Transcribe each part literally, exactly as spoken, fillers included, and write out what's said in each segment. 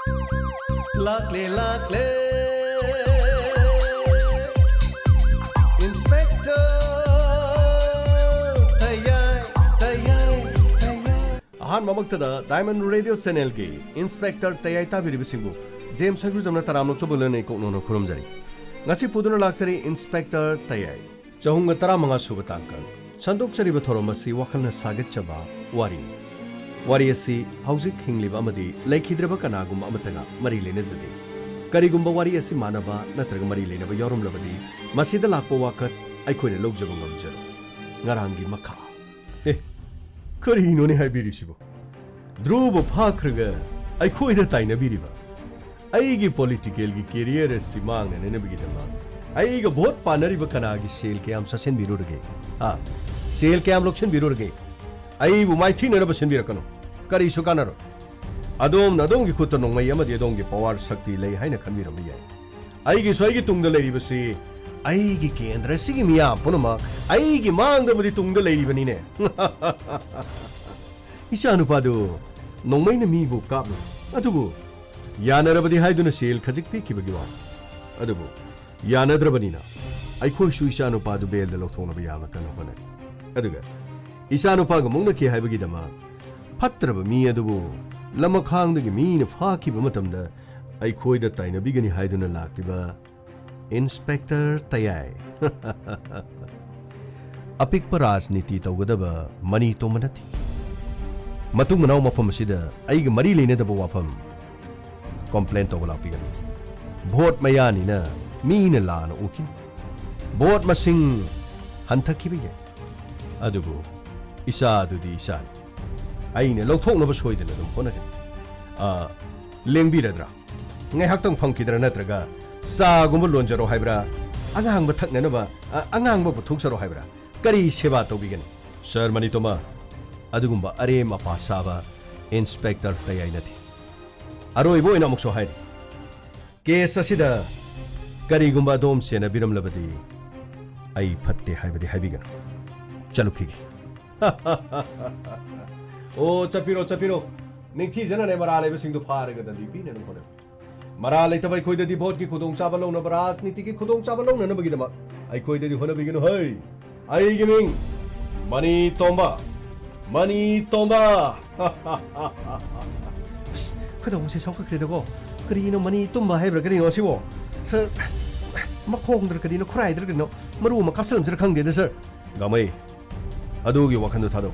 ꯂꯥꯛꯂꯦ, ꯂꯥꯛꯂꯦ, Inspector ꯇꯌꯥꯏ, ꯇꯌꯥꯏ, ꯇꯌꯥꯏ꯫ ꯑꯍꯥꯟꯕꯃꯛꯇꯗ Diamond Radio Channelꯒꯤ Inspector ꯇꯌꯥꯏ ꯇꯥꯕꯤꯔꯤꯕꯁꯤꯡꯕꯨ ꯖꯦꯝꯁ ꯍꯩꯒ꯭ꯔꯨꯖꯝꯅ ꯇꯔꯥꯝꯅ ꯑꯣꯛꯆꯕ ꯂꯣꯏꯅꯅ ꯏꯀꯣꯛ ꯅꯧꯅ ꯈꯨꯔꯨꯝꯖꯔꯤ꯫ ꯉꯁꯤ ꯄꯨꯗꯨꯅ ꯂꯥꯛꯆꯔꯤ Inspector ꯇꯌꯥꯏ꯫ ꯆꯍꯨꯝꯒ ꯇꯔꯥꯃꯉꯥ ꯁꯨꯕ ꯇꯥꯡꯀꯛ꯫ ꯁꯟꯗꯣꯛꯆꯔꯤꯕ ꯊꯧꯔꯝ ꯑꯁꯤ ꯋꯥꯈꯜꯅ ꯁꯥꯒꯠꯆꯕ ꯋꯥꯔꯤ꯫ ꯋꯥꯔꯤ ꯑꯁꯤ ꯍꯧꯖꯤꯛ ꯍꯤꯡꯂꯤꯕ ꯑꯃꯗꯤ ꯂꯩꯈꯤꯗ꯭ꯔꯕ ꯀꯅꯥꯒꯨꯝꯕ ꯑꯃꯠꯇꯒ ꯃꯔꯤ ꯂꯩꯅꯖꯗꯦ꯫ ꯀꯔꯤꯒꯨꯝꯕ ꯋꯥꯔꯤ ꯑꯁꯤ ꯃꯥꯟꯅꯕ ꯅꯠꯇ꯭ꯔꯒ ꯃꯔꯤ ꯂꯩꯅꯕ ꯌꯥꯎꯔꯝꯂꯕꯗꯤ, ꯃꯁꯤꯗ ꯂꯥꯛꯄ ꯋꯥꯀꯠ ꯑꯩꯈꯣꯏꯅ ꯂꯧꯖꯕ ꯉꯝꯖꯔꯣꯏ꯫ ꯉꯔꯥꯡꯒꯤ ꯃꯈꯥ꯫ ꯑꯦ, ꯀꯔꯤꯅꯣꯅꯦ ꯍꯥꯏꯕꯤꯔꯤꯁꯤꯕꯣ? ꯙ꯭ꯔꯨꯕ ꯐꯥꯈ꯭ꯔꯒ ꯑꯩꯈꯣꯏꯗ ꯇꯥꯏꯅꯕꯤꯔꯤꯕ? ꯑꯩꯒꯤ ꯄꯣꯂꯤꯇꯤꯀꯦꯜꯒꯤ ꯀꯦꯔꯤꯌꯔ ꯑꯁꯤ ꯃꯥꯡꯅꯅꯕꯒꯤꯗꯃꯛ ꯑꯩꯒ ꯚꯣꯠ ꯄꯥꯟꯅꯔꯤꯕ ꯀꯅꯥꯒꯤ ꯁꯦꯜ ꯀꯌꯥꯝ ꯆꯥꯁꯤꯟꯕꯤꯔꯨꯔꯒꯦ? ꯍꯥ? ꯁꯦꯜ ꯀꯌꯥꯝ ꯂꯧꯁꯤꯟꯕꯤꯔꯨꯔꯒꯦ? ꯑꯩꯕꯨ ꯃꯥꯏꯊꯤꯅꯅꯕ ꯁꯤꯟꯕꯤꯔꯛꯀꯅꯨ꯫ ꯀꯔꯤꯁꯨ ꯀꯥꯟꯅꯔꯣꯏ꯫ ꯑꯗꯣꯝꯅ ꯑꯗꯣꯝꯒꯤ ꯈꯨꯠꯇ ꯅꯣꯡꯃꯩ ꯑꯃꯗꯤ ꯑꯗꯣꯝꯒꯤ ꯄꯋꯥꯔ ꯁꯛꯇꯤ ꯂꯩ ꯍꯥꯏꯅ ꯈꯟꯕꯤꯔꯝꯕ ꯌꯥꯏ꯫ ꯑꯩꯒꯤꯁꯨ ꯑꯩꯒꯤ ꯇꯨꯡꯗ ꯂꯩꯔꯤꯕꯁꯤ, ꯑꯩꯒꯤ ꯀꯦꯟꯗ꯭ꯔꯁꯤꯒꯤ ꯃꯤꯌꯥꯝ ꯄꯨꯝꯅꯃꯛ ꯑꯩꯒꯤ ꯃꯥꯡꯗꯕꯨꯗꯤ ꯇꯨꯡꯗ ꯂꯩꯔꯤꯕꯅꯤꯅꯦ꯫ ꯏꯆꯥꯅꯨꯄꯥꯗꯨ ꯅꯣꯡꯃꯩꯅ ꯃꯤꯕꯨ ꯀꯥꯞꯂꯨ, ꯑꯗꯨꯕꯨ ꯌꯥꯅꯔꯕꯗꯤ ꯍꯥꯏꯗꯨꯅ ꯁꯦꯜ ꯈꯖꯤꯛ ꯄꯤꯈꯤꯕꯒꯤ ꯋꯥꯅꯤ꯫ ꯑꯗꯨꯕꯨ ꯌꯥꯅꯗ꯭ꯔꯕꯅꯤꯅ ꯑꯩꯈꯣꯏꯁꯨ ꯏꯆꯥꯅꯨꯄꯥꯗꯨ ꯕꯦꯜꯗ ꯂꯧꯊꯣꯛꯅꯕ ꯌꯥꯝꯅ ꯀꯟꯅ ꯍꯣꯠꯅꯔꯤ꯫ ꯑꯗꯨꯒ ꯏꯆꯥꯅꯨꯄꯥꯒ ꯃꯨꯛꯅꯈꯤ ꯍꯥꯏꯕꯒꯤꯗꯃꯛ ꯐꯠꯇ꯭ꯔꯕ ꯃꯤ ꯑꯗꯨꯕꯨ ꯂꯃꯈꯥꯡꯗꯒꯤ ꯃꯤꯅ ꯐꯥꯈꯤꯕ ꯃꯇꯝꯗ ꯑꯩꯈꯣꯏꯗ ꯇꯥꯏꯅꯕꯤꯒꯅꯤ ꯍꯥꯏꯗꯨꯅ ꯂꯥꯛꯂꯤꯕ ꯏꯟꯁꯄꯦꯛꯇꯔ ꯇꯌꯥꯏ꯫ ꯑꯄꯤꯛꯄ ꯔꯥꯖꯅꯤꯇꯤ ꯇꯧꯒꯗꯕ ꯃꯅꯤ ꯇꯣꯝꯕ ꯅꯠꯇꯦ꯫ ꯃꯇꯨꯡ ꯃꯅꯥꯎ ꯃꯐꯝ ꯑꯁꯤꯗ ꯑꯩꯒ ꯃꯔꯤ ꯂꯩꯅꯗꯕ ꯋꯥꯐꯝ ꯀꯣꯝꯄ꯭ꯂꯦꯟ ꯇꯧꯕ ꯂꯥꯛꯄꯤꯒꯅꯨ꯫ ꯚꯣꯠ ꯃꯌꯥꯅꯤꯅ ꯃꯤꯅ ꯂꯥꯟꯅ ꯎꯈꯤꯅꯤ꯫ ꯚꯣꯠ ꯃꯁꯤꯡ ꯍꯟꯊꯈꯤꯕ ꯌꯥꯏ꯫ ꯑꯗꯨꯕꯨ ꯏꯆꯥꯗꯨꯗꯤ ꯏꯆꯥꯅꯤ꯫ ꯑꯩꯅ ꯂꯧꯊꯣꯛꯅꯕ ꯁꯣꯏꯗꯅ ꯑꯗꯨꯝ ꯍꯣꯠꯅꯒꯅꯤ꯫ ꯑ, ꯂꯦꯡꯕꯤꯔꯗ꯭ꯔꯥ? ꯉꯥꯏꯍꯥꯛꯇꯪ ꯐꯝꯈꯤꯗ꯭ꯔꯥ? ꯅꯠꯇ꯭ꯔꯒ ꯆꯥꯒꯨꯝꯕ ꯂꯣꯟꯖꯔꯣ ꯍꯥꯏꯕ꯭ꯔꯥ? ꯑꯉꯥꯡꯕ ꯊꯛꯅꯅꯕ, ꯑ, ꯑꯉꯥꯡꯕ ꯄꯨꯊꯣꯛꯆꯔꯣ ꯍꯥꯏꯕ꯭ꯔꯥ? ꯀꯔꯤ ꯁꯦꯕꯥ ꯇꯧꯕꯤꯒꯅꯤ? ꯁꯥꯔ ꯃꯅꯤꯇꯣꯃꯥ, ꯑꯗꯨꯒꯨꯝꯕ ꯑꯔꯦꯝ ꯑꯄꯥ ꯆꯥꯕ ꯏꯟꯁꯄꯦꯛꯇꯔ ꯇꯌꯥꯏ ꯅꯠꯇꯦ꯫ ꯑꯔꯣꯏꯕ ꯑꯣꯏꯅ ꯑꯃꯨꯛꯁꯨ ꯍꯥꯏꯔꯤ, ꯀꯦꯁ ꯑꯁꯤꯗ ꯀꯔꯤꯒꯨꯝꯕ ꯑꯗꯣꯝ ꯁꯦꯟꯅꯕꯤꯔꯝꯂꯕꯗꯤ ꯑꯩ ꯐꯠꯇꯦ ꯍꯥꯏꯕꯗꯤ ꯍꯥꯏꯕꯤꯒꯅꯨ꯫ ꯆꯠꯂꯨꯈꯤꯒꯦ꯫ ꯑꯣ, ꯆꯠꯄꯤꯔꯣ, ꯆꯠꯄꯤꯔꯣ꯫ ꯅꯤꯡꯊꯤꯖꯅꯅꯦ ꯃꯔꯥ ꯂꯩꯕꯁꯤꯡꯗꯨ ꯐꯥꯔꯒ ꯗꯟꯗꯤ ꯄꯤꯅꯅꯕ ꯍꯣꯠꯅꯕꯤ꯫ ꯃꯔꯥ ꯂꯩꯇꯕ ꯑꯩꯈꯣꯏꯗꯗꯤ ꯚꯣꯠꯀꯤ ꯈꯨꯗꯣꯡꯆꯥꯕ ꯂꯧꯅꯕ, ꯔꯥꯖꯅꯤꯇꯤꯒꯤ ꯈꯨꯗꯣꯡꯆꯥꯕ ꯂꯧꯅꯅꯕꯒꯤꯗꯃꯛ ꯑꯩꯈꯣꯏꯗꯗꯤ ꯍꯣꯠꯅꯕꯤꯒꯅꯨ ꯍꯩ꯫ ꯑꯩꯒꯤ ꯃꯤꯡ ꯃꯅꯤ ꯇꯣꯝꯕ꯫ ꯃꯅꯤ ꯇꯣꯝꯕ꯫ ꯑꯁ, ꯈꯣꯏꯗꯧꯁꯦ ꯁꯥꯎꯒꯠꯈ꯭ꯔꯦꯗꯀꯣ꯫ ꯀꯔꯤꯅꯣ ꯃꯅꯤ ꯇꯨꯝꯕ ꯍꯥꯏꯕ꯭ꯔꯥ ꯀꯔꯤꯅꯣ ꯑꯁꯤꯕꯣ? ꯁꯥꯔ, ꯃꯈꯣꯡꯗ꯭ꯔ ꯀꯔꯤꯅꯣ, ꯈꯨꯔꯥꯏꯗ꯭ꯔ ꯀꯔꯤꯅꯣ, ꯃꯔꯨ ꯑꯃ ꯀꯥꯞꯁꯤꯜꯂꯝꯁꯤꯔ ꯈꯪꯗꯦꯗ, ꯁꯥꯔ꯫ ꯒꯥꯃꯩ, ꯑꯗꯨꯒꯤ ꯋꯥꯈꯜꯗꯨ ꯊꯥꯗꯧ꯫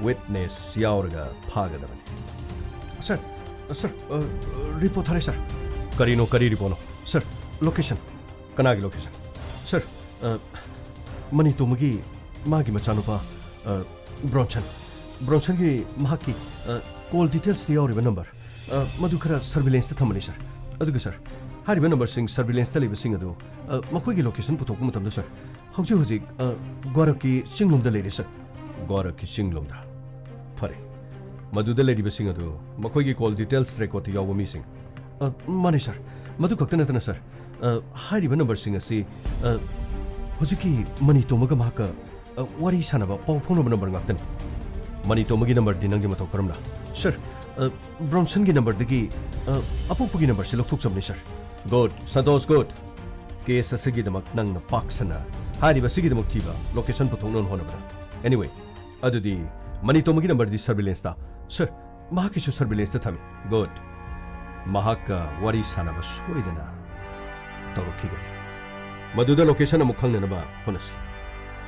ꯋꯤꯠꯅꯦꯁ ꯌꯥꯎꯔꯒ ꯐꯥꯒꯗꯕꯅꯤ꯫ ꯁꯥꯔ, ꯁꯥꯔ, ꯑ, ꯔꯤꯄꯣꯔꯠ ꯊꯥꯔꯦ, ꯁꯥꯔ꯫ ꯀꯔꯤꯅꯣ, ꯀꯔꯤ ꯔꯤꯄꯣꯔꯠꯅꯣ? ꯁꯥꯔ, ꯂꯣꯀꯦꯁꯟ꯫ ꯀꯅꯥꯒꯤ ꯂꯣꯀꯦꯁꯟ? ꯁꯥꯔ, ꯑ, ꯃꯅꯤꯇꯣꯝꯕꯒꯤ ꯃꯥꯒꯤ ꯃꯆꯥꯅꯨꯄꯥ, ꯑ, ꯕ꯭ꯔꯣꯟꯁꯟ꯫ ꯕ꯭ꯔꯣꯟꯁꯟꯒꯤ ꯃꯍꯥꯛꯀꯤ, ꯑ, ꯀꯣꯜ ꯗꯤꯇꯦꯜꯁꯇ ꯌꯥꯎꯔꯤꯕ ꯅꯝꯕꯔ, ꯑ, ꯃꯗꯨ ꯈꯔ ꯁꯔꯚꯤꯂꯦꯟꯁꯇ ꯊꯝꯕꯅꯤ, ꯁꯥꯔ꯫ ꯑꯗꯨꯒ, ꯁꯥꯔ, ꯍꯥꯏꯔꯤꯕ ꯅꯝꯕꯔꯁꯤꯡ ꯁꯔꯚꯤꯂꯦꯟꯁꯇ ꯂꯩꯕꯁꯤꯡ ꯑꯗꯨ, ꯑ, ꯃꯈꯣꯏꯒꯤ ꯂꯣꯀꯦꯁꯟ ꯄꯨꯊꯣꯛꯄ ꯃꯇꯝꯗ, ꯁꯥꯔ, ꯍꯧꯖꯤꯛ ꯍꯧꯖꯤꯛ, ꯑ, ꯒ꯭ꯋꯥꯔꯛꯀꯤ ꯆꯤꯡꯂꯣꯝꯗ ꯂꯩꯔꯦ, ꯁꯥꯔ꯫ ꯒ꯭ꯋꯥꯔꯛꯀꯤ ꯆꯤꯡꯂꯣꯝꯗ? ꯐꯔꯦ꯫ ꯃꯗꯨꯗ ꯂꯩꯔꯤꯕꯁꯤꯡ ꯑꯗꯨ ꯃꯈꯣꯏꯒꯤ ꯀꯣꯜ ꯗꯤꯇꯦꯜꯁ ꯔꯦꯀꯣꯔꯗꯇ ꯌꯥꯎꯕ ꯃꯤꯁꯤꯡ? ꯑ, ꯃꯥꯅꯦ, ꯁꯥꯔ꯫ ꯃꯗꯨ ꯈꯛꯇ ꯅꯠꯇꯅ, ꯁꯥꯔ, ꯑ, ꯍꯥꯏꯔꯤꯕ ꯅꯝꯕꯔꯁꯤꯡ ꯑꯁꯤ, ꯑ, ꯍꯧꯖꯤꯛꯀꯤ ꯃꯅꯤꯇꯣꯝꯕꯒ ꯃꯍꯥꯛꯀ, ꯑ, ꯋꯥꯔꯤ ꯁꯥꯟꯅꯕ, ꯄꯥꯎ ꯐꯥꯎꯅꯕ ꯅꯝꯕꯔ ꯉꯥꯛꯇꯅꯤ꯫ ꯃꯅꯤꯇꯣꯝꯕꯒꯤ ꯅꯝꯕꯔꯗꯤ ꯅꯪꯒꯤ ꯃꯇꯧ ꯀꯔꯝꯅ? ꯁꯥꯔ, ꯑ, ꯕ꯭ꯔꯣꯟꯁꯟꯒꯤ ꯅꯝꯕꯔꯗꯒꯤ, ꯑ, ꯑꯄꯣꯛꯄꯒꯤ ꯅꯝꯕꯔꯁꯤ ꯂꯧꯊꯣꯛꯆꯕꯅꯤ, sir. Good, Santosh, good. Case ꯑꯁꯤꯒꯤꯗꯃꯛ ꯅꯪꯅ ꯄꯥꯛ ꯁꯟꯅ ꯍꯥꯏꯔꯤꯕ ꯑꯁꯤꯒꯤꯗꯃꯛ ꯊꯤꯕ, ꯂꯣꯀꯦꯁꯟ ꯄꯨꯊꯣꯛꯅꯕ ꯍꯣꯠꯅꯕꯗ꯫ ꯑꯦꯅꯤꯋꯦ, ꯑꯗꯨꯗꯤ ꯃꯅꯤꯇꯣꯝꯕꯒꯤ ꯅꯝꯕꯔꯗꯤ ꯁꯔꯚꯤꯂꯦꯟꯁꯇ? ꯁꯥꯔ, ꯃꯍꯥꯛꯀꯤꯁꯨ ꯁꯔꯚꯤꯂꯦꯟꯁꯇ ꯊꯝꯃꯤ꯫ ꯒꯨꯗ꯫ ꯃꯍꯥꯛꯀ ꯋꯥꯔꯤ ꯁꯥꯟꯅꯕ ꯁꯣꯏꯗꯅ ꯇꯧꯔꯛꯈꯤꯒꯅꯤ꯫ ꯃꯗꯨꯗ ꯂꯣꯀꯦꯁꯟ ꯑꯃꯨꯛ ꯈꯪꯅꯅꯕ ꯍꯣꯠꯅꯁꯤ꯫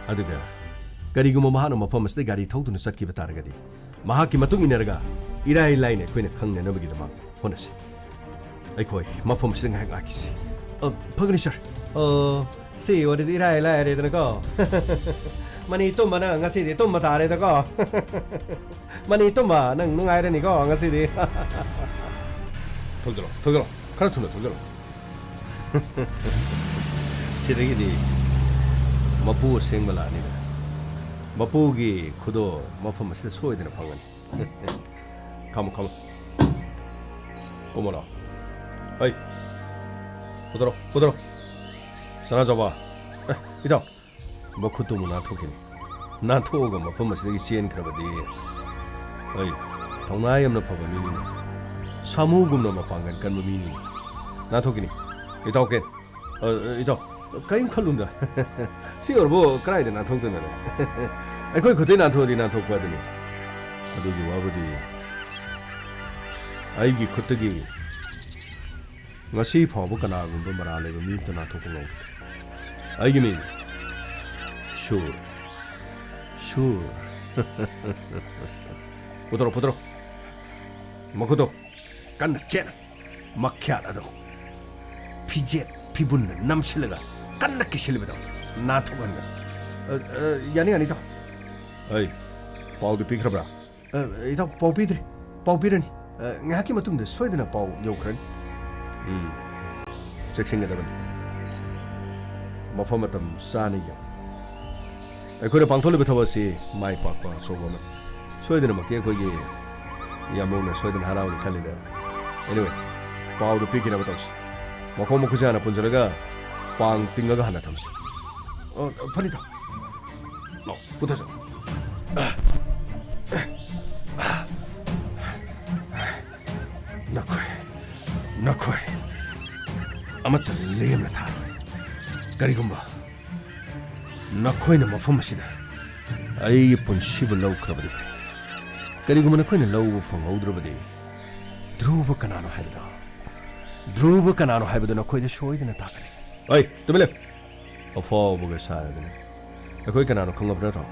ꯑꯗꯨꯒ ꯀꯔꯤꯒꯨꯝꯕ ꯃꯍꯥꯛꯅ ꯃꯐꯝ ꯑꯁꯤꯗ ꯒꯥꯔꯤ ꯊꯧꯗꯨꯅ ꯆꯠꯈꯤꯕ ꯇꯥꯔꯒꯗꯤ, ꯃꯍꯥꯛꯀꯤ ꯃꯇꯨꯡ ꯏꯟꯅꯔꯒ ꯏꯔꯥꯏ ꯂꯥꯏꯅ ꯑꯩꯈꯣꯏꯅ ꯈꯪꯅꯅꯕꯒꯤꯗꯃꯛ ꯍꯣꯠꯅꯁꯤ꯫ ꯑꯩꯈꯣꯏ ꯃꯐꯝꯁꯤꯗ ꯉꯥꯏꯍꯥꯛ ꯉꯥꯏꯈꯤꯁꯤ꯫ ꯑ, ꯐꯒꯅꯤ, ꯁꯥꯔ꯫ ꯑ, ꯁꯤ ꯑꯣꯏꯔꯗꯤ ꯏꯔꯥꯏ ꯂꯥꯏꯔꯦꯗꯅꯀꯣ꯫ ꯃꯅꯤ ꯇꯨꯝꯕ ꯅꯪ ꯉꯁꯤꯗꯤ ꯇꯨꯝꯕ ꯇꯥꯔꯦꯗꯀꯣ꯫ ꯃꯅꯤ ꯇꯨꯝꯕ ꯅꯪ ꯅꯨꯡꯉꯥꯏꯔꯅꯤꯀꯣ ꯉꯁꯤꯗꯤ꯫ ꯊꯧꯖꯤꯜꯂꯣ, ꯊꯧꯖꯤꯜꯂꯣ꯫ ꯈꯔ ꯊꯨꯅ ꯊꯧꯖꯤꯜꯂꯣ꯫ ꯁꯤꯗꯒꯤꯗꯤ ꯃꯄꯨ ꯑꯁꯦꯡꯕ ꯂꯥꯛꯑꯅꯤꯗ꯫ ꯃꯄꯨꯒꯤ ꯈꯨꯗꯣꯜ ꯃꯐꯝ ꯑꯁꯤꯗ ꯁꯣꯏꯗꯅ ꯐꯪꯒꯅꯤ꯫ ꯈꯥꯝꯃꯣ, ꯈꯥꯝꯃꯣ꯫ ꯀꯨꯝꯃꯣ ꯂꯥꯎ꯫ ꯍꯩ꯫ ꯄꯨꯊꯣꯔꯛꯑꯣ, ꯄꯨꯊꯣꯔꯛꯑꯣ꯫ ꯁꯅꯥꯖꯥꯎꯕ꯫ ꯑꯦ, ꯏꯇꯥꯎ꯫ ꯃꯈꯨꯠꯇꯨ ꯑꯃꯨꯛ ꯅꯥꯟꯊꯣꯛꯈꯤꯅꯤ꯫ ꯅꯥꯟꯊꯣꯛꯑꯒ ꯃꯐꯝ ꯑꯁꯤꯗꯒꯤ ꯆꯦꯟꯈ꯭ꯔꯕꯗꯤ꯫ ꯍꯩ꯫ ꯊꯧꯅꯥ ꯌꯥꯝꯅ ꯐꯕ ꯃꯤꯅꯤꯅꯦ꯫ ꯁꯥꯃꯨꯒꯨꯝꯅ ꯃꯄꯥꯡꯒꯜ ꯀꯟꯕ ꯃꯤꯅꯤꯅꯦ꯫ ꯅꯥꯟꯊꯣꯛꯈꯤꯅꯤ꯫ ꯏꯇꯥꯎ ꯀꯦꯟ꯫ ꯑ, ꯑ, ꯏꯇꯥꯎ, ꯀꯔꯤꯝ ꯈꯜꯂꯨꯅꯨꯗ꯫ ꯁꯤ ꯑꯣꯏꯔꯕꯨ ꯀꯗꯥꯏꯗ ꯅꯥꯟꯊꯣꯛꯇꯅ ꯂꯩ? ꯑꯩꯈꯣꯏ ꯈꯨꯠꯇꯩ ꯅꯥꯟꯊꯣꯛꯑꯗꯤ ꯅꯥꯟꯊꯣꯛꯄ ꯑꯗꯨꯅꯤ꯫ ꯑꯗꯨꯒꯤ ꯋꯥꯕꯨꯗꯤ ꯑꯩꯒꯤ ꯈꯨꯠꯇꯒꯤ ꯉꯁꯤ ꯐꯥꯎꯕ ꯀꯅꯥꯒꯨꯝꯕ ꯃꯔꯥꯜ ꯂꯩꯕ ꯃꯤ ꯑꯃꯇ ꯅꯥꯟꯊꯣꯛꯄ ꯉꯝꯈꯤꯗ꯭ꯔꯤ꯫ ꯑꯩꯒꯤ ꯃꯤꯡ ꯁꯨꯔ꯫ ꯁꯨꯔ꯫ ꯄꯨꯊꯣꯔꯛꯑꯣ, ꯄꯨꯊꯣꯔꯛꯑꯣ꯫ ꯃꯈꯨꯠꯇꯣ ꯀꯟꯅ ꯆꯦꯠꯅ ꯃꯈ꯭ꯌꯥꯠ ꯑꯗꯣ ꯐꯤꯖꯦꯠ ꯐꯤꯕꯨꯟꯅ ꯅꯝꯁꯤꯜꯂꯒ ꯀꯟꯅ ꯀꯤꯁꯤꯜꯂꯤꯕꯗꯣ ꯅꯥꯟꯊꯣꯛꯍꯟꯒꯅꯨ꯫ ꯑ, ꯑ, ꯌꯥꯅꯤ, ꯌꯥꯅꯤ, ꯏꯇꯥꯎ꯫ ꯑꯩ ꯄꯥꯎꯗꯨ ꯄꯤꯈ꯭ꯔꯕ꯭ꯔꯥ? ꯑ, ꯏꯇꯥꯎ, ꯄꯥꯎ ꯄꯤꯗ꯭ꯔꯤ꯫ ꯄꯥꯎ ꯄꯤꯔꯅꯤ꯫ ꯑ, ꯉꯥꯏꯍꯥꯛꯀꯤ ꯃꯇꯨꯡꯗ ꯁꯣꯏꯗꯅ ꯄꯥꯎ ꯌꯧꯈ꯭ꯔꯅꯤ꯫ ꯎꯝ꯫ ꯆꯦꯛꯁꯤꯟꯒꯗꯕꯅꯤ꯫ ꯃꯐꯝ ꯃꯇꯝ ꯆꯥꯅ ꯌꯦꯡꯉꯨ꯫ ꯑꯩꯈꯣꯏꯅ ꯄꯥꯡꯊꯣꯛꯂꯤꯕ ꯊꯕꯛ ꯑꯁꯤ ꯃꯥꯏ ꯄꯥꯛꯄ ꯑꯆꯧꯕ ꯑꯃꯅꯤ꯫ ꯁꯣꯏꯗꯅꯃꯛꯀꯤ ꯑꯩꯈꯣꯏꯒꯤ ꯏꯌꯥꯝꯕꯧꯅ ꯁꯣꯏꯗꯅ ꯍꯔꯥꯎꯅꯤ ꯈꯜꯂꯤꯗ꯫ Anyway, ꯄꯥꯎꯗꯨ ꯄꯤꯈꯤꯅꯕ ꯇꯧꯁꯤ꯫ ꯃꯈꯣꯡ ꯃꯈꯨꯠꯁꯦ ꯍꯥꯟꯅ ꯄꯨꯟꯁꯤꯜꯂꯒ ꯄꯥꯡ ꯇꯤꯡꯉꯒ ꯍꯥꯟꯅ ꯊꯝꯁꯤ꯫ ꯑꯣ, ꯐꯅꯤ ꯏꯇꯥꯎ꯫ ꯂꯥꯎ, ꯄꯨꯊꯁꯤ꯫ ꯅꯈꯣꯏ, ꯅꯈꯣꯏ ꯑꯃꯠꯇ ꯂꯦꯝꯅ ꯊꯥꯔꯣꯏ꯫ ꯀꯔꯤꯒꯨꯝꯕ ꯅꯈꯣꯏꯅ ꯃꯐꯝ ꯑꯁꯤꯗ ꯑꯩꯒꯤ ꯄꯨꯟꯁꯤꯕꯨ ꯂꯧꯈ꯭ꯔꯕꯗꯤ ꯐꯩ꯫ ꯀꯔꯤꯒꯨꯝꯕ ꯅꯈꯣꯏꯅ ꯂꯧꯕ ꯐꯪꯍꯧꯗ꯭ꯔꯕꯗꯤ, ꯙ꯭ꯔꯨꯕ ꯀꯅꯥꯅꯣ ꯍꯥꯏꯕꯗꯣ, ꯙ꯭ꯔꯨꯕ ꯀꯅꯥꯅꯣ ꯍꯥꯏꯕꯗꯨ ꯅꯈꯣꯏꯗ ꯁꯣꯏꯗꯅ ꯇꯥꯛꯀꯅꯤ꯫ ꯑꯩ, ꯇꯨꯃꯤꯟ ꯂꯩꯌꯨ꯫ ꯑꯐꯥꯎꯕꯒ ꯁꯥꯗꯅ꯫ ꯑꯩꯈꯣꯏ ꯀꯅꯥꯅꯣ ꯈꯪꯉꯕ ꯅꯠꯇ꯭ꯔꯣ?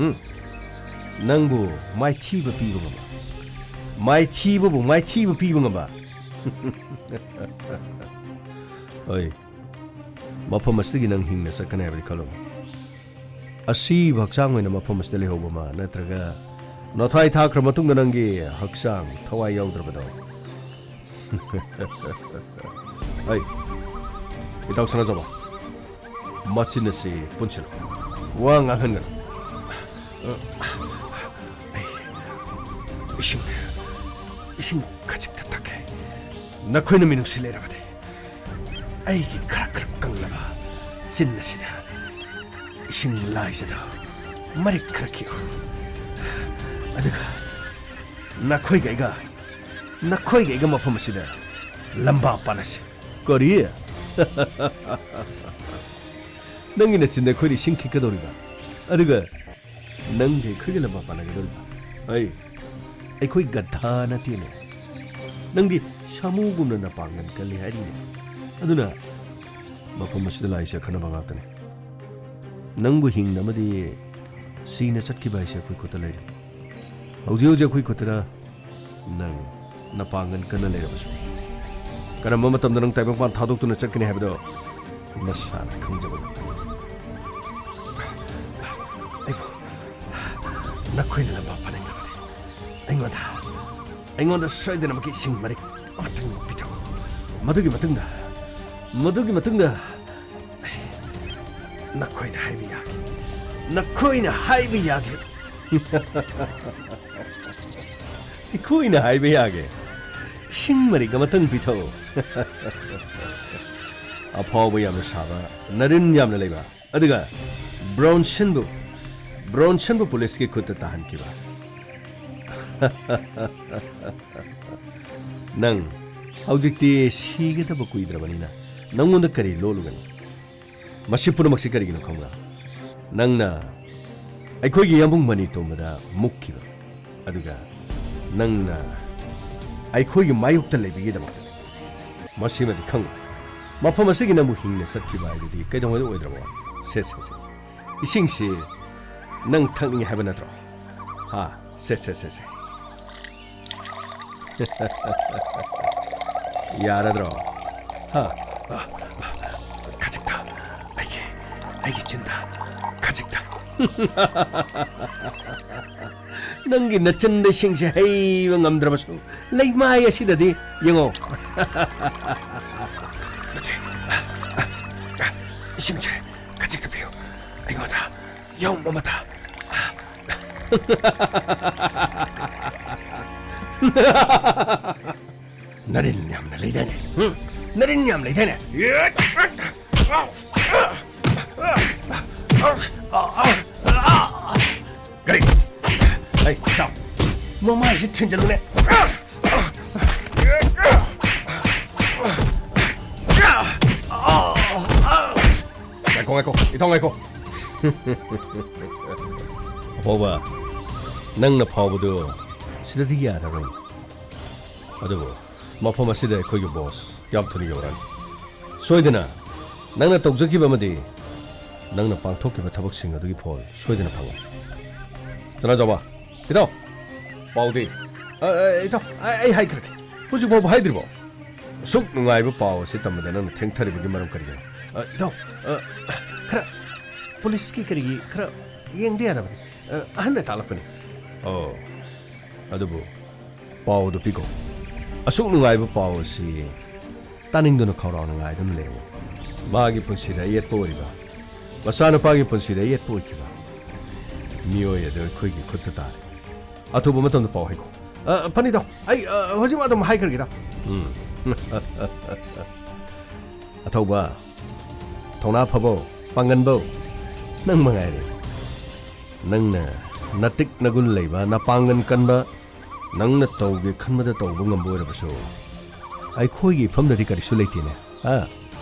ꯎꯝ? ꯅꯪꯕꯨ ꯃꯥꯏꯊꯤꯕ ꯄꯤꯕ ꯉꯝꯕ, ꯃꯥꯏꯊꯤꯕꯕꯨ ꯃꯥꯏꯊꯤꯕ ꯄꯤꯕ ꯉꯝꯕ꯫ ꯑꯩ, ꯃꯐꯝ ꯑꯁꯤꯗꯒꯤ ꯅꯪ ꯍꯤꯡꯅ ꯆꯠꯀꯅꯤ ꯍꯥꯏꯕꯗꯤ ꯈꯜꯂꯨ꯫ ꯑꯁꯤꯕ ꯍꯛꯆꯥꯡ ꯑꯣꯏꯅ ꯃꯐꯝ ꯑꯁꯤꯗ ꯂꯩꯍꯧꯕ ꯑꯃ, ꯅꯠꯇ꯭ꯔꯒ ꯅꯊ꯭ꯋꯥꯏ ꯊꯥꯈ꯭ꯔ ꯃꯇꯨꯡꯗ ꯅꯪꯒꯤ ꯍꯛꯆꯥꯡ ꯊꯋꯥꯏ ꯌꯥꯎꯗ꯭ꯔꯕꯗꯣ꯫ ꯑꯩ, ꯏꯇꯥꯎ ꯁꯅꯥꯖꯥꯎꯕ, ꯃꯆꯤꯟ ꯑꯁꯤ ꯄꯨꯟꯁꯤꯜꯂꯨ꯫ ꯋꯥ ꯉꯥꯡꯍꯟꯒꯅꯨ꯫ ꯑꯩ ꯏꯁꯤꯡ, ꯏꯁꯤꯡ ꯈꯖꯤꯛꯇ ꯊꯛꯀꯦ꯫ ꯅꯈꯣꯏꯅ ꯃꯤꯅꯨꯡꯁꯤ ꯂꯩꯔꯕꯗꯤ ꯑꯩꯒꯤ ꯈꯔ ꯈꯔ ꯀꯪꯂꯕ ꯆꯤꯟ ꯑꯁꯤꯗ ꯏꯁꯤꯡ ꯂꯥꯏꯖꯗꯣ ꯃꯔꯤꯛ ꯈꯔ ꯈꯤꯛꯎ꯫ ꯑꯗꯨꯒ ꯅꯈꯣꯏꯒ ꯑꯩꯒ, ꯅꯈꯣꯏꯒ ꯑꯩꯒ ꯃꯐꯝ ꯑꯁꯤꯗ ꯂꯝꯕꯥ ꯄꯥꯅꯁꯤ꯫ ꯀꯔꯤ? ꯅꯪꯒꯤ ꯅꯆꯤꯟꯗ ꯑꯩꯈꯣꯏꯗ ꯏꯁꯤꯡ ꯈꯤꯛꯀꯗꯧꯔꯤꯕ? ꯑꯗꯨꯒ ꯅꯪꯗꯤ ꯑꯩꯈꯣꯏꯒ ꯂꯝꯕꯥ ꯄꯥꯅꯒꯗꯧꯔꯤꯕ? ꯑꯩ, ꯑꯩꯈꯣꯏ ꯒꯙꯥ ꯅꯠꯇꯦꯅꯦ꯫ ꯅꯪꯗꯤ ꯁꯥꯃꯨꯒꯨꯝꯅ ꯅꯄꯥꯡꯒꯜ ꯀꯜꯂꯤ ꯍꯥꯏꯔꯤꯅꯦ꯫ ꯑꯗꯨꯅ ꯃꯐꯝ ꯑꯁꯤꯗ ꯂꯥꯛꯏꯁꯦ ꯑꯈꯟꯅꯕ ꯉꯥꯛꯇꯅꯤ꯫ ꯅꯪꯕꯨ ꯍꯤꯡꯅ ꯑꯃꯗꯤ ꯁꯤꯅ ꯆꯠꯈꯤꯕ ꯍꯥꯏꯁꯦ ꯑꯩꯈꯣꯏ ꯈꯨꯠꯇ ꯂꯩꯔꯦ꯫ ꯍꯧꯖꯤꯛ ꯍꯧꯖꯤꯛ ꯑꯩꯈꯣꯏ ꯈꯨꯠꯇꯅ ꯅꯪ ꯅꯄꯥꯡꯒꯜ ꯀꯟꯅ ꯂꯩꯔꯕꯁꯨ, ꯀꯔꯝꯕ ꯃꯇꯝꯗ ꯅꯪ ꯇꯥꯏꯕꯪꯄꯥꯟ ꯊꯥꯗꯣꯛꯇꯨꯅ ꯆꯠꯀꯅꯤ ꯍꯥꯏꯕꯗꯣ ꯅꯁꯥꯅ ꯈꯪꯖꯕ ꯉꯥꯛꯇꯅꯤ꯫ ꯑꯩꯕꯨ ꯅꯈꯣꯏꯅ ꯂꯝꯕꯥ ꯐꯥꯅꯤꯡꯂꯕꯗꯤ ꯑꯩꯉꯣꯟꯗ, ꯑꯩꯉꯣꯟꯗ ꯁꯣꯏꯗꯅꯃꯛꯀꯤ ꯏꯁꯤꯡ ꯃꯔꯤꯛ ꯑꯃꯇꯪ ꯄꯤꯊꯛꯎ꯫ ꯃꯗꯨꯒꯤ ꯃꯇꯨꯡꯗ, ꯃꯗꯨꯒꯤ ꯃꯇꯨꯡꯗ ꯅꯈꯣꯏꯅ ꯍꯥꯏꯕ ꯌꯥꯒꯦ꯫ ꯅꯈꯣꯏꯅ ꯍꯥꯏꯕ ꯌꯥꯒꯦ꯫ ꯑꯩꯈꯣꯏꯅ ꯍꯥꯏꯕ ꯌꯥꯒꯦ꯫ ꯏꯁꯤꯡ ꯃꯔꯤꯛ ꯑꯃꯇꯪ ꯄꯤꯊꯛꯎ꯫ ꯑꯐꯥꯎꯕ ꯌꯥꯝꯅ ꯁꯥꯕ, ꯅꯔꯤꯟ ꯌꯥꯝꯅ ꯂꯩꯕ, ꯑꯗꯨꯒ ꯕ꯭ꯔꯣꯟꯁꯟꯕꯨ, ꯕ꯭ꯔꯣꯟꯁꯟꯕꯨ ꯄꯨꯂꯤꯁꯀꯤ ꯈꯨꯠꯇ ꯇꯥꯍꯟꯈꯤꯕ꯫ ꯅꯪ ꯍꯧꯖꯤꯛꯇꯤ ꯁꯤꯒꯗꯕ ꯀꯨꯏꯗ꯭ꯔꯕꯅꯤꯅ ꯅꯪꯉꯣꯟꯗ ꯀꯔꯤ ꯂꯣꯠꯂꯨꯒꯅꯤ? ꯃꯁꯤ ꯄꯨꯝꯅꯃꯛꯁꯤ ꯀꯔꯤꯒꯤꯅꯣ ꯈꯪꯕ꯭ꯔꯥ? ꯅꯪꯅ ꯑꯩꯈꯣꯏꯒꯤ ꯌꯥꯝꯕꯨꯡ ꯃꯅꯤ ꯇꯣꯝꯕꯗ ꯃꯨꯛꯈꯤꯕ, ꯑꯗꯨꯒ ꯅꯪꯅ ꯑꯩꯈꯣꯏꯒꯤ ꯃꯥꯌꯣꯛꯇ ꯂꯩꯕꯒꯤꯗꯃꯛꯇ꯫ ꯃꯁꯤꯃꯗꯤ ꯈꯪꯉꯨ, ꯃꯐꯝ ꯑꯁꯤꯒꯤ ꯅꯪꯕꯨ ꯍꯤꯡꯅ ꯆꯠꯈꯤꯕ ꯍꯥꯏꯗꯨꯗꯤ ꯀꯩꯗꯧꯉꯩꯗ ꯑꯣꯏꯗ꯭ꯔꯕ ꯋꯥꯅꯤ꯫ ꯁꯦ, ꯁꯦ, ꯁꯦ, ꯏꯁꯤꯡꯁꯤ ꯅꯪ ꯊꯛꯅꯤꯡꯉꯤ ꯍꯥꯏꯕ ꯅꯠꯇ꯭ꯔꯣ? ꯍꯥ? ꯁꯦ, ꯁꯦ, ꯁꯦ, ꯁꯦ꯫ ꯌꯥꯔꯗ꯭ꯔꯣ? ꯍꯥ? ꯈꯖꯤꯛꯇ, ꯑꯩꯒꯤ, ꯑꯩꯒꯤ ꯆꯤꯟꯗ ꯈꯖꯤꯛꯇ꯫ ꯅꯪꯒꯤ ꯅꯆꯤꯟꯗ ꯏꯁꯤꯡꯁꯦ ꯍꯩꯕ ꯉꯝꯗ꯭ꯔꯕꯁꯨ, ꯂꯩꯃꯥꯏ ꯑꯁꯤꯗꯗꯤ ꯌꯦꯡꯉꯣ꯫ ꯅꯠꯇꯦ, ꯏꯁꯤꯡꯁꯦ ꯈꯖꯤꯛꯇ ꯄꯤꯌꯨ, ꯑꯩꯉꯣꯟꯗ ꯌꯥꯎꯝ ꯑꯃꯇ꯫ ꯅꯔꯤꯟ ꯌꯥꯝꯅ ꯂꯩꯗꯥꯏꯅꯦ? ꯍꯨꯝ? ꯅꯔꯤꯟ ꯌꯥꯝ ꯂꯩꯗꯥꯏꯅꯦ? ꯀꯔꯤ? ꯑꯩ, ꯏꯇꯥꯎ, ꯃꯃꯥꯏꯁꯤ ꯊꯤꯟꯖꯜꯂꯨꯅꯦ꯫ ꯉꯥꯏꯈꯣ, ꯉꯥꯏꯈꯣ, ꯏꯇꯥꯎ ꯉꯥꯏꯈꯣ꯫ ꯑꯐꯥꯎꯕ, ꯅꯪꯅ ꯐꯥꯎꯕꯗꯨ ꯁꯤꯗꯗꯤ ꯌꯥꯔꯔꯣꯏ꯫ ꯑꯗꯨꯕꯨ ꯃꯐꯝ ꯑꯁꯤꯗ ꯑꯩꯈꯣꯏꯒꯤ ꯕꯣꯁ ꯌꯥꯝ ꯊꯨꯅ ꯌꯧꯔꯛꯑꯅꯤ꯫ ꯁꯣꯏꯗꯅ ꯅꯪꯅ ꯇꯧꯖꯈꯤꯕ ꯑꯃꯗꯤ ꯅꯪꯅ ꯄꯥꯡꯊꯣꯛꯈꯤꯕ ꯊꯕꯛꯁꯤꯡ ꯑꯗꯨꯒꯤ ꯐꯣꯜ ꯁꯣꯏꯗꯅ ꯐꯪꯉꯣꯏ꯫ ꯆꯅꯥꯖꯥꯎꯕ, ꯏꯇꯥꯎ, ꯄꯥꯎꯗꯤ? ꯑ, ꯑ, ꯏꯇꯥꯎ, ꯑ, ꯑꯩ ꯍꯥꯏꯈ꯭ꯔꯒꯦ꯫ ꯍꯧꯖꯤꯛ ꯐꯥꯎꯕ ꯍꯥꯏꯗ꯭ꯔꯤꯕꯣ? ꯑꯁꯨꯛ ꯅꯨꯡꯉꯥꯏꯕ ꯄꯥꯎ ꯑꯁꯤ ꯇꯝꯕꯗ ꯅꯪꯅ ꯊꯦꯡꯊꯔꯤꯕꯒꯤ ꯃꯔꯝ ꯀꯔꯤꯒꯤꯅꯣ? ꯑ, ꯏꯇꯥꯎ, ꯑ, ꯈꯔ ꯄꯨꯂꯤꯁꯀꯤ ꯀꯔꯤꯒꯤ ꯈꯔ ꯌꯦꯡꯗ ꯌꯥꯗꯕꯅꯤ꯫ ꯑ, ꯑꯍꯟꯅ ꯇꯥꯛꯂꯛꯄꯅꯤ꯫ ꯑꯣ, ꯑꯗꯨꯕꯨ ꯄꯥꯎ ꯑꯗꯨ ꯄꯤꯈꯣ꯫ ꯑꯁꯨꯛ ꯅꯨꯡꯉꯥꯏꯕ ꯄꯥꯎ ꯑꯁꯤ ꯇꯥꯅꯤꯡꯗꯨꯅ ꯈꯧꯔꯥꯡꯅ ꯉꯥꯏꯗꯨꯅ ꯂꯩꯔꯝꯃꯤ꯫ ꯃꯥꯒꯤ ꯄꯨꯟꯁꯤꯗ ꯑꯌꯦꯠꯄ ꯑꯣꯏꯔꯤꯕ, ꯃꯆꯥꯅꯨꯄꯥꯒꯤ ꯄꯨꯟꯁꯤꯗ ꯑꯌꯦꯠꯄ ꯑꯣꯏꯈꯤꯕ ꯃꯤꯑꯣꯏ ꯑꯗꯨ ꯑꯩꯈꯣꯏꯒꯤ ꯈꯨꯠꯇ ꯇꯥꯔꯦ꯫ ꯑꯊꯨꯕ ꯃꯇꯝꯗ ꯄꯥꯎ ꯍꯥꯏꯈꯣ꯫ ꯑ, ꯐꯅꯤꯗꯣ, ꯑꯩ, ꯑ, ꯍꯧꯖꯤꯛꯃꯛ ꯑꯗꯨꯝ ꯍꯥꯏꯈ꯭ꯔꯒꯦꯗ꯫ ꯎꯝ꯫ ꯑꯊꯧꯕ, ꯊꯧꯅꯥ ꯐꯕꯧ, ꯄꯥꯡꯒꯟꯕꯧ, ꯅꯪ ꯃꯉꯥꯏꯔꯦ꯫ ꯅꯪꯅ ꯅꯇꯤꯛ ꯅꯒꯨꯟ ꯂꯩꯕ, ꯅꯄꯥꯡꯒꯟ ꯀꯟꯕ, ꯅꯪꯅ ꯇꯧꯒꯦ ꯈꯟꯕꯗ ꯇꯧꯕ ꯉꯝꯕ ꯑꯣꯏꯔꯕꯁꯨ, ꯑꯩꯈꯣꯏꯒꯤ ꯏꯐꯝꯗꯗꯤ ꯀꯔꯤꯁꯨ ꯂꯩꯇꯦꯅꯦ꯫ ꯍꯥ?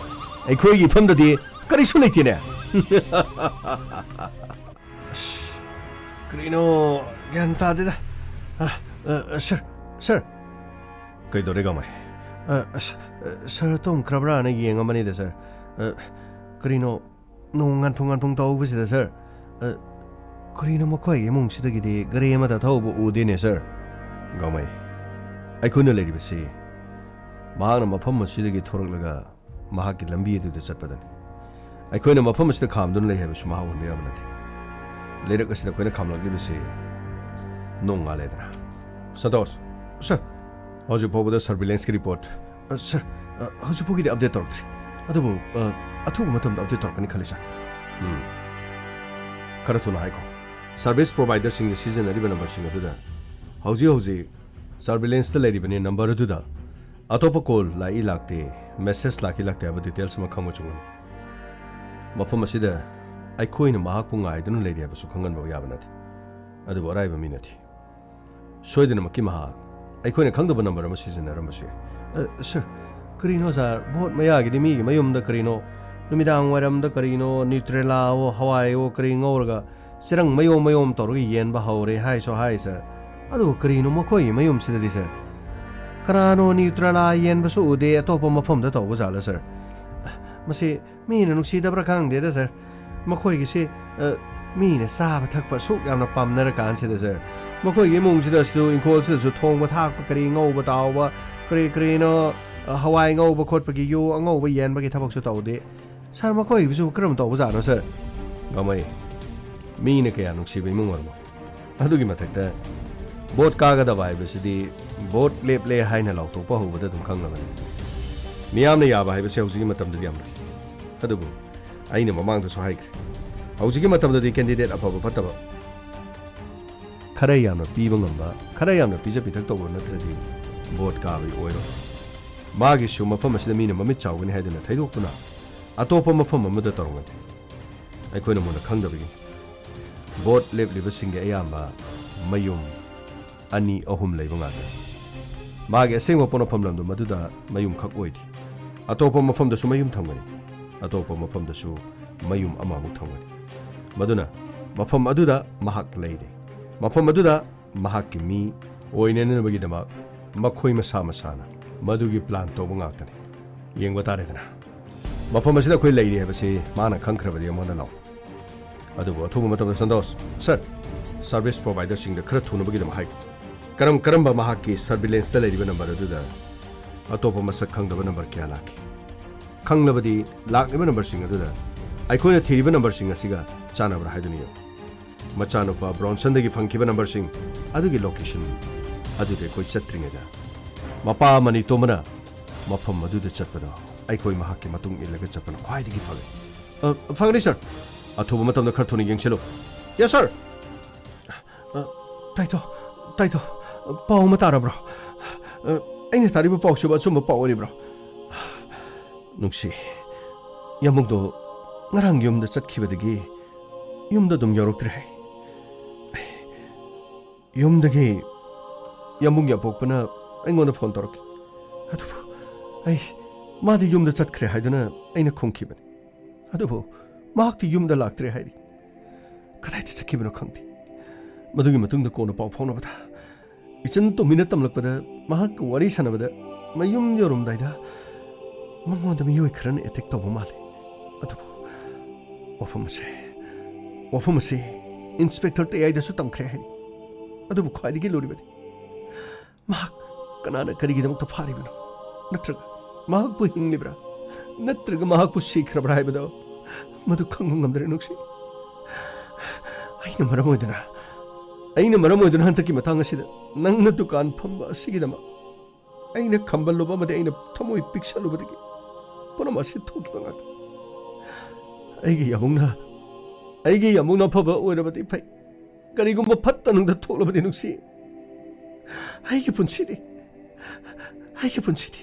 ꯑꯩꯈꯣꯏꯒꯤ ꯏꯐꯝꯗꯗꯤ ꯀꯔꯤꯁꯨ ꯂꯩꯇꯦꯅꯦ꯫ ꯑꯁ, ꯀꯔꯤꯅꯣ ꯒ꯭ꯌꯥꯟ ꯇꯥꯗꯦꯗ꯫ ꯑ, ꯑ, ꯁꯔ, ꯁꯔ꯫ ꯀꯩꯗꯧꯔꯦ, ꯒꯥꯡꯃꯩ? ꯑ, ꯑꯁ, ꯑ, ꯁꯔ ꯇꯨꯝꯈ꯭ꯔꯕ꯭ꯔꯥꯅ ꯌꯦꯡꯉꯝꯕꯅꯤꯗ, ꯁꯔ꯫ ꯑ, ꯀꯔꯤꯅꯣ ꯅꯣꯡ ꯉꯥꯟꯐꯨꯡ ꯉꯥꯟꯐꯨꯡ ꯇꯧꯕꯁꯤꯗ, ꯁꯔ? ꯑ, ꯀꯔꯤꯅꯣ ꯃꯈꯣꯏ ꯏꯃꯨꯡꯁꯤꯗꯒꯤꯗꯤ ꯒꯥꯔꯤ ꯑꯃꯠꯇ ꯊꯧꯕ ꯎꯗꯦꯅꯦ, ꯁꯔ? ꯒꯥꯡꯃꯩ, ꯑꯩꯈꯣꯏꯅ ꯂꯩꯔꯤꯕꯁꯤ ꯃꯍꯥꯛꯅ ꯃꯐꯝ ꯑꯁꯤꯗꯒꯤ ꯊꯣꯔꯛꯂꯒ ꯃꯍꯥꯛꯀꯤ ꯂꯝꯕꯤ ꯑꯗꯨꯗ ꯆꯠꯄꯗꯅꯤ꯫ ꯑꯩꯈꯣꯏꯅ ꯃꯐꯝ ꯑꯁꯤꯗ ꯈꯥꯝꯗꯨꯅ ꯂꯩ ꯍꯥꯏꯕꯁꯤ ꯃꯍꯥꯛ ꯎꯍꯟꯕ ꯌꯥꯕ ꯅꯠꯇꯦ꯫ ꯂꯩꯔꯛ ꯑꯁꯤꯗ ꯑꯩꯈꯣꯏꯅ ꯈꯥꯝꯂꯛꯂꯤꯕꯁꯤ ꯅꯣꯡ ꯉꯥꯜꯂꯦꯗꯅ꯫ ꯁꯟꯇꯣꯁ꯫ ꯁꯔ꯫ ꯍꯧꯖꯤꯛ ꯐꯥꯎꯕꯗ surveillance ꯀꯤ report꯫ ꯑ, ꯁꯔ, ꯑ, ꯍꯧꯖꯤꯛ ꯐꯥꯎꯒꯤꯗꯤ update ꯇꯧꯔꯛꯇ꯭ꯔꯤ꯫ ꯑꯗꯨꯕꯨ, ꯑ, ꯑꯊꯨꯕ ꯃꯇꯝꯗ update ꯇꯧꯔꯛꯀꯅꯤ ꯈꯜꯂꯤ, ꯁꯔ꯫ ꯎꯝ꯫ ꯈꯔ ꯊꯨꯅ ꯍꯥꯏꯈꯣ꯫ Service provider ꯁꯤꯡꯅ ꯁꯤꯖꯤꯟꯅꯔꯤꯕ number ꯁꯤꯡ ꯑꯗꯨꯗ ꯍꯧꯖꯤꯛ ꯍꯧꯖꯤꯛ surveillance ꯇ ꯂꯩꯔꯤꯕꯅꯤ꯫ Number ꯑꯗꯨꯗ ꯑꯇꯣꯞꯄ call ꯂꯥꯛꯏ ꯂꯥꯛꯇꯦ, message ꯂꯥꯛꯏ ꯂꯥꯛꯇꯦ ꯍꯥꯏꯕ details ꯑꯃ ꯈꯪꯕ ꯆꯨꯝꯒꯅꯤ꯫ ꯃꯐꯝ ꯑꯁꯤꯗ ꯑꯩꯈꯣꯏꯅ ꯃꯍꯥꯛꯄꯨ ꯉꯥꯏꯗꯨꯅ ꯂꯩꯔꯤ ꯍꯥꯏꯕꯁꯨ ꯈꯪꯍꯟꯕ ꯌꯥꯕ ꯅꯠꯇꯦ꯫ ꯑꯗꯨꯕꯨ ꯑꯔꯥꯏꯕ ꯃꯤ ꯅꯠꯇꯦ꯫ ꯁꯣꯏꯗꯅꯃꯛꯀꯤ ꯃꯍꯥꯛ ꯑꯩꯈꯣꯏꯅ ꯈꯪꯗꯕ ꯅꯝꯕꯔ ꯑꯃ ꯁꯤꯖꯤꯟꯅꯔꯝꯕꯁꯨ ꯌꯥꯏ꯫ ꯑ, ꯁꯔ, ꯀꯔꯤꯅꯣ ꯁꯥꯔ? ꯚꯣꯠ ꯃꯌꯥꯒꯤꯗꯤ ꯃꯤꯒꯤ ꯃꯌꯨꯝꯗ ꯀꯔꯤꯅꯣ, ꯅꯨꯃꯤꯗꯥꯡ ꯋꯥꯏꯔꯝꯗ ꯀꯔꯤꯅꯣ, ꯅ꯭ꯌꯨꯇ꯭ꯔꯦꯂꯥꯋꯣ, ꯍꯋꯥꯏꯋꯣ, ꯀꯔꯤ ꯉꯧꯔꯒ ꯆꯦꯔꯪ ꯃꯌꯣꯝ ꯃꯌꯣꯝ ꯇꯧꯔꯒ ꯌꯦꯟꯕ ꯍꯧꯔꯦ ꯍꯥꯏꯁꯨ ꯍꯥꯏ, ꯁꯥꯔ꯫ ꯑꯗꯨꯒ ꯀꯔꯤꯅꯣ ꯃꯈꯣꯏꯒꯤ ꯃꯌꯨꯝꯁꯤꯗꯗꯤ, ꯁꯥꯔ? ꯀꯅꯥꯅꯣ ꯅ꯭ꯌꯨꯇ꯭ꯔꯦꯂꯥ ꯌꯦꯟꯕꯁꯨ ꯎꯗꯦ, ꯑꯇꯣꯞꯄ ꯃꯐꯝꯗ ꯇꯧꯕ ꯖꯥꯠꯂ, ꯁꯥꯔ? ꯃꯁꯤ ꯃꯤꯅ ꯅꯨꯡꯁꯤꯗꯕ꯭ꯔꯥ ꯈꯪꯗꯦꯗ, ꯁꯥꯔ꯫ ꯃꯈꯣꯏꯒꯤꯁꯤ, ꯑ, ꯃꯤꯅ ꯆꯥꯕ ꯊꯛꯄ ꯑꯁꯨꯛ ꯌꯥꯝꯅ ꯄꯥꯝꯅꯔꯀꯥꯟꯁꯤꯗ, ꯁꯥꯔ, ꯃꯈꯣꯏꯒꯤ ꯏꯃꯨꯡꯁꯤꯗꯁꯨ, ꯏꯪꯈꯣꯜꯁꯤꯗꯁꯨ ꯊꯣꯡꯕ ꯊꯥꯛꯄ, ꯀꯔꯤ ꯉꯧꯕ ꯇꯥꯎꯕ, ꯀꯔꯤ ꯀꯔꯤꯅꯣ, ꯑ, ꯍꯋꯥꯏ ꯉꯧꯕ ꯈꯣꯠꯄꯒꯤ, ꯌꯨ ꯑꯉꯧꯕ ꯌꯦꯟꯕꯒꯤ ꯊꯕꯛꯁꯨ ꯇꯧꯗꯦ꯫ ꯁꯥꯔ, ꯃꯈꯣꯏꯒꯤꯁꯨ ꯀꯔꯝ ꯇꯧꯕ ꯖꯥꯠꯅꯣ, ꯁꯥꯔ? ꯒꯃꯩ, ꯃꯤꯅ ꯀꯌꯥ ꯅꯨꯡꯁꯤꯕ ꯏꯃꯨꯡ ꯑꯣꯏꯔꯝꯃꯣ꯫ ꯑꯗꯨꯒꯤ ꯃꯊꯛꯇ, ꯚꯣꯠ ꯀꯥꯒꯗꯕ ꯍꯥꯏꯕꯁꯤꯗꯤ ꯚꯣꯠ ꯂꯦꯞꯂꯦ ꯍꯥꯏꯅ ꯂꯥꯎꯊꯣꯛꯄ ꯍꯧꯕꯗ ꯑꯗꯨꯝ ꯈꯪꯂꯕꯅꯤ꯫ ꯃꯤꯌꯥꯝꯅ ꯌꯥꯕ ꯍꯥꯏꯕꯁꯤ ꯍꯧꯖꯤꯛꯀꯤ ꯃꯇꯝꯗꯗꯤ ꯌꯥꯝ ꯂꯩ꯫ ꯑꯗꯨꯕꯨ ꯑꯩꯅ ꯃꯃꯥꯡꯗꯁꯨ ꯍꯥꯏꯈ꯭ꯔꯦ, ꯍꯧꯖꯤꯛꯀꯤ ꯃꯇꯝꯗꯗꯤ ꯀꯦꯟꯗꯤꯗꯦꯠ ꯑꯐꯕ ꯐꯠꯇꯕ ꯈꯔ ꯌꯥꯝꯅ ꯄꯤꯕ ꯉꯝꯕ, ꯈꯔ ꯌꯥꯝꯅ ꯄꯤꯖ ꯄꯤꯊꯛ ꯇꯧꯕ ꯅꯠꯇ꯭ꯔꯗꯤ ꯚꯣꯠ ꯀꯥꯕꯗꯤ ꯑꯣꯏꯔꯣꯏ꯫ ꯃꯥꯒꯤꯁꯨ ꯃꯐꯝ ꯑꯁꯤꯗ ꯃꯤꯅ ꯃꯃꯤꯠ ꯆꯥꯎꯒꯅꯤ ꯍꯥꯏꯗꯨꯅ ꯊꯩꯗꯣꯛꯇꯨꯅ ꯑꯇꯣꯞꯄ ꯃꯐꯝ ꯑꯃꯗ ꯇꯧꯔꯝꯒꯅꯤ꯫ ꯑꯩꯈꯣꯏꯅ ꯃꯨꯟꯅ ꯈꯪꯗꯕꯒꯤꯅꯤ꯫ ꯚꯣꯠ ꯂꯦꯞꯂꯤꯕꯁꯤꯡꯒꯤ ꯑꯌꯥꯝꯕ ꯃꯌꯨꯝ ꯑꯅꯤ ꯑꯍꯨꯝ ꯂꯩꯕ ꯉꯥꯛꯇꯅꯤ꯫ ꯃꯥꯒꯤ ꯑꯁꯦꯡꯕ ꯄꯣꯛꯅꯐꯝ ꯂꯝꯗꯝ ꯑꯗꯨꯗ ꯃꯌꯨꯝꯈꯛ ꯑꯣꯏꯗꯦ꯫ ꯑꯇꯣꯞꯄ ꯃꯐꯝꯗꯁꯨ ꯃꯌꯨꯝ ꯊꯝꯒꯅꯤ꯫ ꯑꯇꯣꯞꯄ ꯃꯐꯝꯗꯁꯨ ꯃꯌꯨꯝ ꯑꯃꯃꯨꯛ ꯊꯝꯒꯅꯤ꯫ ꯃꯗꯨꯅ ꯃꯐꯝ ꯑꯗꯨꯗ ꯃꯍꯥꯛ ꯂꯩꯔꯦ꯫ ꯃꯐꯝ ꯑꯗꯨꯗ ꯃꯍꯥꯛꯀꯤ ꯃꯤ ꯑꯣꯏꯅꯅꯕꯒꯤꯗꯃꯛ ꯃꯈꯣꯏ ꯃꯁꯥ ꯃꯁꯥꯅ ꯃꯗꯨꯒꯤ ꯄ꯭ꯂꯥꯟ ꯇꯧꯕ ꯉꯥꯛꯇꯅꯤ꯫ ꯌꯦꯡꯕ ꯇꯥꯔꯦꯗꯅ꯫ ꯃꯐꯝ ꯑꯁꯤꯗ ꯑꯩꯈꯣꯏ ꯂꯩꯔꯤ ꯍꯥꯏꯕꯁꯤ ꯃꯥꯅ ꯈꯪꯈ꯭ꯔꯕꯗꯤ ꯑꯩꯉꯣꯟꯗ ꯂꯥꯛꯎ꯫ ꯑꯗꯨꯕꯨ ꯑꯊꯨꯕ ꯃꯇꯝꯗ ꯁꯟꯇꯣꯁ, ꯁꯔ, ꯁꯔꯚꯤꯁ ꯄ꯭ꯔꯣꯚꯥꯏꯗꯔꯁꯤꯡꯗ ꯈꯔ ꯊꯨꯅꯕꯒꯤꯗꯃꯛ ꯍꯥꯏꯈꯣ꯫ ꯀꯔꯝ ꯀꯔꯝꯕ ꯃꯍꯥꯛꯀꯤ ꯁꯔꯚꯤꯂꯦꯟꯁꯇ ꯂꯩꯔꯤꯕ ꯅꯝꯕꯔ ꯑꯗꯨꯗ ꯑꯇꯣꯞꯄ ꯃꯁꯛ ꯈꯪꯗꯕ ꯅꯝꯕꯔ ꯀꯌꯥ ꯂꯥꯛꯈꯤ? ꯈꯪꯂꯕꯗꯤ ꯂꯥꯛꯂꯤꯕ ꯅꯝꯕꯔꯁꯤꯡ ꯑꯗꯨꯗ ꯑꯩꯈꯣꯏꯅ ꯊꯤꯔꯤꯕ ꯅꯝꯕꯔꯁꯤꯡ ꯑꯁꯤꯒ ꯆꯥꯟꯅꯕ꯭ꯔꯥ ꯍꯥꯏꯗꯨꯅ ꯌꯦꯡꯉꯨ꯫ ꯃꯆꯥꯅꯨꯄꯥ ꯕ꯭ꯔꯣꯟꯁꯟꯗꯒꯤ ꯐꯪꯈꯤꯕ ꯅꯝꯕꯔꯁꯤꯡ ꯑꯗꯨꯒꯤ ꯂꯣꯀꯦꯁꯟ ꯑꯗꯨꯗ ꯑꯩꯈꯣꯏ ꯆꯠꯇ꯭ꯔꯤꯉꯩꯗ ꯃꯄꯥ ꯑꯃꯅꯤ ꯇꯣꯝꯕꯅ ꯃꯐꯝ ꯑꯗꯨꯗ ꯆꯠꯄꯗꯣ ꯑꯩꯈꯣꯏ ꯃꯍꯥꯛꯀꯤ ꯃꯇꯨꯡ ꯏꯜꯂꯒ ꯆꯠꯄꯅ ꯈ꯭ꯋꯥꯏꯗꯒꯤ ꯐꯒꯅꯤ꯫ ꯑ, ꯐꯒꯅꯤ, ꯁꯔ꯫ ꯑꯊꯨꯕ ꯃꯇꯝꯗ ꯈꯔ ꯊꯨꯅ ꯌꯦꯡꯁꯤꯜꯂꯨ꯫ Yes, sir. ꯑ, ꯇꯥꯏꯇꯣ, ꯇꯥꯏꯇꯣ, ꯄꯥꯎ ꯑꯃ ꯇꯥꯔꯕ꯭ꯔꯣ? ꯑ, ꯑꯩꯅ ꯇꯥꯔꯤꯕ ꯄꯥꯎꯁꯤꯕꯨ ꯑꯆꯨꯝꯕ ꯄꯥꯎ ꯑꯣꯏꯔꯤꯕ꯭ꯔꯣ? ꯅꯨꯡꯁꯤ, ꯌꯥꯝꯕꯨꯡꯗꯣ ꯉꯔꯥꯡ ꯌꯨꯝꯗ ꯆꯠꯈꯤꯕꯗꯒꯤ ꯌꯨꯝꯗ ꯑꯗꯨꯝ ꯌꯧꯔꯛꯇ꯭ꯔꯦ꯫ ꯌꯨꯝꯗꯒꯤ ꯌꯥꯝꯕꯨꯡꯒꯤ ꯑꯄꯣꯛꯄꯅ ꯑꯩꯉꯣꯟꯗ ꯐꯣꯟ ꯇꯧꯔꯛꯈꯤ꯫ ꯑꯗꯨꯕꯨ ꯑꯩ, ꯃꯥꯗꯤ ꯌꯨꯝꯗ ꯆꯠꯈ꯭ꯔꯦ ꯍꯥꯏꯗꯨꯅ ꯑꯩꯅ ꯈꯨꯝꯈꯤꯕꯅꯤ꯫ ꯑꯗꯨꯕꯨ ꯃꯍꯥꯛꯇꯤ ꯌꯨꯝꯗ ꯂꯥꯛꯇ꯭ꯔꯦ ꯍꯥꯏꯔꯤ꯫ ꯀꯗꯥꯏꯗ ꯆꯠꯈꯤꯕꯅꯣ ꯈꯪꯗꯦ꯫ ꯃꯗꯨꯒꯤ ꯃꯇꯨꯡꯗ ꯀꯣꯟꯅ ꯄꯥꯎ ꯐꯥꯎꯅꯕꯗ ꯏꯆꯟ ꯇꯣꯝꯕꯤꯅ ꯇꯝꯂꯛꯄꯗ, ꯃꯍꯥꯛꯀ ꯋꯥꯔꯤ ꯁꯥꯟꯅꯕꯗ ꯃꯌꯨꯝ ꯌꯧꯔꯝꯗꯥꯏꯗ ꯃꯉꯣꯟꯗ ꯃꯤꯑꯣꯏ ꯈꯔꯅ ꯑꯦꯇꯦꯛ ꯇꯧꯕ ꯃꯥꯜꯂꯤ꯫ ꯑꯗꯨꯕꯨ ꯋꯥꯐꯝ ꯑꯁꯤ, ꯋꯥꯐꯝ ꯑꯁꯤ ꯏꯟꯁꯄꯦꯛꯇꯔ ꯇꯌꯥꯏꯗꯁꯨ ꯇꯝꯈ꯭ꯔꯦ ꯍꯥꯏꯔꯤ꯫ ꯑꯗꯨꯕꯨ ꯈ꯭ꯋꯥꯏꯗꯒꯤ ꯂꯨꯔꯤꯕꯗꯤ ꯃꯍꯥꯛ ꯀꯅꯥꯅ ꯀꯔꯤꯒꯤꯗꯃꯛꯇ ꯐꯥꯔꯤꯕꯅꯣ? ꯅꯠꯇ꯭ꯔꯒ ꯃꯍꯥꯛꯄꯨ ꯍꯤꯡꯂꯤꯕ꯭ꯔꯥ? ꯅꯠꯇ꯭ꯔꯒ ꯃꯍꯥꯛꯄꯨ ꯁꯤꯈ꯭ꯔꯕ꯭ꯔꯥ ꯍꯥꯏꯕꯗꯣ ꯃꯗꯨ ꯈꯪꯕ ꯉꯝꯗ꯭ꯔꯦ ꯅꯨꯡꯁꯤ꯫ ꯑꯩꯅ ꯃꯔꯝ ꯑꯣꯏꯗꯨꯅ, ꯑꯩꯅ ꯃꯔꯝ ꯑꯣꯏꯗꯨꯅ ꯍꯟꯗꯛꯀꯤ ꯃꯇꯥꯡ ꯑꯁꯤꯗ ꯅꯪꯅ ꯗꯨꯀꯥꯟ ꯐꯝꯕ ꯑꯁꯤꯒꯤꯗꯃꯛ ꯑꯩꯅ ꯈꯝꯕꯜꯂꯨꯕ ꯑꯃꯗꯤ ꯑꯩꯅ ꯊꯃꯣꯏ ꯄꯤꯛꯁꯜꯂꯨꯕꯗꯒꯤ ꯄꯨꯝꯅꯃꯛ ꯑꯁꯤ ꯊꯣꯛꯈꯤꯕ ꯉꯥꯛꯇꯅꯤ꯫ ꯑꯩꯒꯤ ꯌꯥꯃꯨꯡꯅ, ꯑꯩꯒꯤ ꯌꯥꯃꯨꯡꯅ ꯑꯐꯕ ꯑꯣꯏꯔꯕꯗꯤ ꯐꯩ꯫ ꯀꯔꯤꯒꯨꯝꯕ ꯐꯠꯇ ꯅꯨꯡꯗ ꯊꯣꯛꯂꯕꯗꯤ ꯅꯨꯡꯁꯤ꯫ ꯑꯩꯒꯤ ꯄꯨꯟꯁꯤꯗꯤ, ꯑꯩꯒꯤ ꯄꯨꯟꯁꯤꯗꯤ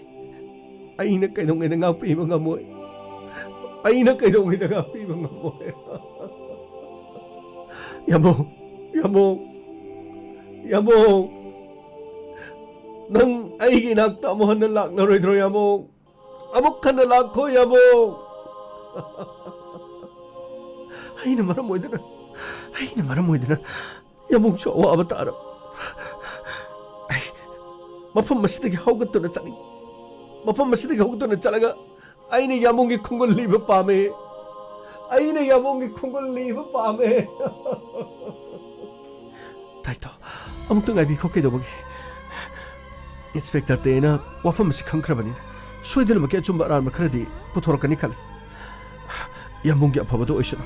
ꯑꯩꯅ ꯀꯩꯗꯧꯉꯩꯗ ꯉꯥꯛꯄꯤꯕ ꯉꯝꯃꯣꯏ꯫ ꯑꯩꯅ ꯀꯩꯗꯧꯉꯩꯗ ꯉꯥꯛꯄꯤꯕ ꯉꯝꯃꯣꯏ꯫ ꯌꯥꯝꯕꯧ, ꯌꯥꯝꯕꯧ, ꯌꯥꯝꯕꯧ, ꯅꯪ ꯑꯩꯒꯤ ꯏꯅꯥꯛꯇ ꯑꯃꯨꯛ ꯍꯟꯅ ꯂꯥꯛꯂꯔꯣꯏꯗ꯭ꯔꯣ, ꯌꯥꯝꯕꯧ? ꯑꯃꯨꯛ ꯍꯟꯅ ꯂꯥꯛꯈꯣ, ꯌꯥꯝꯕꯧ꯫ ꯑꯩꯅ ꯃꯔꯝ ꯑꯣꯏꯗꯨꯅ, ꯑꯩꯅ ꯃꯔꯝ ꯑꯣꯏꯗꯨꯅ ꯌꯥꯝꯕꯧꯁꯨ ꯑꯋꯥꯕ ꯇꯥꯔꯕ꯫ ꯑꯩ ꯃꯐꯝ ꯑꯁꯤꯗꯒꯤ ꯍꯧꯒꯠꯇꯨꯅ ꯆꯠꯅꯤꯡ-, ꯃꯐꯝ ꯑꯁꯤꯗꯒꯤ ꯍꯧꯒꯠꯇꯨꯅ ꯆꯠꯂꯒ ꯑꯩꯅ ꯌꯥꯝꯕꯨꯡꯒꯤ ꯈꯣꯡꯒꯨꯜ ꯂꯤꯕ ꯄꯥꯝꯃꯦ꯫ ꯑꯩꯅ ꯌꯥꯝꯕꯨꯡꯒꯤ ꯈꯣꯡꯒꯨꯜ ꯂꯤꯕ ꯄꯥꯝꯃꯦ꯫ ꯇꯥꯏꯇꯣ, ꯑꯃꯨꯛꯇ ꯉꯥꯏꯕꯤꯈꯣ꯫ ꯀꯩꯗꯧꯕꯒꯤ? ꯏꯟꯁꯄꯦꯛꯇꯔ ꯇꯦꯅ ꯋꯥꯐꯝ ꯑꯁꯤ ꯈꯪꯈ꯭ꯔꯕꯅꯤꯅ ꯁꯣꯏꯗꯅꯃꯛꯀꯤ ꯑꯆꯨꯝꯕ ꯑꯔꯥꯟꯕ ꯈꯔꯗꯤ ꯄꯨꯊꯣꯔꯛꯀꯅꯤ ꯈꯜꯂꯤ꯫ ꯌꯥꯝꯕꯨꯡꯒꯤ ꯑꯐꯕꯗꯣ ꯑꯣꯏꯁꯅꯨ꯫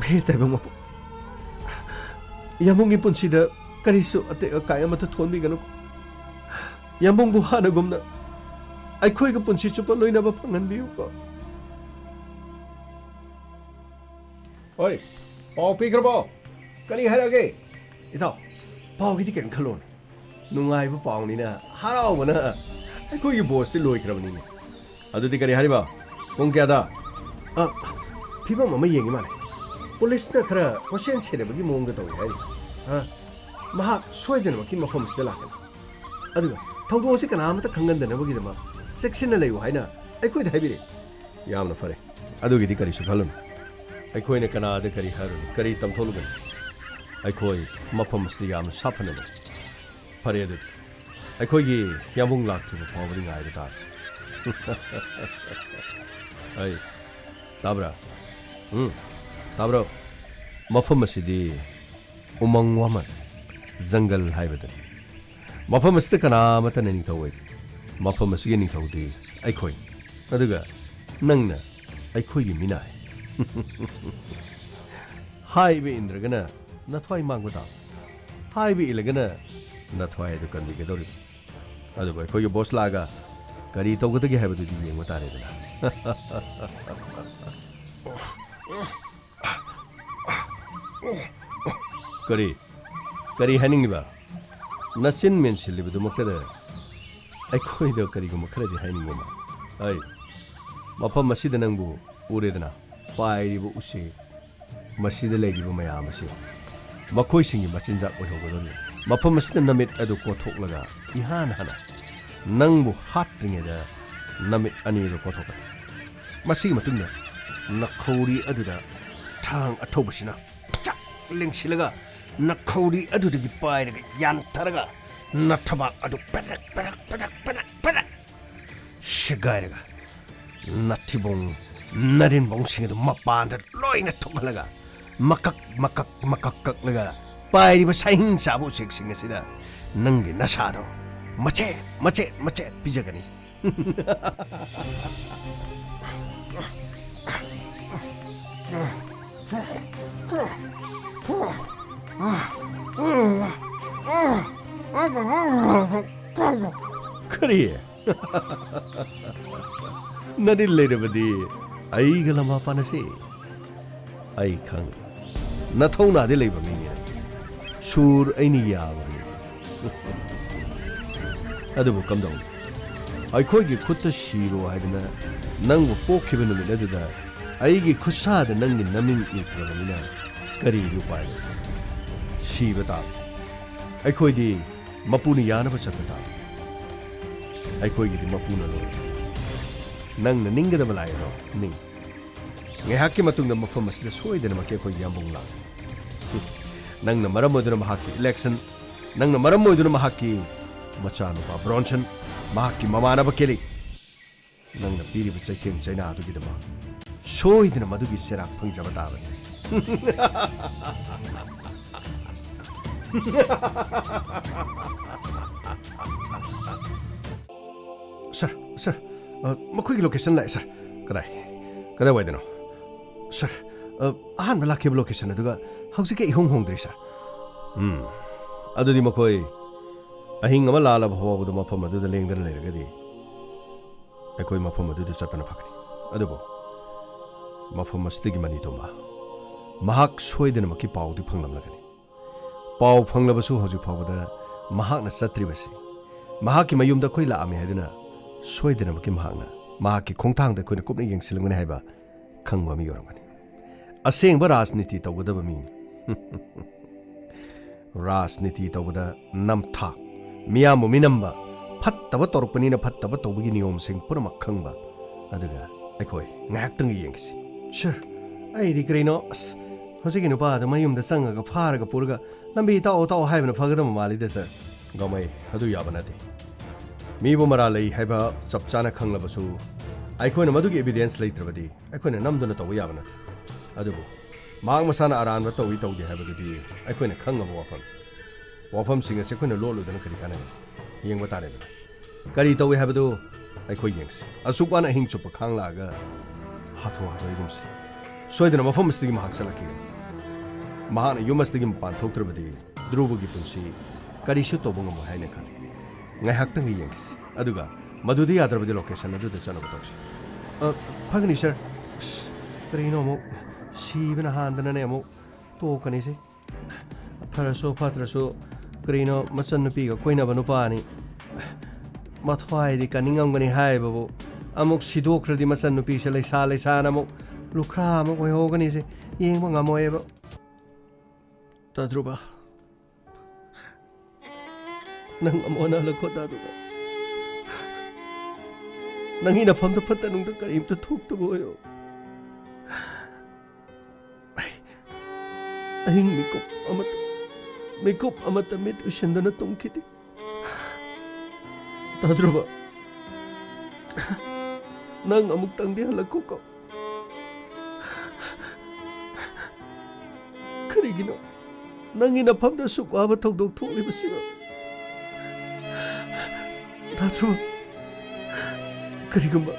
ꯍꯦ ꯇꯥꯏꯕꯪ ꯃꯄꯨ, ꯌꯥꯝꯕꯨꯡꯒꯤ ꯄꯨꯟꯁꯤꯗ ꯀꯔꯤꯁꯨ ꯑꯇꯦꯛ ꯑꯀꯥꯏ ꯑꯃꯠꯇ ꯊꯣꯟꯕꯤꯒꯅꯨ꯫ ꯌꯥꯝꯕꯨꯡꯕꯨ ꯍꯥꯟꯅꯒꯨꯝꯅ ꯑꯩꯈꯣꯏꯒ ꯄꯨꯟꯁꯤ ꯆꯨꯞꯄ ꯂꯣꯏꯅꯕ ꯐꯪꯍꯟꯕꯤꯌꯨꯀꯣ꯫ ꯍꯣꯏ, ꯄꯥꯎ ꯄꯤꯈ꯭ꯔꯕꯣ? ꯀꯔꯤ ꯍꯥꯏꯔꯛꯑꯒꯦ? ꯏꯇꯥꯎ, ꯄꯥꯎꯒꯤꯗꯤ ꯀꯔꯤꯝ ꯈꯜꯂꯨꯔꯅꯨ꯫ ꯅꯨꯡꯉꯥꯏꯕ ꯄꯥꯎꯅꯤꯅ ꯍꯔꯥꯎꯕꯅ ꯑꯩꯈꯣꯏꯒꯤ ꯕꯣꯁꯇꯤ ꯂꯣꯏꯈ꯭ꯔꯕꯅꯤꯅꯦ꯫ ꯑꯗꯨꯗꯤ ꯀꯔꯤ ꯍꯥꯏꯔꯤꯕ? ꯄꯨꯡ ꯀꯌꯥꯗ? ꯑ, ꯐꯤꯕꯝ ꯑꯃ ꯌꯦꯡꯉꯤ ꯃꯥꯜꯂꯦ꯫ ꯄꯨꯂꯤꯁꯅ ꯈꯔ ꯀꯣꯏꯆꯦꯟ ꯁꯦꯟꯅꯕꯒꯤ ꯃꯑꯣꯡꯗ ꯇꯧꯏ ꯍꯥꯏꯔꯤ꯫ ꯑ, ꯃꯍꯥꯛ ꯁꯣꯏꯗꯅꯃꯛꯀꯤ ꯃꯐꯝ ꯑꯁꯤꯗ ꯂꯥꯛꯀꯅꯤ꯫ ꯑꯗꯨꯒ ꯊꯧꯗꯣꯛ ꯑꯁꯤ ꯀꯅꯥ ꯑꯃꯠꯇ ꯈꯪꯍꯟꯗꯅꯕꯒꯤꯗꯃꯛ ꯆꯦꯛꯁꯤꯟꯅ ꯂꯩꯌꯨ ꯍꯥꯏꯅ ꯑꯩꯈꯣꯏꯗ ꯍꯥꯏꯕꯤꯔꯛꯏ꯫ ꯌꯥꯝꯅ ꯐꯔꯦ꯫ ꯑꯗꯨꯒꯤꯗꯤ ꯀꯔꯤꯁꯨ ꯈꯜꯂꯨꯅꯨ꯫ ꯑꯩꯈꯣꯏꯅ ꯀꯅꯥꯗ ꯀꯔꯤ ꯍꯥꯏꯔꯨꯅꯤ, ꯀꯔꯤ ꯇꯝꯊꯣꯛꯂꯨꯒꯅꯤ? ꯑꯩꯈꯣꯏ ꯃꯐꯝ ꯑꯁꯤꯗ ꯌꯥꯝꯅ ꯁꯥꯐꯅ ꯂꯩ꯫ ꯐꯔꯦ ꯑꯗꯨꯗꯤ, ꯑꯩꯈꯣꯏꯒꯤ ꯌꯥꯝꯕꯨꯡ ꯂꯥꯛꯇ꯭ꯔꯤꯕ ꯐꯥꯎꯕꯗꯤ ꯉꯥꯏꯕ ꯇꯥꯔꯦ꯫ ꯑꯩ, ꯇꯥꯕ꯭ꯔꯥ? ꯎꯝ, ꯇꯥꯕ꯭ꯔꯣ? ꯃꯐꯝ ꯑꯁꯤꯗꯤ ꯎꯃꯪ ꯋꯥꯃꯪ, ꯖꯪꯒꯜ ꯍꯥꯏꯕꯗꯨꯅꯤ꯫ ꯃꯐꯝ ꯑꯁꯤꯗ ꯀꯅꯥ ꯑꯃꯠꯇꯅ ꯅꯤꯡꯊꯧ ꯑꯣꯏꯗꯦ꯫ ꯃꯐꯝ ꯑꯁꯤꯒꯤ ꯅꯤꯡꯊꯧꯗꯤ ꯑꯩꯈꯣꯏꯅꯤ꯫ ꯑꯗꯨꯒ ꯅꯪꯅ ꯑꯩꯈꯣꯏꯒꯤ ꯃꯤꯅꯥꯏ꯫ ꯍꯥꯏꯕ ꯏꯟꯗ꯭ꯔꯒꯅ ꯅꯊ꯭ꯋꯥꯏ ꯃꯥꯡꯕ ꯇꯥꯕ꯫ ꯍꯥꯏꯕ ꯏꯜꯂꯒꯅ ꯅꯊ꯭ꯋꯥꯏ ꯑꯗꯨ ꯀꯟꯕꯤꯒꯗꯧꯔꯤꯕ꯫ ꯑꯗꯨꯕꯨ ꯑꯩꯈꯣꯏꯒꯤ ꯕꯣꯁ ꯂꯥꯛꯑꯒ ꯀꯔꯤ ꯇꯧꯒꯗꯒꯦ ꯍꯥꯏꯕꯗꯨꯗꯤ ꯌꯦꯡꯕ ꯇꯥꯔꯦꯗꯅ꯫ ꯀꯔꯤ? ꯀꯔꯤ ꯍꯥꯏꯅꯤꯡꯂꯤꯕ? ꯅꯆꯤꯟ ꯃꯦꯟꯁꯤꯜꯂꯤꯕꯗꯨꯃꯛꯇꯗ ꯑꯩꯈꯣꯏꯗ ꯀꯔꯤꯒꯨꯝꯕ ꯈꯔꯗꯤ ꯍꯥꯏꯅꯤꯡꯕ ꯃꯥꯜꯂꯤ꯫ ꯑꯩ, ꯃꯐꯝ ꯑꯁꯤꯗ ꯅꯪꯕꯨ ꯎꯔꯦꯗꯅ, ꯄꯥꯏꯔꯤꯕ ꯎꯆꯦꯛ, ꯃꯁꯤꯗ ꯂꯩꯔꯤꯕ ꯃꯌꯥꯝ ꯑꯁꯤ ꯃꯈꯣꯏꯁꯤꯡꯒꯤ ꯃꯆꯤꯟꯖꯥꯛ ꯑꯣꯏꯍꯧꯒꯗꯧꯔꯤ꯫ ꯃꯐꯝ ꯑꯁꯤꯗ ꯅꯃꯤꯠ ꯑꯗꯨ ꯀꯣꯊꯣꯛꯂꯒ ꯏꯍꯥꯟ ꯍꯥꯟꯅ ꯅꯪꯕꯨ ꯍꯥꯠꯇ꯭ꯔꯤꯉꯩꯗ ꯅꯃꯤꯠ ꯑꯅꯤ ꯑꯗꯨ ꯀꯣꯊꯣꯛꯀꯅꯤ꯫ ꯃꯁꯤꯒꯤ ꯃꯇꯨꯡꯗ ꯅꯈꯧꯔꯤ ꯑꯗꯨꯗ ꯊꯥꯡ ꯑꯊꯧꯕꯁꯤꯅ ꯆꯥꯛ ꯂꯦꯡꯁꯤꯜꯂꯒ ꯅꯈꯧꯔꯤ ꯑꯗꯨꯗꯒꯤ ꯄꯥꯏꯔꯒ ꯌꯥꯟꯊꯔꯒ ꯅꯊꯕꯥꯛ ꯑꯗꯨ ꯄꯦꯗ꯭ꯔꯛ ꯄꯦꯗ꯭ꯔꯛ ꯄꯦꯗ꯭ꯔꯛ ꯄꯦꯗ꯭ꯔꯛ ꯄꯦꯗ꯭ꯔꯛ ꯁꯦꯒꯥꯏꯔꯒ ꯅꯊꯤꯕꯣꯡ ꯅꯔꯤꯟꯕꯣꯡꯁꯤꯡ ꯑꯗꯨ ꯃꯄꯥꯟꯗ ꯂꯣꯏꯅ ꯊꯣꯛꯍꯜꯂꯒ ꯃꯀꯛ ꯃꯀꯛ ꯃꯀꯛ ꯀꯛꯂꯒ ꯄꯥꯏꯔꯤꯕ ꯁꯥꯍꯤꯡ ꯆꯥꯕ ꯎꯆꯦꯛꯁꯤꯡ ꯑꯁꯤꯗ ꯅꯪꯒꯤ ꯅꯁꯥꯗꯣ ꯃꯆꯦꯠ ꯃꯆꯦꯠ ꯃꯆꯦꯠ ꯄꯤꯖꯒꯅꯤ꯫ ꯀꯔꯤ? ꯅꯗꯤ ꯂꯩꯔꯕꯗꯤ ꯑꯩꯒ ꯂꯝꯕꯥ ꯄꯥꯅꯁꯤ꯫ ꯑꯩ ꯈꯪꯏ꯫ ꯅꯊꯧꯅꯥꯗꯤ ꯂꯩꯕ ꯃꯤꯅꯤ꯫ ꯁꯨꯔ ꯑꯩꯅ ꯌꯥꯕ ꯃꯤ꯫ ꯑꯗꯨꯕꯨ ꯀꯝꯗꯧꯅꯤ? ꯑꯩꯈꯣꯏꯒꯤ ꯈꯨꯠꯇ ꯁꯤꯔꯣ ꯍꯥꯏꯗꯅ ꯅꯪꯕꯨ ꯄꯣꯛꯈꯤꯕ ꯅꯨꯃꯤꯠ ꯑꯗꯨꯗ ꯑꯩꯒꯤ ꯈꯨꯠꯁꯥꯗ ꯅꯪꯒꯤ ꯅꯃꯤꯡ ꯏꯈ꯭ꯔꯕꯅꯤꯅ ꯀꯔꯤꯗꯤ ꯎꯄꯥꯏ ꯂꯩ? ꯁꯤꯕ ꯇꯥꯕ꯫ ꯑꯩꯈꯣꯏꯗꯤ ꯃꯄꯨꯅ ꯌꯥꯅꯕ ꯆꯠꯄ ꯇꯥꯕꯅꯤ꯫ ꯑꯩꯈꯣꯏꯒꯤꯗꯤ ꯃꯄꯨꯅ ꯂꯣꯏꯔꯦ꯫ ꯅꯪꯅ ꯅꯤꯡꯒꯗꯕ ꯂꯥꯏ ꯑꯗꯣ ꯅꯤꯡ꯫ ꯉꯥꯏꯍꯥꯛꯀꯤ ꯃꯇꯨꯡꯗ ꯃꯐꯝ ꯑꯁꯤꯗ ꯁꯣꯏꯗꯅꯃꯛꯀꯤ ꯑꯩꯈꯣꯏ ꯌꯥꯝꯕꯨꯡ ꯂꯥꯛꯀꯅꯤ꯫ ꯅꯪꯅ ꯃꯔꯝ ꯑꯣꯏꯗꯨꯅ ꯃꯍꯥꯛꯀꯤ ꯏꯂꯦꯛꯁꯟ, ꯅꯪꯅ ꯃꯔꯝ ꯑꯣꯏꯗꯨꯅ ꯃꯍꯥꯛꯀꯤ ꯃꯆꯥꯅꯨꯄꯥ ꯕ꯭ꯔꯣꯟꯁꯟ, ꯃꯍꯥꯛꯀꯤ ꯃꯃꯥꯟꯅꯕ ꯀꯦꯂꯤ, ꯅꯪꯅ ꯄꯤꯔꯤꯕ ꯆꯩꯊꯦꯡ ꯆꯩꯅꯥ ꯑꯗꯨꯒꯤꯗꯃꯛ ꯁꯣꯏꯗꯅ ꯃꯗꯨꯒꯤ ꯆꯩꯔꯥꯛ ꯐꯪꯖꯕ ꯇꯥꯕꯅꯤ꯫ ꯁꯥꯔ, ꯁꯥꯔ, ꯑ, ꯃꯈꯣꯏꯒꯤ ꯂꯣꯀꯦꯁꯟ ꯂꯥꯛꯑꯦ, ꯁꯥꯔ꯫ ꯀꯗꯥꯏ? ꯀꯗꯥꯏꯋꯥꯏꯗꯅꯣ? ꯁꯥꯔ, ꯑ, ꯑꯍꯥꯟꯕ ꯂꯥꯛꯈꯤꯕ ꯂꯣꯀꯦꯁꯟ ꯑꯗꯨꯒ ꯍꯧꯖꯤꯛꯀ ꯏꯍꯣꯡ ꯍꯣꯡꯗ꯭ꯔꯤ, ꯁꯥꯔ꯫ ꯎꯝ, ꯑꯗꯨꯗꯤ ꯃꯈꯣꯏ ꯑꯍꯤꯡ ꯑꯃ ꯂꯥꯜꯂꯕ ꯐꯥꯎꯕꯗ ꯃꯐꯝ ꯑꯗꯨꯗ ꯂꯦꯡꯗꯅ ꯂꯩꯔꯒꯗꯤ ꯑꯩꯈꯣꯏ ꯃꯐꯝ ꯑꯗꯨꯗ ꯆꯠꯄꯅ ꯐꯒꯅꯤ꯫ ꯑꯗꯨꯕꯨ ꯃꯐꯝ ꯑꯁꯤꯗꯒꯤ ꯃꯅꯤ ꯇꯣꯝꯕ, ꯃꯍꯥꯛ ꯁꯣꯏꯗꯅꯃꯛꯀꯤ ꯄꯥꯎꯗꯤ ꯐꯪꯂꯝꯂꯒꯅꯤ꯫ ꯄꯥꯎ ꯐꯪꯂꯕꯁꯨ ꯍꯧꯖꯤꯛ ꯐꯥꯎꯕꯗ ꯃꯍꯥꯛꯅ ꯆꯠꯇ꯭ꯔꯤꯕꯁꯤ, ꯃꯍꯥꯛꯀꯤ ꯃꯌꯨꯝꯗ ꯑꯩꯈꯣꯏ ꯂꯥꯛꯑꯝꯃꯤ ꯍꯥꯏꯗꯨꯅ ꯁꯣꯏꯗꯅꯃꯛꯀꯤ ꯃꯍꯥꯛꯅ ꯃꯍꯥꯛꯀꯤ ꯈꯣꯡꯊꯥꯡꯗ ꯑꯩꯈꯣꯏꯅ ꯀꯨꯞꯅ ꯌꯦꯡꯁꯤꯜꯂꯝꯒꯅꯤ ꯍꯥꯏꯕ ꯈꯪꯕ ꯃꯤ ꯑꯣꯏꯔꯝꯒꯅꯤ꯫ ꯑꯁꯦꯡꯕ ꯔꯥꯖꯅꯤꯇꯤ ꯇꯧꯒꯗꯕ ꯃꯤꯅꯤ꯫ ꯔꯥꯖꯅꯤꯇꯤ ꯇꯧꯕꯗ ꯅꯝꯊꯥꯛ, ꯃꯤꯌꯥꯝꯕꯨ ꯃꯤꯅꯝꯕ, ꯐꯠꯇꯕ ꯇꯧꯔꯛꯄꯅꯤꯅ ꯐꯠꯇꯕ ꯇꯧꯕꯒꯤ ꯅꯤꯌꯣꯝꯁꯤꯡ ꯄꯨꯝꯅꯃꯛ ꯈꯪꯕ꯫ ꯑꯗꯨꯒ ꯑꯩꯈꯣꯏ ꯉꯥꯏꯍꯥꯛꯇꯪꯒꯤ ꯌꯦꯡꯈꯤꯁꯤ꯫ ꯁꯥꯔ, ꯑꯩꯗꯤ ꯀꯔꯤꯅꯣ, ꯑꯁ, ꯍꯧꯖꯤꯛꯀꯤ ꯅꯨꯄꯥ ꯑꯗꯨ ꯃꯌꯨꯝꯗ ꯆꯪꯉꯒ ꯐꯥꯔꯒ ꯄꯨꯔꯒ ꯂꯝꯕꯤ ꯇꯥꯛꯑꯣ ꯇꯥꯛꯑꯣ ꯍꯥꯏꯕꯅ ꯐꯒꯗꯕ ꯃꯥꯜꯂꯤꯗ, ꯁꯥꯔ꯫ ꯒꯃꯩ, ꯑꯗꯨ ꯌꯥꯕ ꯅꯠꯇꯦ꯫ ꯃꯤꯕꯨ ꯃꯔꯥꯜ ꯂꯩ ꯍꯥꯏꯕ ꯆꯞ ꯆꯥꯅ ꯈꯪꯂꯕꯁꯨ ꯑꯩꯈꯣꯏꯅ ꯃꯗꯨꯒꯤ ꯑꯦꯚꯤꯗꯦꯟꯁ ꯂꯩꯇ꯭ꯔꯕꯗꯤ ꯑꯩꯈꯣꯏꯅ ꯅꯝꯗꯨꯅ ꯇꯧꯕ ꯌꯥꯕ ꯅꯠꯇꯦ꯫ ꯑꯗꯨꯕꯨ ꯃꯍꯥꯛ ꯃꯁꯥꯅ ꯑꯔꯥꯟꯕ ꯇꯧꯏ ꯇꯧꯗꯦ ꯍꯥꯏꯕꯗꯨꯗꯤ ꯑꯩꯈꯣꯏꯅ ꯈꯪꯉꯕ ꯋꯥꯐꯝ꯫ ꯋꯥꯐꯝꯁꯤꯡ ꯑꯁꯤ ꯑꯩꯈꯣꯏꯅ ꯂꯣꯠꯂꯨꯗꯅ ꯀꯔꯤ ꯀꯥꯟꯅꯒꯅꯤ? ꯌꯦꯡꯕ ꯇꯥꯔꯦꯗꯅ꯫ ꯀꯔꯤ ꯇꯧꯏ ꯍꯥꯏꯕꯗꯨ ꯑꯩꯈꯣꯏ ꯌꯦꯡꯁꯤ꯫ ꯑꯁꯨꯛ ꯋꯥꯅ ꯑꯍꯤꯡ ꯆꯨꯞꯄ ꯈꯥꯡꯂꯥꯛꯑꯒ ꯍꯥꯊꯨ ꯍꯥꯊꯨ ꯍꯥꯏꯒꯨꯝꯁꯤ꯫ ꯁꯣꯏꯗꯅ ꯃꯐꯝ ꯑꯁꯤꯗꯒꯤ ꯃꯍꯥꯛ ꯆꯠꯂꯛꯈꯤꯒꯅꯤ꯫ ꯃꯍꯥꯛꯅ ꯌꯨꯝ ꯑꯁꯤꯗꯒꯤ ꯃꯄꯥꯟ ꯊꯣꯛꯇ꯭ꯔꯕꯗꯤ ꯙ꯭ꯔꯨꯕꯒꯤ ꯄꯨꯟꯁꯤ ꯀꯔꯤꯁꯨ ꯇꯧꯕ ꯉꯝꯃꯣꯏ ꯍꯥꯏꯅ ꯈꯜꯂꯤ꯫ ꯉꯥꯏꯍꯥꯛꯇꯪꯒꯤ ꯌꯦꯡꯈꯤꯁꯤ꯫ ꯑꯗꯨꯒ ꯃꯗꯨꯗ ꯌꯥꯗ꯭ꯔꯕꯗꯤ ꯂꯣꯀꯦꯁꯟ ꯑꯗꯨꯗ ꯆꯠꯅꯕ ꯇꯧꯁꯤ꯫ ꯑ, ꯐꯒꯅꯤ, ꯁꯥꯔ꯫ ꯑꯁ, ꯀꯔꯤꯅꯣ ꯑꯃꯨꯛ ꯁꯤꯕꯅ ꯍꯥꯟꯗꯅꯅꯦ ꯑꯃꯨꯛ ꯇꯣꯛꯀꯅꯤꯁꯦ꯫ ꯐꯔꯁꯨ ꯐꯠꯇ꯭ꯔꯁꯨ ꯀꯔꯤꯅꯣ ꯃꯆꯟꯅꯨꯄꯤꯒ ꯀꯣꯏꯅꯕ ꯅꯨꯄꯥꯅꯤ꯫ ꯃꯊ꯭ꯋꯥꯏꯗꯤ ꯀꯟꯅꯤꯡꯉꯝꯒꯅꯤ ꯍꯥꯏꯕꯕꯨ ꯑꯃꯨꯛ ꯁꯤꯗꯣꯛꯈ꯭ꯔꯗꯤ ꯃꯆꯟꯅꯨꯄꯤꯁꯦ ꯂꯩꯁꯥ ꯂꯩꯁꯥꯅ ꯑꯃꯨꯛ ꯂꯨꯈ꯭ꯔꯥ ꯑꯃꯨꯛ ꯑꯣꯏꯍꯧꯒꯅꯤꯁꯦ꯫ ꯌꯦꯡꯕ ꯉꯝꯃꯣꯏꯕ꯫ ꯇꯥꯗ꯭ꯔꯨꯕ? ꯅꯪ ꯑꯃꯨꯛ ꯍꯟꯅ ꯍꯜꯂꯛꯈꯣ, ꯗꯥ ꯙ꯭ꯔꯨꯕ꯫ ꯅꯪꯒꯤ ꯅꯐꯝꯗ ꯐꯠꯇ ꯅꯨꯡꯗ ꯀꯔꯤꯝꯇ ꯊꯣꯛꯇꯕ ꯑꯣꯏꯌꯣ꯫ ꯑꯩ ꯑꯍꯤꯡ ꯃꯤꯀꯨꯞ ꯑꯃꯠꯇ, ꯃꯤꯀꯨꯞ ꯑꯃꯠꯇ ꯃꯤꯠ ꯎꯏꯁꯤꯟꯗꯅ ꯇꯨꯝꯈꯤꯗꯦ꯫ ꯗꯥ ꯙ꯭ꯔꯨꯕ, ꯅꯪ ꯑꯃꯨꯛꯇꯪꯗꯤ ꯍꯜꯂꯛꯈꯣꯀꯣ꯫ ꯀꯔꯤꯒꯤꯅꯣ ꯅꯪꯒꯤ ꯅꯐꯝꯗ ꯑꯁꯨꯛ ꯋꯥꯕ ꯊꯧꯗꯣꯛ ꯊꯣꯛꯂꯤꯕꯁꯤꯕꯨ? ꯗꯥ ꯙ꯭ꯔꯨꯕ, ꯀꯔꯤꯒꯨꯝꯕ,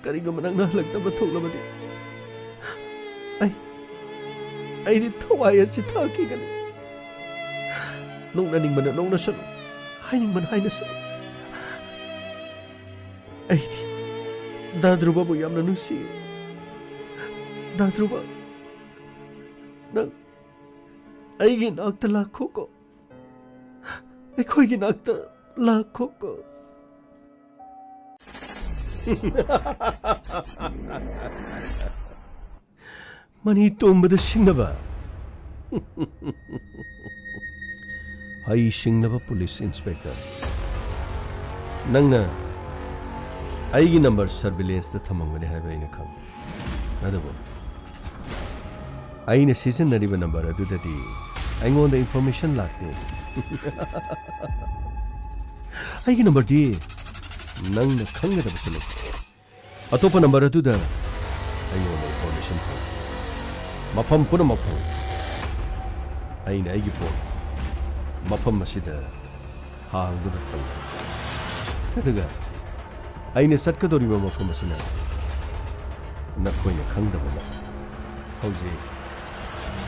ꯀꯔꯤꯒꯨꯝꯕ ꯅꯪꯅ ꯍꯜꯂꯛꯇꯕ ꯊꯣꯛꯂꯕꯗꯤ ꯑꯩ, ꯑꯩꯗꯤ ꯊꯋꯥꯏ ꯑꯁꯤ ꯊꯥꯈꯤꯒꯅꯤ꯫ ꯅꯣꯛꯅꯅꯤꯡꯕꯅ ꯅꯣꯛꯅꯁꯅꯨ, ꯍꯥꯏꯅꯤꯡꯕꯅ ꯍꯥꯏꯅꯁꯅꯨ꯫ ꯑꯩꯗꯤ ꯗꯥ ꯙ꯭ꯔꯨꯕꯕꯨ ꯌꯥꯝꯅ ꯅꯨꯡꯁꯤ꯫ ꯗꯥ ꯙ꯭ꯔꯨꯕ, ꯅꯪ ꯑꯩꯒꯤ ꯅꯥꯛꯇ ꯂꯥꯛꯈꯣꯀꯣ꯫ ꯑꯩꯈꯣꯏꯒꯤ ꯅꯥꯛꯇ ꯂꯥꯛꯈꯣꯀꯣ꯫ ꯃꯅꯤ ꯇꯣꯝꯕꯗ ꯁꯤꯡꯅꯕ꯫ ꯍꯩ ꯁꯤꯡꯅꯕ ꯄꯨꯂꯤꯁ ꯏꯟꯁꯄꯦꯛꯇꯔ, ꯅꯪꯅ ꯑꯩꯒꯤ ꯅꯝꯕꯔ ꯁꯔꯚꯤꯂꯦꯟꯁꯇ ꯊꯝꯃꯝꯒꯅꯤ ꯍꯥꯏꯕ ꯑꯩꯅ ꯈꯪꯉꯤ꯫ ꯑꯗꯨꯕꯨ ꯑꯩꯅ ꯁꯤꯖꯤꯟꯅꯔꯤꯕ ꯅꯝꯕꯔ ꯑꯗꯨꯗꯗꯤ ꯑꯩꯉꯣꯟꯗ ꯏꯟꯐꯣꯔꯃꯦꯁꯟ ꯂꯥꯛꯇꯦ꯫ ꯑꯩꯒꯤ ꯅꯝꯕꯔꯗꯤ ꯅꯪꯅ ꯈꯪꯒꯗꯕꯁꯨ ꯂꯩꯇꯦ꯫ ꯑꯇꯣꯞꯄ ꯅꯝꯕꯔ ꯑꯗꯨꯗ ꯑꯩꯉꯣꯟꯗ ꯏꯟꯐꯣꯔꯃꯦꯁꯟ ꯐꯪꯏ꯫ ꯃꯐꯝ ꯄꯨꯝꯅꯃꯛ ꯐꯪꯏ꯫ ꯑꯩꯅ ꯑꯩꯒꯤ ꯐꯣꯟ ꯃꯐꯝ ꯑꯁꯤꯗ ꯍꯥꯡꯗꯨꯅ ꯊꯝꯒꯅꯤ꯫ ꯑꯗꯨꯒ ꯑꯩꯅ ꯆꯠꯀꯗꯧꯔꯤꯕ ꯃꯐꯝ ꯑꯁꯤꯅ ꯅꯈꯣꯏꯅ ꯈꯪꯗꯕ ꯃꯐꯝ꯫ ꯍꯧꯖꯤꯛ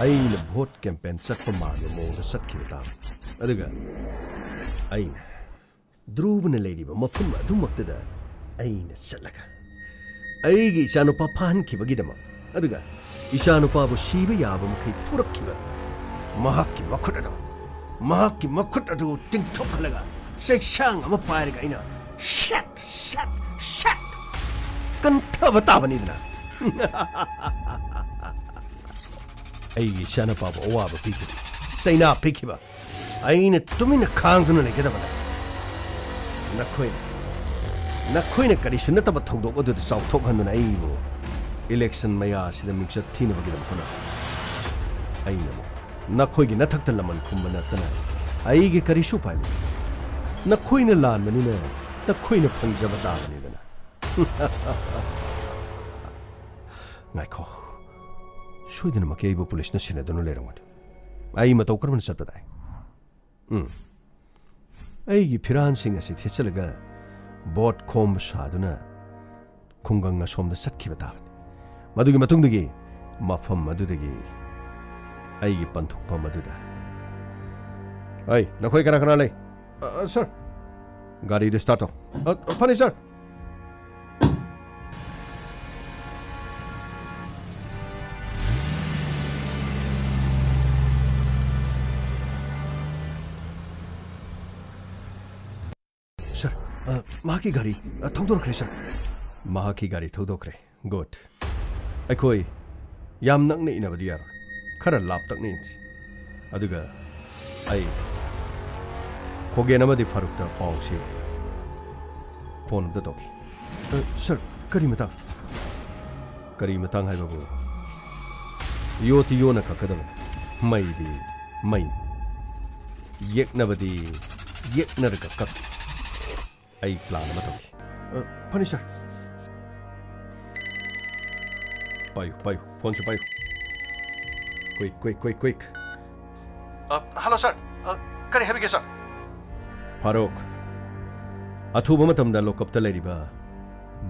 ꯑꯩꯅ ꯚꯣꯠ ꯀꯦꯝꯄꯦꯟ ꯆꯠꯄ ꯃꯥꯟꯕ ꯃꯑꯣꯡꯗ ꯆꯠꯈꯤꯕ ꯇꯥꯕꯅꯤ꯫ ꯑꯗꯨꯒ ꯑꯩꯅ ꯙ꯭ꯔꯨꯕꯅ ꯂꯩꯔꯤꯕ ꯃꯐꯝ ꯑꯗꯨꯃꯛꯇꯗ ꯑꯩꯅ ꯆꯠꯂꯒ ꯑꯩꯒꯤ ꯏꯆꯥꯅꯨꯄꯥ ꯐꯥꯍꯟꯈꯤꯕꯒꯤꯗꯃꯛ, ꯑꯗꯨꯒ ꯏꯆꯥꯅꯨꯄꯥꯕꯨ ꯁꯤꯕ ꯌꯥꯕ ꯃꯈꯩ ꯐꯨꯔꯛꯈꯤꯕ ꯃꯍꯥꯛꯀꯤ ꯃꯈꯨꯠ ꯑꯗꯨ, ꯃꯍꯥꯛꯀꯤ ꯃꯈꯨꯠ ꯑꯗꯨ ꯇꯤꯡꯊꯣꯛꯍꯜꯂꯒ ꯆꯩꯁꯥꯡ ꯑꯃ ꯄꯥꯏꯔꯒ ꯑꯩꯅ ꯁꯦꯠ, ꯁꯦꯠ, ꯁꯦꯠ ꯀꯟꯊꯕ ꯇꯥꯕꯅꯤꯗꯅ꯫ ꯑꯩꯒꯤ ꯏꯆꯥꯅꯨꯄꯥꯕꯨ ꯑꯋꯥꯕ ꯄꯤꯈꯤꯕ, ꯆꯩꯅꯥ ꯄꯤꯈꯤꯕ, ꯑꯩꯅ ꯇꯨꯃꯤꯟꯅ ꯈꯥꯡꯗꯨꯅ ꯂꯩꯒꯗꯕ ꯅꯠꯇꯦ꯫ ꯅꯈꯣꯏꯅ, ꯅꯈꯣꯏꯅ ꯀꯔꯤꯁꯨ ꯅꯠꯇꯕ ꯊꯧꯗꯣꯛ ꯑꯗꯨꯗ ꯆꯥꯎꯊꯣꯛꯍꯟꯗꯨꯅ ꯑꯩꯕꯨ ꯏꯂꯦꯛꯁꯟ ꯃꯌꯥ ꯑꯁꯤꯗ ꯃꯤꯡꯆꯠ ꯊꯤꯅꯕꯒꯤꯗꯃꯛ ꯍꯣꯠꯅꯕ꯫ ꯑꯩꯅ ꯑꯃꯨꯛ ꯅꯈꯣꯏꯒꯤ ꯅꯊꯛꯇ ꯂꯃꯟ ꯈꯨꯝꯕ ꯅꯠꯇꯅ ꯑꯩꯒꯤ ꯀꯔꯤꯁꯨ ꯎꯄꯥꯏ ꯂꯩꯇꯦ꯫ ꯅꯈꯣꯏꯅ ꯂꯥꯟꯕꯅꯤꯅ ꯅꯈꯣꯏꯅ ꯐꯪꯖꯕ ꯇꯥꯕꯅꯤꯗꯅ꯫ ꯉꯥꯏꯈꯣ꯫ ꯁꯣꯏꯗꯅꯃꯛꯀꯤ ꯑꯩꯕꯨ ꯄꯨꯂꯤꯁꯅ ꯁꯦꯟꯅꯗꯨꯅ ꯂꯩꯔꯝꯒꯅꯤ꯫ ꯑꯩ ꯃꯇꯧ ꯀꯔꯝꯅ ꯆꯠꯄ ꯇꯥꯏ? ꯎꯝ꯫ ꯑꯩꯒꯤ ꯐꯤꯔꯥꯟꯁꯤꯡ ꯑꯁꯤ ꯊꯦꯠꯆꯜꯂꯒ ꯚꯣꯠ ꯈꯣꯝꯕ ꯁꯥꯗꯨꯅ ꯈꯨꯡꯒꯪ ꯑꯁꯣꯝꯗ ꯆꯠꯈꯤꯕ ꯇꯥꯕꯅꯤ꯫ ꯃꯗꯨꯒꯤ ꯃꯇꯨꯡꯗꯒꯤ ꯃꯐꯝ ꯑꯗꯨꯗꯒꯤ ꯑꯩꯒꯤ ꯄꯟꯊꯨꯡꯐꯝ ꯑꯗꯨꯗ꯫ ꯑꯩ, ꯅꯈꯣꯏ ꯀꯅꯥ ꯀꯅꯥ ꯂꯩ? ꯑ, ꯁꯥꯔ꯫ ꯒꯥꯔꯤꯗꯨ ꯁ꯭ꯇꯥꯔꯠ ꯇꯧ꯫ ꯑ, ꯐꯅꯤ, ꯁꯥꯔ꯫ ꯁꯥꯔ, ꯑ, ꯃꯍꯥꯛꯀꯤ ꯒꯥꯔꯤ, ꯑ, ꯊꯧꯗꯣꯔꯛꯈ꯭ꯔꯦ, ꯁꯥꯔ꯫ ꯃꯍꯥꯛꯀꯤ ꯒꯥꯔꯤ ꯊꯧꯗꯣꯛꯈ꯭ꯔꯦ꯫ ꯒꯨꯗ꯫ ꯑꯩꯈꯣꯏ ꯌꯥꯝ ꯅꯛꯅ ꯏꯟꯅꯕꯗꯤ ꯌꯥꯔꯣꯏ꯫ ꯈꯔ ꯂꯥꯞꯇꯛꯅ ꯏꯟꯁꯤ꯫ ꯑꯗꯨꯒ ꯑꯩ ꯈꯣꯒꯦꯟ ꯑꯃꯗꯤ ꯐꯥꯔꯨꯛꯇ ꯄꯥꯎꯁꯤ ꯐꯣꯟ ꯑꯝꯇ ꯇꯧꯈꯤ꯫ ꯑ, ꯁꯥꯔ, ꯀꯔꯤ ꯃꯇꯥꯡ? ꯀꯔꯤ ꯃꯇꯥꯡ ꯍꯥꯏꯕꯕꯨ? ꯌꯣꯠꯇꯤ ꯌꯣꯠꯅ ꯀꯛꯀꯗꯕꯅꯤ꯫ ꯃꯩꯗꯤ ꯃꯩꯅꯤ꯫ ꯌꯦꯛꯅꯕꯗꯤ ꯌꯦꯛꯅꯔꯒ ꯀꯛꯈꯤ꯫ ꯑꯩ ꯄ꯭ꯂꯥꯟ ꯑꯃ ꯇꯧꯈꯤ꯫ ꯑ, ꯐꯅꯤ, ꯁꯥꯔ꯫ ꯄꯥꯏꯌꯨ, ꯄꯥꯏꯌꯨ, ꯐꯣꯟꯁꯦ ꯄꯥꯏꯌꯨ꯫ Quick, quick, quick, quick. ꯑ, ꯍꯜꯂꯣ, ꯁꯥꯔ꯫ ꯑ, ꯀꯔꯤ ꯍꯥꯏꯕꯤꯒꯦ, ꯁꯥꯔ? ꯐꯥꯔꯨꯛ, ꯑꯊꯨꯕ ꯃꯇꯝꯗ ꯂꯣꯀꯞꯇ ꯂꯩꯔꯤꯕ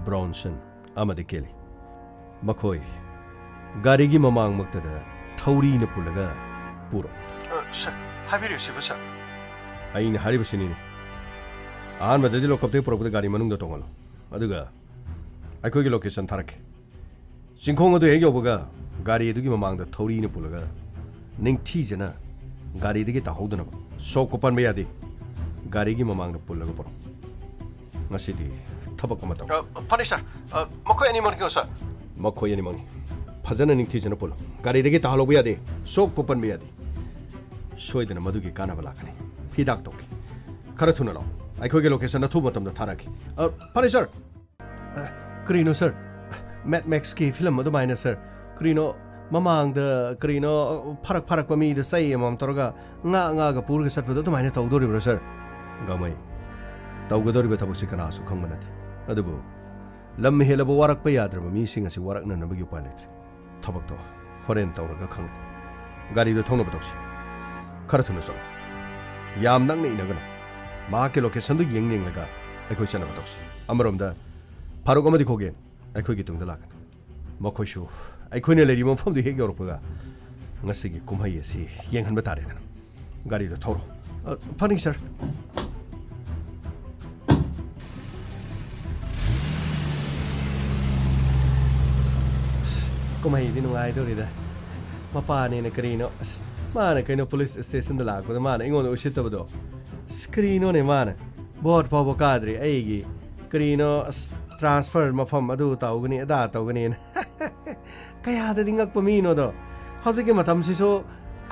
ꯕ꯭ꯔꯣꯟꯁꯟ ꯑꯃꯗꯤ ꯀꯦꯂꯤ, ꯃꯈꯣꯏ ꯒꯥꯔꯤꯒꯤ ꯃꯃꯥꯡꯃꯛꯇꯗ ꯊꯧꯔꯤꯅ ꯄꯨꯜꯂꯒ ꯄꯨꯔꯣ꯫ ꯑ, ꯁꯥꯔ, ꯍꯥꯏꯕꯤꯔꯤꯕꯁꯤꯕꯨ, ꯁꯥꯔ? ꯑꯩꯅ ꯍꯥꯏꯔꯤꯕꯁꯤꯅꯤꯅꯦ꯫ ꯑꯍꯥꯟꯕꯗꯗꯤ ꯂꯣꯀꯞꯇꯒꯤ ꯄꯨꯔꯛꯄꯗ ꯒꯥꯔꯤ ꯃꯅꯨꯡꯗ ꯇꯣꯡꯍꯜꯂꯣ, ꯑꯗꯨꯒ ꯑꯩꯈꯣꯏꯒꯤ ꯂꯣꯀꯦꯁꯟ ꯊꯥꯔꯛꯀꯦ꯫ ꯆꯤꯡꯈꯣꯡ ꯑꯗꯨ ꯍꯦꯛ ꯌꯧꯕꯒ ꯒꯥꯔꯤ ꯑꯗꯨꯒꯤ ꯃꯃꯥꯡꯗ ꯊꯧꯔꯤꯅ ꯄꯨꯜꯂꯒ ꯅꯤꯡꯊꯤꯖꯅ ꯒꯥꯔꯤꯗꯒꯤ ꯇꯥꯍꯧꯗꯅꯕ꯫ ꯁꯣꯛꯄ ꯄꯟꯕ ꯌꯥꯗꯦ꯫ ꯒꯥꯔꯤꯒꯤ ꯃꯃꯥꯡꯗ ꯄꯨꯜꯂꯒ ꯄꯨꯔꯛꯎ꯫ ꯉꯁꯤꯗꯤ ꯊꯕꯛ ꯑꯃ ꯇꯧ꯫ ꯑ, ꯐꯅꯤ, ꯁꯥꯔ꯫ ꯑ, ꯃꯈꯣꯏ ꯑꯅꯤꯃꯛꯅꯤꯀꯣ, ꯁꯥꯔ? ꯃꯈꯣꯏ ꯑꯅꯤꯃꯛꯅꯤ꯫ ꯐꯖꯅ ꯅꯤꯡꯊꯤꯖꯅ ꯄꯨꯜꯂꯨ꯫ ꯒꯥꯔꯤꯗꯒꯤ ꯇꯥꯍꯜꯍꯧꯕ ꯌꯥꯗꯦ꯫ ꯁꯣꯛꯄ ꯄꯟꯕ ꯌꯥꯗꯦ꯫ ꯁꯣꯏꯗꯅ ꯃꯗꯨꯒꯤ ꯀꯥꯟꯅꯕ ꯂꯥꯛꯀꯅꯤ꯫ ꯍꯤꯗꯥꯛ ꯇꯧꯒꯦ꯫ ꯈꯔ ꯊꯨꯅ ꯂꯥꯛꯑꯣ꯫ ꯑꯩꯈꯣꯏꯒꯤ location ꯑꯊꯨꯕ ꯃꯇꯝꯗ ꯊꯥꯔꯛꯀꯦ꯫ ꯑ, ꯐꯔꯦ, sir꯫ ꯑ, ꯀꯔꯤꯅꯣ, sir? Mad Max-ꯀꯤ film ꯑꯗꯨꯃꯥꯏꯅ, sir꯫ ꯀꯔꯤꯅꯣ, ꯃꯃꯥꯡꯗ ꯀꯔꯤꯅꯣ, ꯐꯔꯛ ꯐꯔꯛꯄ ꯃꯤꯗ ꯆꯩ ꯑꯃꯃꯝ ꯇꯧꯔꯒ ꯉꯥ ꯉꯥꯒ ꯄꯨꯔꯒ ꯆꯠꯄꯗꯣ ꯑꯗꯨꯃꯥꯏꯅ ꯇꯧꯗꯣꯔꯤꯕ꯭ꯔꯣ, sir? ꯒꯥꯡꯃꯩ, ꯇꯧꯒꯗꯧꯔꯤꯕ ꯊꯕꯛꯁꯤ ꯀꯅꯥꯁꯨ ꯈꯪꯕ ꯅꯠꯇꯦ꯫ ꯑꯗꯨꯕꯨ ꯂꯝ ꯍꯦꯜꯂꯕ ꯋꯥꯔꯛꯄ ꯌꯥꯗ꯭ꯔꯕ ꯃꯤꯁꯤꯡ ꯑꯁꯤ ꯋꯥꯔꯛꯅꯅꯕꯒꯤ ꯎꯄꯥꯏ ꯂꯩꯇ꯭ꯔꯦ꯫ ꯊꯕꯛꯇꯣ ꯍꯣꯔꯦꯟ ꯇꯧꯔꯒ ꯈꯪꯉꯅꯤ꯫ ꯒꯥꯔꯤꯗꯣ ꯊꯧꯅꯕ ꯇꯧꯁꯤ꯫ ꯈꯔ ꯊꯨꯅ ꯆꯠꯂꯣ꯫ ꯌꯥꯝ ꯅꯛꯅ ꯏꯟꯅꯒꯅꯨ꯫ ꯃꯍꯥꯛꯀꯤ location-ꯗꯨ ꯌꯦꯡ ꯌꯦꯡꯂꯒ ꯑꯩꯈꯣꯏ ꯆꯠꯅꯕ ꯇꯧꯁꯤ꯫ ꯑꯃꯔꯣꯝꯗ ꯐꯥꯔꯨꯛ ꯑꯃꯗꯤ ꯈꯣꯒꯦꯟ ꯑꯩꯈꯣꯏꯒꯤ ꯇꯨꯡꯗ ꯂꯥꯛꯀꯅꯤ꯫ ꯃꯈꯣꯏꯁꯨ ꯑꯩꯈꯣꯏꯅ ꯂꯩꯔꯤꯕ ꯃꯐꯝꯗꯨ ꯍꯦꯛ ꯌꯧꯔꯛꯄꯒ ꯉꯁꯤꯒꯤ ꯀꯨꯝꯍꯩ ꯑꯁꯤ ꯌꯦꯡꯍꯟꯕ ꯇꯥꯔꯦꯗꯅ꯫ ꯒꯥꯔꯤꯗꯣ ꯊꯧꯔꯣ꯫ ꯑ, ꯐꯅꯤ, sir꯫ ꯑꯁ, ꯀꯨꯝꯍꯩꯗꯤ ꯅꯨꯡꯉꯥꯏꯗꯧꯔꯤꯗ꯫ ꯃꯄꯥꯅꯦꯅ ꯀꯔꯤꯅꯣ, ꯑꯁ, ꯃꯥꯅ ꯀꯩꯅꯣ police station-ꯗ ꯂꯥꯛꯄꯗ ꯃꯥꯅ ꯑꯩꯉꯣꯟꯗ ꯎꯁꯤꯠꯇꯕꯗꯣ꯫ ꯑꯁ, ꯀꯔꯤꯅꯣꯅꯦ ꯃꯥꯅ? Vote ꯐꯥꯎꯕ ꯀꯥꯗ꯭ꯔꯤ ꯑꯩꯒꯤ꯫ ꯀꯔꯤꯅꯣ, ꯑꯁ, transfer ꯃꯐꯝ ꯑꯗꯨ ꯇꯧꯒꯅꯤ, ꯑꯗꯥ ꯇꯧꯒꯅꯤꯅ꯫ ꯀꯌꯥꯗꯗꯤ ꯉꯛꯄ ꯃꯤꯅꯣꯗꯣ꯫ ꯍꯧꯖꯤꯛꯀꯤ ꯃꯇꯝꯁꯤꯁꯨ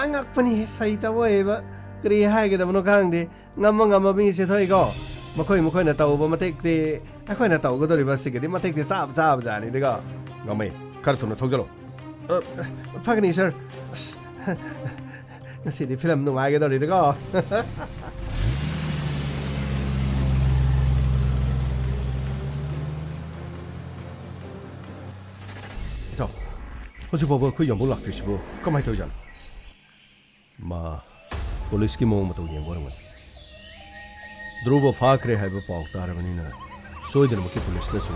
ꯑꯉꯛꯄꯅꯤ, ꯁꯩꯇ ꯑꯣꯏꯕ꯫ ꯀꯔꯤ ꯍꯥꯏꯒꯗꯕꯅꯣ ꯈꯪꯗꯦ꯫ ꯉꯝꯃ ꯉꯝꯃ ꯃꯤꯁꯦ ꯊꯣꯛꯏꯀꯣ꯫ ꯃꯈꯣꯏ ꯃꯈꯣꯏꯅ ꯇꯧꯕ ꯃꯇꯤꯛꯇꯤ ꯑꯩꯈꯣꯏꯅ ꯇꯧꯒꯗꯧꯔꯤꯕ ꯑꯁꯤꯒꯗꯤ ꯃꯇꯤꯛꯇꯤ ꯆꯞ ꯆꯥꯕꯖꯥꯠꯅꯤꯗꯀꯣ꯫ ꯒꯥꯡꯃꯩ, ꯈꯔ ꯊꯨꯅ ꯊꯧꯖꯜꯂꯣ꯫ ꯑ, ꯐꯒꯅꯤ, sir꯫ ꯑꯁ, ꯉꯁꯤꯗꯤ film ꯅꯨꯡꯉꯥꯏꯒꯗꯧꯔꯤꯗꯀꯣ꯫ ꯏꯇꯥꯎ, ꯍꯧꯖꯤꯛ ꯐꯥꯎꯕ ꯑꯩꯈꯣꯏ ꯌꯥꯝꯕꯨꯡ ꯂꯥꯛꯇ꯭ꯔꯤꯁꯤꯕꯨ ꯀꯃꯥꯏꯅ ꯇꯧꯔꯤꯖꯥꯠꯅꯣ? ꯃꯥ police-ꯀꯤ ꯃꯑꯣꯡ ꯃꯇꯧ ꯌꯦꯡꯕ ꯑꯣꯏꯔꯝꯒꯅꯤ꯫ ꯙ꯭ꯔꯨꯕ ꯐꯥꯈ꯭ꯔꯦ ꯍꯥꯏꯕ ꯄꯥꯎ ꯇꯥꯔꯕꯅꯤꯅ ꯁꯣꯏꯗꯅꯃꯛꯀꯤ police-ꯅꯁꯨ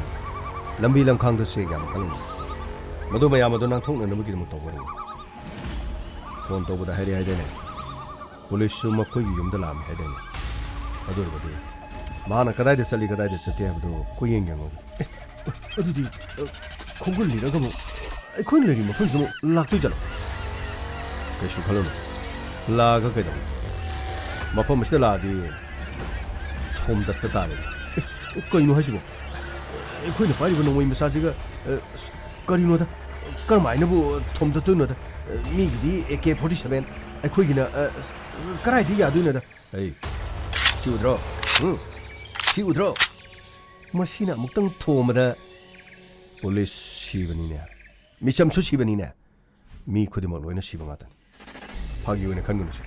ꯂꯝꯕꯤ ꯂꯝꯈꯥꯡꯗ ꯆꯦꯛ ꯌꯥꯝ ꯀꯜꯂꯝꯒꯅꯤ꯫ ꯃꯗꯨ ꯃꯌꯥꯝ ꯑꯗꯨ ꯅꯥꯟꯊꯣꯛꯅꯅꯕꯒꯤꯗꯃꯛ ꯇꯧꯕ ꯑꯣꯏꯔꯝꯒꯅꯤ꯫ Phone ꯇꯧꯕꯗ ꯍꯥꯏꯔꯛꯑꯦ ꯍꯥꯏꯗꯥꯏꯅꯦ? Police-ꯁꯨ ꯃꯈꯣꯏꯒꯤ ꯌꯨꯝꯗ ꯂꯥꯛꯑꯝꯃꯦ ꯍꯥꯏꯗꯥꯏꯅꯦ? ꯑꯗꯨ ꯑꯣꯏꯔꯕꯗꯤ ꯃꯥꯅ ꯀꯗꯥꯏꯗ ꯆꯠꯂꯤ, ꯀꯗꯥꯏꯗ ꯆꯠꯇꯦ ꯍꯥꯏꯕꯗꯨ ꯀꯣꯏꯌꯦꯡ ꯌꯦꯡꯉꯨ꯫ ꯑꯦ, ꯑꯗꯨꯗꯤ, ꯑ, ꯈꯣꯡꯒꯨꯜꯂꯤꯔꯒ ꯑꯃꯨꯛ ꯑꯩꯈꯣꯏꯅ ꯂꯩꯔꯤꯕ ꯃꯐꯝꯁꯤꯗ ꯑꯃꯨꯛ ꯂꯥꯛꯇꯣꯏ ꯖꯥꯠꯂꯣ? ꯀꯩꯁꯨ ꯈꯜꯂꯨꯅꯨ꯫ ꯂꯥꯛꯑꯒ ꯀꯩꯗꯧꯅꯤ? ꯃꯐꯝ ꯑꯁꯤꯗ ꯂꯥꯛꯑꯗꯤ ꯊꯣꯝꯗꯠꯄ ꯇꯥꯔꯦ꯫ ꯑꯦ, ꯀꯩꯅꯣ ꯍꯥꯏꯁꯤꯕꯣ? ꯑꯩꯈꯣꯏꯅ ꯄꯥꯏꯔꯤꯕ ꯅꯣꯡꯃꯩ ꯃꯆꯥꯁꯤꯒ, ꯑ, ꯑꯁ, ꯀꯔꯤꯅꯣꯗ? ꯀꯔꯝꯍꯥꯏꯅꯕꯨ ꯊꯣꯝꯗꯠꯇꯣꯏꯅꯣꯗ? ꯃꯤꯒꯤꯗꯤ A K forty seven, ꯑꯩꯈꯣꯏꯒꯤꯅ, ꯑ, ꯀꯗꯥꯏꯗ ꯌꯥꯗꯣꯏꯅꯣꯗ? ꯑꯩ, ꯁꯤ ꯎꯗ꯭ꯔꯣ? ꯎꯝ? ꯁꯤ ꯎꯗ꯭ꯔꯣ? ꯃꯁꯤꯅ ꯑꯃꯨꯛꯇꯪ ꯊꯣꯝꯕꯗ ꯄꯨꯂꯤꯁ ꯁꯤꯕꯅꯤꯅꯦ꯫ ꯃꯤꯆꯝꯁꯨ ꯁꯤꯕꯅꯤꯅꯦ꯫ ꯃꯤ ꯈꯨꯗꯤꯡꯃꯛ ꯂꯣꯏꯅ ꯁꯤꯕ ꯉꯥꯛꯇꯅꯤ꯫ ꯐꯥꯒꯤ ꯑꯣꯏꯅ ꯈꯟꯒꯅꯨꯁꯦ꯫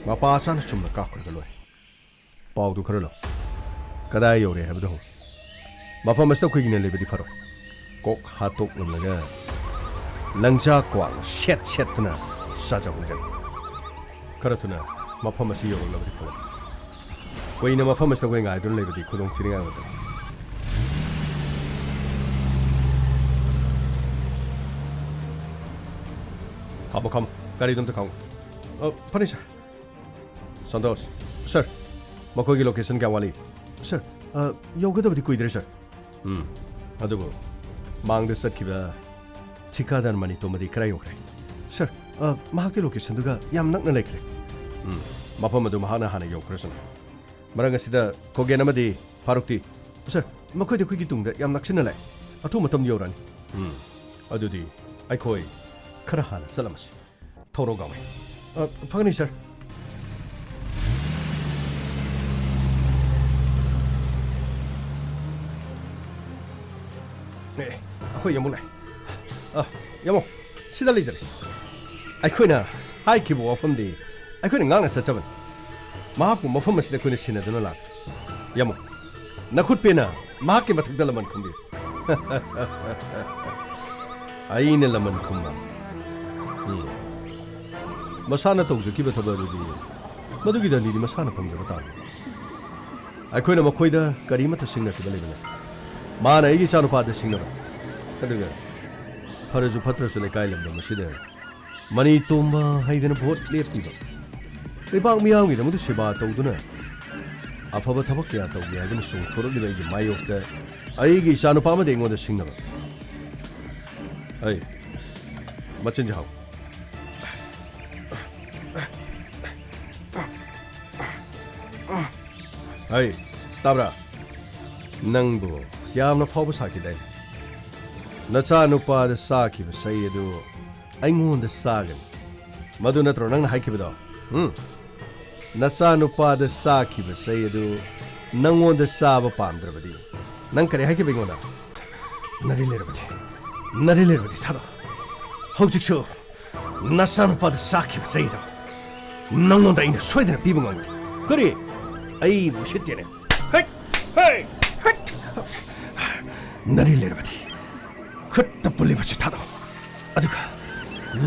ꯃꯄꯥ ꯆꯥꯅ ꯆꯨꯝꯅ ꯀꯥꯞꯈ꯭ꯔꯒ ꯂꯣꯏꯔꯦ꯫ ꯄꯥꯎꯗꯨ ꯈꯔ ꯂꯧ꯫ ꯀꯗꯥꯏ ꯌꯧꯔꯦ ꯍꯥꯏꯕꯗꯨ ꯍꯪꯉꯨ꯫ ꯃꯐꯝ ꯑꯁꯤꯗ ꯑꯩꯈꯣꯏꯒꯤꯅ ꯂꯩꯕꯗꯤ ꯐꯔꯣꯏ꯫ ꯀꯣꯛ ꯍꯥꯠꯇꯣꯛꯂꯝꯂꯒ ꯂꯪꯖꯥ ꯀ꯭ꯋꯥꯛꯅ ꯁꯦꯠ ꯁꯦꯠꯇꯨꯅ ꯆꯥꯖꯍꯧꯖꯅꯤ꯫ ꯈꯔ ꯊꯨꯅ ꯃꯐꯝ ꯑꯁꯤ ꯌꯧꯔꯛꯂꯕꯗꯤ ꯐꯒꯅꯤ꯫ ꯀꯨꯏꯅ ꯃꯐꯝ ꯑꯁꯤꯗ ꯑꯩꯈꯣꯏ ꯉꯥꯏꯗꯨꯅ ꯂꯩꯕꯗꯤ ꯈꯨꯗꯣꯡ ꯊꯤꯅꯤꯡꯉꯥꯏ ꯑꯣꯏꯒꯅꯤ꯫ ꯈꯥꯝꯃꯣ, ꯈꯥꯝꯃꯣ꯫ ꯒꯥꯔꯤꯗꯣ ꯑꯝꯇ ꯈꯥꯝꯃꯣ꯫ ꯑ, ꯐꯅꯤ, ꯁꯥꯔ꯫ ꯁꯟꯇꯣꯁ꯫ ꯁꯥꯔ, ꯃꯈꯣꯏꯒꯤ ꯂꯣꯀꯦꯁꯟ ꯀꯌꯥꯝ ꯋꯥꯠꯂꯤ? ꯁꯥꯔ, ꯑ, ꯌꯧꯒꯗꯕꯗꯤ ꯀꯨꯏꯗ꯭ꯔꯦ, ꯁꯥꯔ꯫ ꯎꯝ, ꯑꯗꯨꯕꯨ ꯃꯥꯡꯗ ꯆꯠꯈꯤꯕ ꯊꯤꯀꯥꯗꯥꯔ ꯃꯅꯤꯇꯣꯝꯕꯗꯤ ꯀꯗꯥꯏ ꯌꯧꯈ꯭ꯔꯦ? ꯁꯥꯔ, ꯑ, ꯃꯍꯥꯛꯇꯤ ꯂꯣꯀꯦꯁꯟꯗꯨꯒ ꯌꯥꯝ ꯅꯛꯅ ꯂꯩꯈ꯭ꯔꯦ꯫ ꯎꯝ, ꯃꯐꯝ ꯑꯗꯨ ꯃꯍꯥꯛꯅ ꯍꯥꯟꯅ ꯌꯧꯈ꯭ꯔꯁꯅꯨ꯫ ꯃꯔꯛ ꯑꯁꯤꯗ ꯀꯣꯒꯦꯟ ꯑꯃꯗꯤ ꯐꯥꯔꯨꯛꯇꯤ, ꯁꯥꯔ, ꯃꯈꯣꯏꯗꯤ ꯑꯩꯈꯣꯏꯒꯤ ꯇꯨꯡꯗ ꯌꯥꯝ ꯅꯛꯁꯤꯟꯅ ꯂꯥꯛꯑꯦ꯫ ꯑꯊꯨꯕ ꯃꯇꯝꯗ ꯌꯧꯔꯛꯑꯅꯤ꯫ ꯎꯝ, ꯑꯗꯨꯗꯤ ꯑꯩꯈꯣꯏ ꯈꯔ ꯍꯥꯟꯅ ꯆꯠꯂꯝꯃꯁꯤ꯫ ꯊꯧꯔꯣ, ꯒꯥꯡꯃꯩ꯫ ꯑ, ꯐꯒꯅꯤ, ꯁꯥꯔ꯫ ꯑꯦ, ꯑꯩꯈꯣꯏ ꯌꯥꯝꯕꯨꯡ ꯂꯥꯛꯑꯦ꯫ ꯑ, ꯌꯥꯝꯕꯨꯡ, ꯁꯤꯗ ꯂꯩꯖꯔꯦ꯫ ꯑꯩꯈꯣꯏꯅ ꯍꯥꯏꯈꯤꯕ ꯋꯥꯐꯝꯗꯤ ꯑꯩꯈꯣꯏꯅ ꯉꯥꯛꯅ ꯆꯠꯆꯕꯅꯤ꯫ ꯃꯍꯥꯛꯄꯨ ꯃꯐꯝ ꯑꯁꯤꯗ ꯑꯩꯈꯣꯏꯅ ꯁꯤꯟꯅꯗꯨꯅ ꯂꯥꯛꯂꯦ꯫ ꯌꯥꯝꯕꯨꯡ, ꯅꯈꯨꯠ ꯄꯦꯟꯅ ꯃꯍꯥꯛꯀꯤ ꯃꯊꯛꯇ ꯂꯃꯟ ꯈꯨꯝꯕꯤꯌꯨ꯫ ꯑꯩꯅ ꯂꯃꯟ ꯈꯨꯝꯕ? ꯎꯝ꯫ ꯃꯁꯥꯅ ꯇꯧꯖꯈꯤꯕ ꯊꯕꯛ ꯑꯗꯨꯗꯤ ꯃꯗꯨꯒꯤ ꯗꯟꯗꯤꯗꯤ ꯃꯁꯥꯅ ꯐꯪꯖꯕ ꯇꯥꯕꯅꯤ꯫ ꯑꯩꯈꯣꯏꯅ ꯃꯈꯣꯏꯗ ꯀꯔꯤꯃꯠꯇ ꯁꯤꯡꯅꯈꯤꯕ ꯂꯩꯕ ꯅꯠꯇꯦ꯫ ꯃꯥꯅ ꯑꯩꯒꯤ ꯏꯆꯥꯅꯨꯄꯥꯗ ꯁꯤꯡꯅꯕ꯫ ꯑꯗꯨꯒ ꯐꯔꯁꯨ ꯐꯠꯇ꯭ꯔꯁꯨ ꯂꯩꯀꯥꯏ ꯂꯝꯗꯝ ꯑꯁꯤꯗ ꯃꯅꯤ ꯇꯣꯝꯕ ꯍꯥꯏꯗꯅ ꯚꯣꯠ ꯂꯦꯞꯄꯤꯕ, ꯂꯩꯕꯥꯛ ꯃꯤꯌꯥꯝꯒꯤꯗꯃꯛꯇ ꯁꯦꯕꯥ ꯇꯧꯗꯨꯅ ꯑꯐꯕ ꯊꯕꯛ ꯀꯌꯥ ꯇꯧꯒꯦ ꯍꯥꯏꯗꯨꯅ ꯆꯣꯡꯊꯣꯔꯛꯂꯤꯕ ꯑꯩꯒꯤ ꯃꯥꯌꯣꯛꯇ ꯑꯩꯒꯤ ꯏꯆꯥꯅꯨꯄꯥ ꯑꯃꯗꯤ ꯑꯩꯉꯣꯟꯗ ꯁꯤꯡꯅꯕ꯫ ꯑꯩ, ꯃꯆꯤꯟ ꯖꯍꯥꯎ꯫ ꯑꯩ, ꯇꯥꯕ꯭ꯔꯥ? ꯅꯪꯕꯨ ꯌꯥꯝꯅ ꯐꯥꯎꯕ ꯁꯥꯈꯤꯗꯥꯏꯅꯦ? ꯅꯆꯥꯅꯨꯄꯥꯗ ꯆꯥꯈꯤꯕ ꯆꯩ ꯑꯗꯨ ꯑꯩꯉꯣꯟꯗ ꯆꯥꯒꯅꯤ꯫ ꯃꯗꯨ ꯅꯠꯇ꯭ꯔꯣ ꯅꯪꯅ ꯍꯥꯏꯈꯤꯕꯗꯣ? ꯎꯝ? ꯅꯆꯥꯅꯨꯄꯥꯗ ꯆꯥꯈꯤꯕ ꯆꯩ ꯑꯗꯨ ꯅꯪꯉꯣꯟꯗ ꯆꯥꯕ ꯄꯥꯝꯗ꯭ꯔꯕꯗꯤ ꯅꯪ ꯀꯔꯤ ꯍꯥꯏꯈꯤꯕ ꯑꯩꯉꯣꯟꯗ? ꯅꯔꯤ ꯂꯩꯔꯕꯗꯤ, ꯅꯔꯤ ꯂꯩꯔꯕꯗꯤ ꯊꯥꯗꯣꯛ꯫ ꯍꯧꯖꯤꯛꯁꯨ ꯅꯆꯥꯅꯨꯄꯥꯗ ꯆꯥꯈꯤꯕ ꯆꯩꯗꯣ ꯅꯪꯉꯣꯟꯗ ꯑꯩꯅ ꯁꯣꯏꯗꯅ ꯄꯤꯕ ꯉꯝꯒꯅꯤ꯫ ꯀꯔꯤ? ꯑꯩꯕꯨ ꯎꯁꯤꯠꯇꯦꯅꯦ꯫ ꯍꯩꯠ! ꯍꯩ! ꯍꯩꯠ! ꯅꯔꯤ ꯂꯩꯔꯕꯗꯤ ꯈꯨꯠꯇ ꯄꯨꯜꯂꯤꯕꯁꯤ ꯊꯥꯗꯣꯛ꯫ ꯑꯗꯨꯒ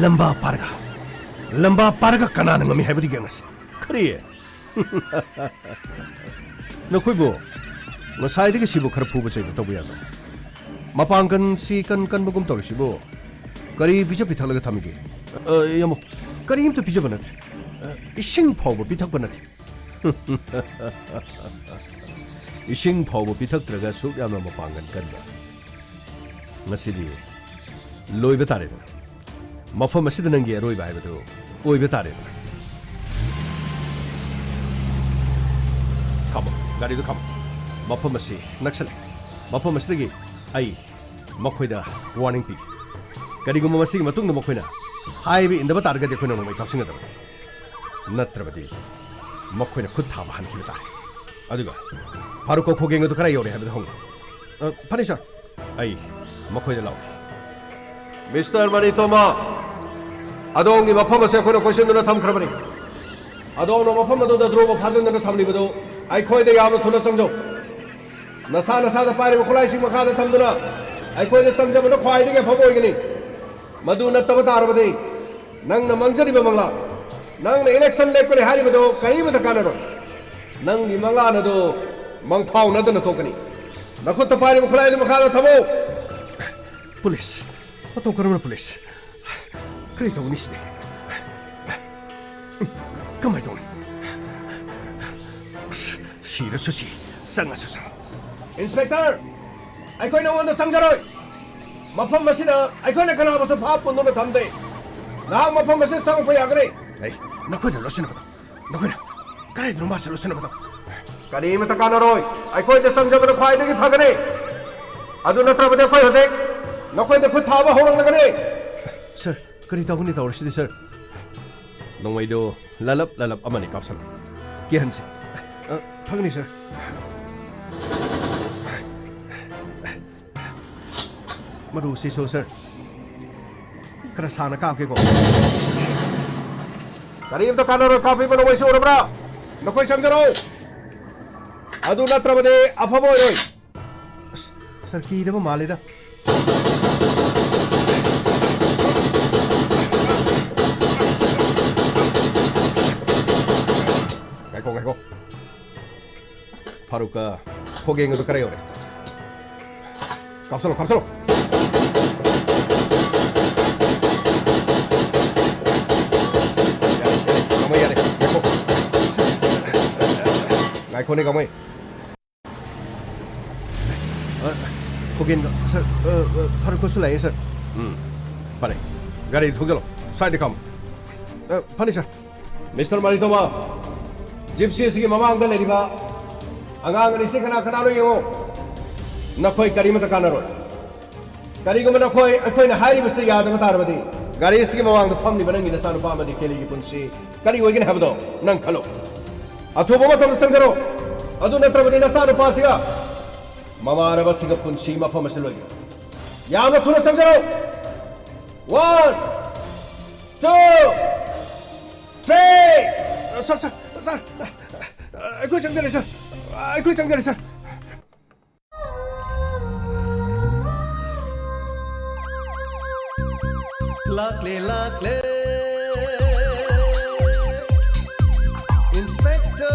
ꯂꯝꯕꯥ ꯄꯥꯔꯒ, ꯂꯝꯕꯥ ꯄꯥꯔꯒ ꯀꯅꯥꯅ ꯉꯝꯃꯤ ꯍꯥꯏꯕꯗꯨ ꯌꯦꯡꯉꯁꯤ꯫ ꯀꯔꯤ? ꯅꯈꯣꯏꯕꯨ ꯉꯁꯥꯏꯗꯒꯤ ꯁꯤꯕꯨ ꯈꯔ ꯐꯨꯕ ꯆꯩꯕ ꯇꯧꯕ ꯌꯥꯗ꯭ꯔꯣ? ꯃꯄꯥꯡꯒꯜꯁꯤ ꯀꯟ ꯀꯟꯕꯒꯨꯝ ꯇꯧꯔꯤꯁꯤꯕꯨ ꯀꯔꯤ ꯄꯤꯖ ꯄꯤꯊꯛꯂꯒ ꯊꯝꯃꯤꯒꯦ? ꯑ, ꯌꯥꯝꯕꯨ, ꯀꯔꯤꯝꯇ ꯄꯤꯖꯕ ꯅꯠꯇ꯭ꯔꯦ꯫ ꯑ, ꯏꯁꯤꯡ ꯐꯥꯎꯕ ꯄꯤꯊꯛꯄ ꯅꯠꯇꯦ꯫ ꯏꯁꯤꯡ ꯐꯥꯎꯕ ꯄꯤꯊꯛꯇ꯭ꯔꯒ ꯑꯁꯨꯛ ꯌꯥꯝꯅ ꯃꯄꯥꯡꯒꯜ ꯀꯟꯕ꯫ ꯉꯁꯤꯗꯤ ꯂꯣꯏꯕ ꯇꯥꯔꯦꯗꯅ꯫ ꯃꯐꯝ ꯑꯁꯤꯗ ꯅꯪꯒꯤ ꯑꯔꯣꯏꯕ ꯍꯥꯏꯕꯗꯨ ꯑꯣꯏꯕ ꯇꯥꯔꯦꯗꯅ꯫ ꯈꯥꯝꯃꯣ, ꯒꯥꯔꯤꯗꯨ ꯈꯥꯝꯃꯣ꯫ ꯃꯐꯝ ꯑꯁꯤ ꯅꯛꯁꯜꯂꯦ꯫ ꯃꯐꯝ ꯑꯁꯤꯗꯒꯤ ꯑꯩ ꯃꯈꯣꯏꯗ ꯋꯥꯔꯅꯤꯡ ꯄꯤꯒꯦ꯫ ꯀꯔꯤꯒꯨꯝꯕ ꯃꯁꯤꯒꯤ ꯃꯇꯨꯡꯗ ꯃꯈꯣꯏꯅ ꯍꯥꯏꯕ ꯏꯟꯗꯕ ꯇꯥꯔꯒꯗꯤ ꯑꯩꯈꯣꯏꯅ ꯅꯣꯡꯃꯩ ꯀꯥꯞꯁꯤꯟꯒꯗꯕꯅꯤ꯫ ꯅꯠꯇ꯭ꯔꯕꯗꯤ ꯃꯈꯣꯏꯅ ꯈꯨꯠ ꯊꯥꯕ ꯍꯟꯈꯤꯕ ꯇꯥꯔꯦ꯫ ꯑꯗꯨꯒ ꯐꯥꯔꯨꯛꯀ ꯈꯣꯒꯦꯡ ꯑꯗꯨ ꯀꯗꯥꯏ ꯌꯧꯔꯦ ꯍꯥꯏꯕꯗꯨ ꯍꯪꯉꯨ꯫ ꯑ, ꯐꯅꯤ, ꯁꯥꯔ꯫ ꯑꯩ ꯃꯈꯣꯏꯗ ꯂꯥꯎꯒꯦ꯫ ꯃꯤꯁꯇꯔ ꯃꯅꯤꯇꯣꯃꯥ, ꯑꯗꯣꯝꯒꯤ ꯃꯐꯝ ꯑꯁꯤ ꯑꯩꯈꯣꯏꯅ ꯀꯣꯏꯁꯤꯟꯗꯨꯅ ꯊꯝꯈ꯭ꯔꯕꯅꯤ꯫ ꯑꯗꯣꯝꯅ ꯃꯐꯝ ꯑꯗꯨꯗ ꯗ꯭ꯔꯣꯕ ꯐꯥꯖꯤꯟꯗꯨꯅ ꯊꯝꯂꯤꯕꯗꯨ ꯑꯩꯈꯣꯏꯗ ꯌꯥꯝꯅ ꯊꯨꯅ ꯆꯪꯖꯧ꯫ ꯅꯁꯥ ꯅꯁꯥꯗ ꯄꯥꯏꯔꯤꯕ ꯈꯨꯠꯂꯥꯏꯁꯤꯡ ꯃꯈꯥꯗ ꯊꯝꯗꯨꯅ ꯑꯩꯈꯣꯏꯗ ꯆꯪꯖꯕꯅ ꯈ꯭ꯋꯥꯏꯗꯒꯤ ꯑꯐꯕ ꯑꯣꯏꯒꯅꯤ꯫ ꯃꯗꯨ ꯅꯠꯇꯕ ꯇꯥꯔꯕꯗꯤ ꯅꯪꯅ ꯃꯪꯖꯔꯤꯕ ꯃꯪꯂꯥꯟ, ꯅꯪꯅ ꯏꯂꯦꯛꯁꯟ ꯂꯦꯞꯀꯅꯤ ꯍꯥꯏꯔꯤꯕꯗꯨ ꯀꯔꯤꯃꯇ ꯀꯥꯟꯅꯔꯣꯏ꯫ ꯅꯪꯒꯤ ꯃꯪꯂꯥꯟ ꯑꯗꯨ ꯃꯪꯐꯥꯎꯅꯗꯅ ꯊꯣꯛꯀꯅꯤ꯫ ꯅꯈꯨꯠꯇ ꯄꯥꯏꯔꯤꯕ ꯈꯨꯠꯂꯥꯏꯗꯨ ꯃꯈꯥꯗ ꯊꯝꯃꯨ꯫ ꯄꯨꯂꯤꯁ! ꯃꯇꯧ ꯀꯔꯝꯅ ꯄꯨꯂꯤꯁ? ꯀꯔꯤ ꯇꯧꯒꯅꯤ ꯁꯤꯗꯤ? ꯀꯃꯥꯏ ꯇꯧꯅꯤ? ꯑꯁ, ꯁꯤꯔꯁꯨ ꯁꯤ, ꯆꯪꯉꯁꯨ ꯆꯪ꯫ ꯏꯟꯁꯄꯦꯛꯇꯔ, ꯑꯩꯈꯣꯏ ꯅꯉꯣꯟꯗ ꯆꯪꯖꯔꯣꯏ꯫ ꯃꯐꯝ ꯑꯁꯤꯗ ꯑꯩꯈꯣꯏꯅ ꯀꯅꯥꯕꯨꯁꯨ ꯐꯥ ꯄꯨꯟꯗꯨꯅ ꯊꯝꯗꯦ꯫ ꯅꯍꯥꯛ ꯃꯐꯝ ꯑꯁꯤꯗ ꯆꯪꯉꯛꯄ ꯌꯥꯒꯅꯤ꯫ ꯑꯩ, ꯅꯈꯣꯏꯅ ꯂꯣꯠꯁꯤꯟꯅꯕꯗꯣ, ꯅꯈꯣꯏꯅ ꯀꯗꯥꯏꯗꯅꯣ ꯃꯥꯁꯦ ꯂꯣꯠꯁꯤꯟꯅꯕꯗꯣ? ꯀꯔꯤꯃꯇ ꯀꯥꯟꯅꯔꯣꯏ꯫ ꯑꯩꯈꯣꯏꯗ ꯆꯪꯖꯕꯅ ꯈ꯭ꯋꯥꯏꯗꯒꯤ ꯐꯒꯅꯤ꯫ ꯑꯗꯨ ꯅꯠꯇ꯭ꯔꯕꯗꯤ ꯑꯩꯈꯣꯏ ꯍꯧꯖꯤꯛ ꯅꯈꯣꯏꯗ ꯈꯨꯠ ꯊꯥꯕ ꯍꯧꯔꯛꯂꯒꯅꯤ꯫ ꯁꯥꯔ, ꯀꯔꯤ ꯇꯧꯒꯅꯤ ꯇꯧꯔꯁꯤꯗꯤ, ꯁꯥꯔ? ꯅꯣꯡꯃꯩꯗꯨ ꯂꯂꯞ ꯂꯂꯞ ꯑꯃꯅꯤ ꯀꯥꯞꯁꯜꯂꯨ꯫ ꯀꯤꯍꯟꯁꯤ꯫ ꯑ, ꯐꯪꯅꯤ, ꯁꯔ꯫ ꯃꯔꯨ ꯁꯤꯁꯨ, ꯁꯔ꯫ ꯈꯔ ꯁꯥꯡꯅ ꯀꯥꯞꯀꯦꯀꯣ꯫ ꯀꯔꯤꯝꯇ ꯀꯥꯟꯅꯔꯣꯏ, ꯀꯥꯞꯄꯤꯕ ꯅꯣꯡꯃꯩꯁꯨ ꯎꯔꯕ꯭ꯔꯥ? ꯅꯈꯣꯏ ꯆꯪꯖꯔꯛꯎ꯫ ꯑꯗꯨ ꯅꯠꯇ꯭ꯔꯕꯗꯤ ꯑꯐꯕ ꯑꯣꯏꯔꯣꯏ꯫ ꯑꯁ, ꯁꯥꯔ, ꯀꯤꯔꯕ ꯃꯥꯜꯂꯦꯗ꯫ ꯉꯥꯏꯈꯣ, ꯉꯥꯏꯈꯣ꯫ ꯐꯥꯔꯨꯛꯀ ꯈꯣꯒꯦꯡ ꯑꯗꯨ ꯀꯔꯥꯏ ꯌꯧꯔꯦ? ꯀꯥꯞꯁꯜꯂꯣ, ꯀꯥꯞꯁꯜꯂꯣ꯫ ꯌꯥꯔꯦ, ꯌꯥꯔꯦ, ꯉꯝꯃꯣꯏ, ꯌꯥꯔꯦ꯫ ꯉꯥꯏꯈꯣ꯫ ꯉꯥꯏꯈꯣꯅꯦ, ꯉꯝꯃꯣꯏ꯫ ꯑ, ꯈꯣꯒꯦꯟꯒ, ꯁꯥꯔ, ꯑ, ꯑ, ꯐꯔꯛ ꯈꯨꯠꯁꯨ ꯂꯥꯛꯑꯦ, ꯁꯥꯔ꯫ ꯎꯝ, ꯐꯔꯦ꯫ ꯒꯥꯔꯤ ꯊꯧꯖꯤꯜꯂꯣ꯫ ꯁ꯭ꯋꯥꯏꯗ ꯈꯥꯝꯃꯣ꯫ ꯑ, ꯐꯅꯤ, ꯁꯥꯔ꯫ ꯃꯤꯁꯇꯔ ꯃꯔꯤꯇꯣꯃ, ꯖꯤꯞꯁꯤ ꯑꯁꯤꯒꯤ ꯃꯃꯥꯡꯗ ꯂꯩꯔꯤꯕ ꯑꯉꯥꯡ ꯑꯅꯤꯁꯤ ꯀꯅꯥ ꯀꯅꯥꯅꯣ ꯌꯦꯡꯉꯣ꯫ ꯅꯈꯣꯏ ꯀꯔꯤꯃꯠꯇ ꯀꯥꯟꯅꯔꯣꯏ꯫ ꯀꯔꯤꯒꯨꯝꯕ ꯅꯈꯣꯏ ꯑꯩꯈꯣꯏꯅ ꯍꯥꯏꯔꯤꯕꯁꯤꯗ ꯌꯥꯗꯕ ꯇꯥꯔꯕꯗꯤ, ꯒꯥꯔꯤ ꯑꯁꯤꯒꯤ ꯃꯃꯥꯡꯗ ꯐꯝꯂꯤꯕ ꯅꯪꯒꯤ ꯅꯆꯥꯅꯨꯄꯥ ꯑꯃꯗꯤ ꯀꯦꯂꯤꯒꯤ ꯄꯨꯟꯁꯤ ꯀꯔꯤ ꯑꯣꯏꯒꯅꯤ ꯍꯥꯏꯕꯗꯣ ꯅꯪ ꯈꯜꯂꯣ꯫ ꯑꯊꯨꯕ ꯃꯇꯝꯗ ꯆꯪꯖꯔꯣ꯫ ꯑꯗꯨ ꯅꯠꯇ꯭ꯔꯕꯗꯤ ꯅꯆꯥꯅꯨꯄꯥꯁꯤꯒ ꯃꯃꯥꯟꯅꯕꯁꯤꯒ ꯄꯨꯟꯁꯤ ꯃꯐꯝ ꯑꯁꯤ ꯂꯣꯏꯒꯅꯤ꯫ ꯌꯥꯝꯅ ꯊꯨꯅ ꯆꯪꯖꯔꯣ꯫ One, two, three. ꯁꯥꯔ, ꯁꯥꯔ, ꯁꯥꯔ, ꯑꯩꯈꯣꯏ ꯆꯪꯖꯔꯦ, ꯁꯥꯔ꯫ ꯑꯩꯈꯣꯏ ꯆꯪꯖꯔꯦ, ꯁꯥꯔ꯫ ꯂꯥꯛꯂꯦ, ꯂꯥꯛꯂꯦ, ꯏꯟꯁꯄꯦꯛꯇꯔ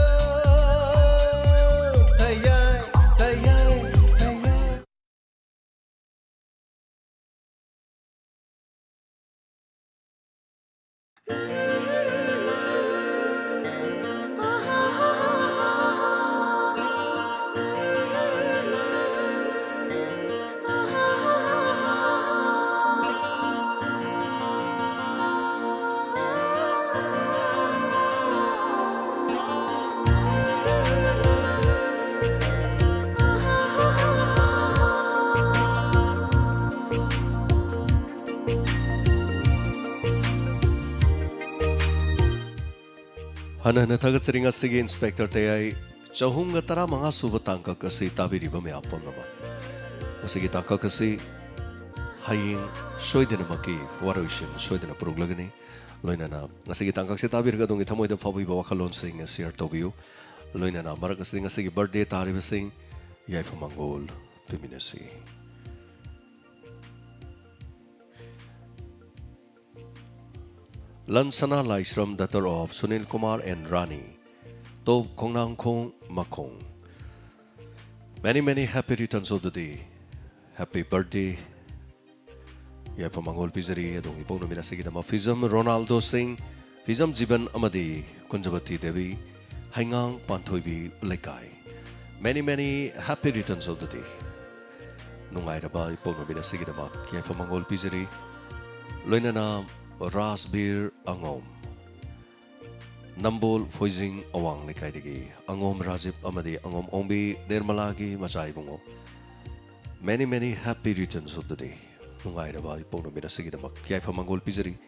ꯇꯌꯥꯏ, ꯇꯌꯥꯏ, ꯇꯌꯥꯏ꯫ ꯍꯟꯅ ꯍꯟꯅ ꯊꯥꯒꯠꯆꯔꯤ ꯉꯁꯤꯒꯤ ꯏꯟꯁꯄꯦꯛꯇꯔ ꯇꯌꯥꯏ ꯆꯍꯨꯝꯒ ꯇꯔꯥꯃꯉꯥ ꯁꯨꯕ ꯇꯥꯡꯀꯛ ꯑꯁꯤ ꯇꯥꯕꯤꯔꯤꯕ ꯃꯌꯥꯝ ꯄꯨꯝꯅꯃꯛ꯫ ꯉꯁꯤꯒꯤ ꯇꯥꯡꯀꯛ ꯑꯁꯤ ꯍꯌꯦꯡ ꯁꯣꯏꯗꯅꯃꯛꯀꯤ ꯋꯥꯔꯣꯏꯁꯤꯟ ꯁꯣꯏꯗꯅ ꯄꯨꯔꯛꯂꯒꯅꯤ꯫ ꯂꯣꯏꯅꯅ ꯉꯁꯤꯒꯤ ꯇꯥꯡꯀꯛꯁꯦ ꯇꯥꯕꯤꯔꯒ ꯑꯗꯣꯝꯒꯤ ꯊꯃꯣꯏꯗ ꯐꯥꯎꯕꯤꯕ ꯋꯥꯈꯜꯂꯣꯟꯁꯤꯡ ꯁꯤꯌꯔ ꯇꯧꯕꯤꯌꯨ꯫ ꯂꯣꯏꯅꯅ ꯃꯔꯛ ꯑꯁꯤꯗ ꯉꯁꯤꯒꯤ ꯕꯔꯊꯗꯦ ꯇꯥꯔꯤꯕꯁꯤꯡ ꯌꯥꯏꯐ ꯃꯪꯒꯣꯜ ꯄꯤꯃꯤꯟꯅꯁꯤ꯫ Lansana Laishram, daughter of Sunil Kumar and Rani, Top Khongnangkhong Makhong. Many, many happy returns of the day. Happy birthday. ꯌꯥꯏꯐ ꯃꯪꯒꯣꯜ ꯄꯤꯖꯔꯤ ꯑꯗꯣꯝꯒꯤ ꯏꯄꯣꯛ ꯅꯨꯃꯤꯠ ꯑꯁꯤꯒꯤꯗꯃꯛ꯫ ꯐꯤꯖꯝ ꯔꯣꯅꯥꯜꯗꯣ ꯁꯤꯡ, ꯐꯤꯖꯝ ꯖꯤꯕꯟ ꯑꯃꯗꯤ ꯀꯨꯟꯖꯕꯇꯤ ꯗꯦꯕꯤ, ꯍꯩꯉꯥꯡ ꯄꯥꯟꯊꯣꯏꯕꯤ ꯂꯩꯀꯥꯏ꯫ Many, many happy returns of the day. ꯅꯨꯡꯉꯥꯏꯔꯕ ꯏꯄꯣꯛ ꯅꯨꯃꯤꯠ ꯑꯁꯤꯒꯤꯗꯃꯛ ꯌꯥꯏꯐ ꯃꯪꯒꯣꯜ ꯄꯤꯖꯔꯤ꯫ ꯂꯣꯏꯅꯅ ꯔꯥꯖꯕꯤꯔ ꯑꯉꯣꯝ, ꯅꯝꯕꯣꯜ ꯐꯣꯏꯖꯤꯡ ꯑꯋꯥꯡ ꯂꯩꯀꯥꯏꯗꯒꯤ ꯑꯉꯣꯝ ꯔꯥꯖꯤꯞ ꯑꯃꯗꯤ ꯑꯉꯣꯝ ꯑꯣꯡꯕꯤ ꯅꯤꯔꯃꯂꯥꯒꯤ ꯃꯆꯥ ꯏꯕꯨꯡꯉꯣ꯫ Many, many happy returns of the day. ꯅꯨꯡꯉꯥꯏꯔꯕ ꯏꯄꯣꯛ ꯅꯨꯃꯤꯠ ꯑꯁꯤꯒꯤꯗꯃꯛ ꯌꯥꯏꯐ ꯃꯪꯒꯣꯜ ꯄꯤꯖꯔꯤ꯫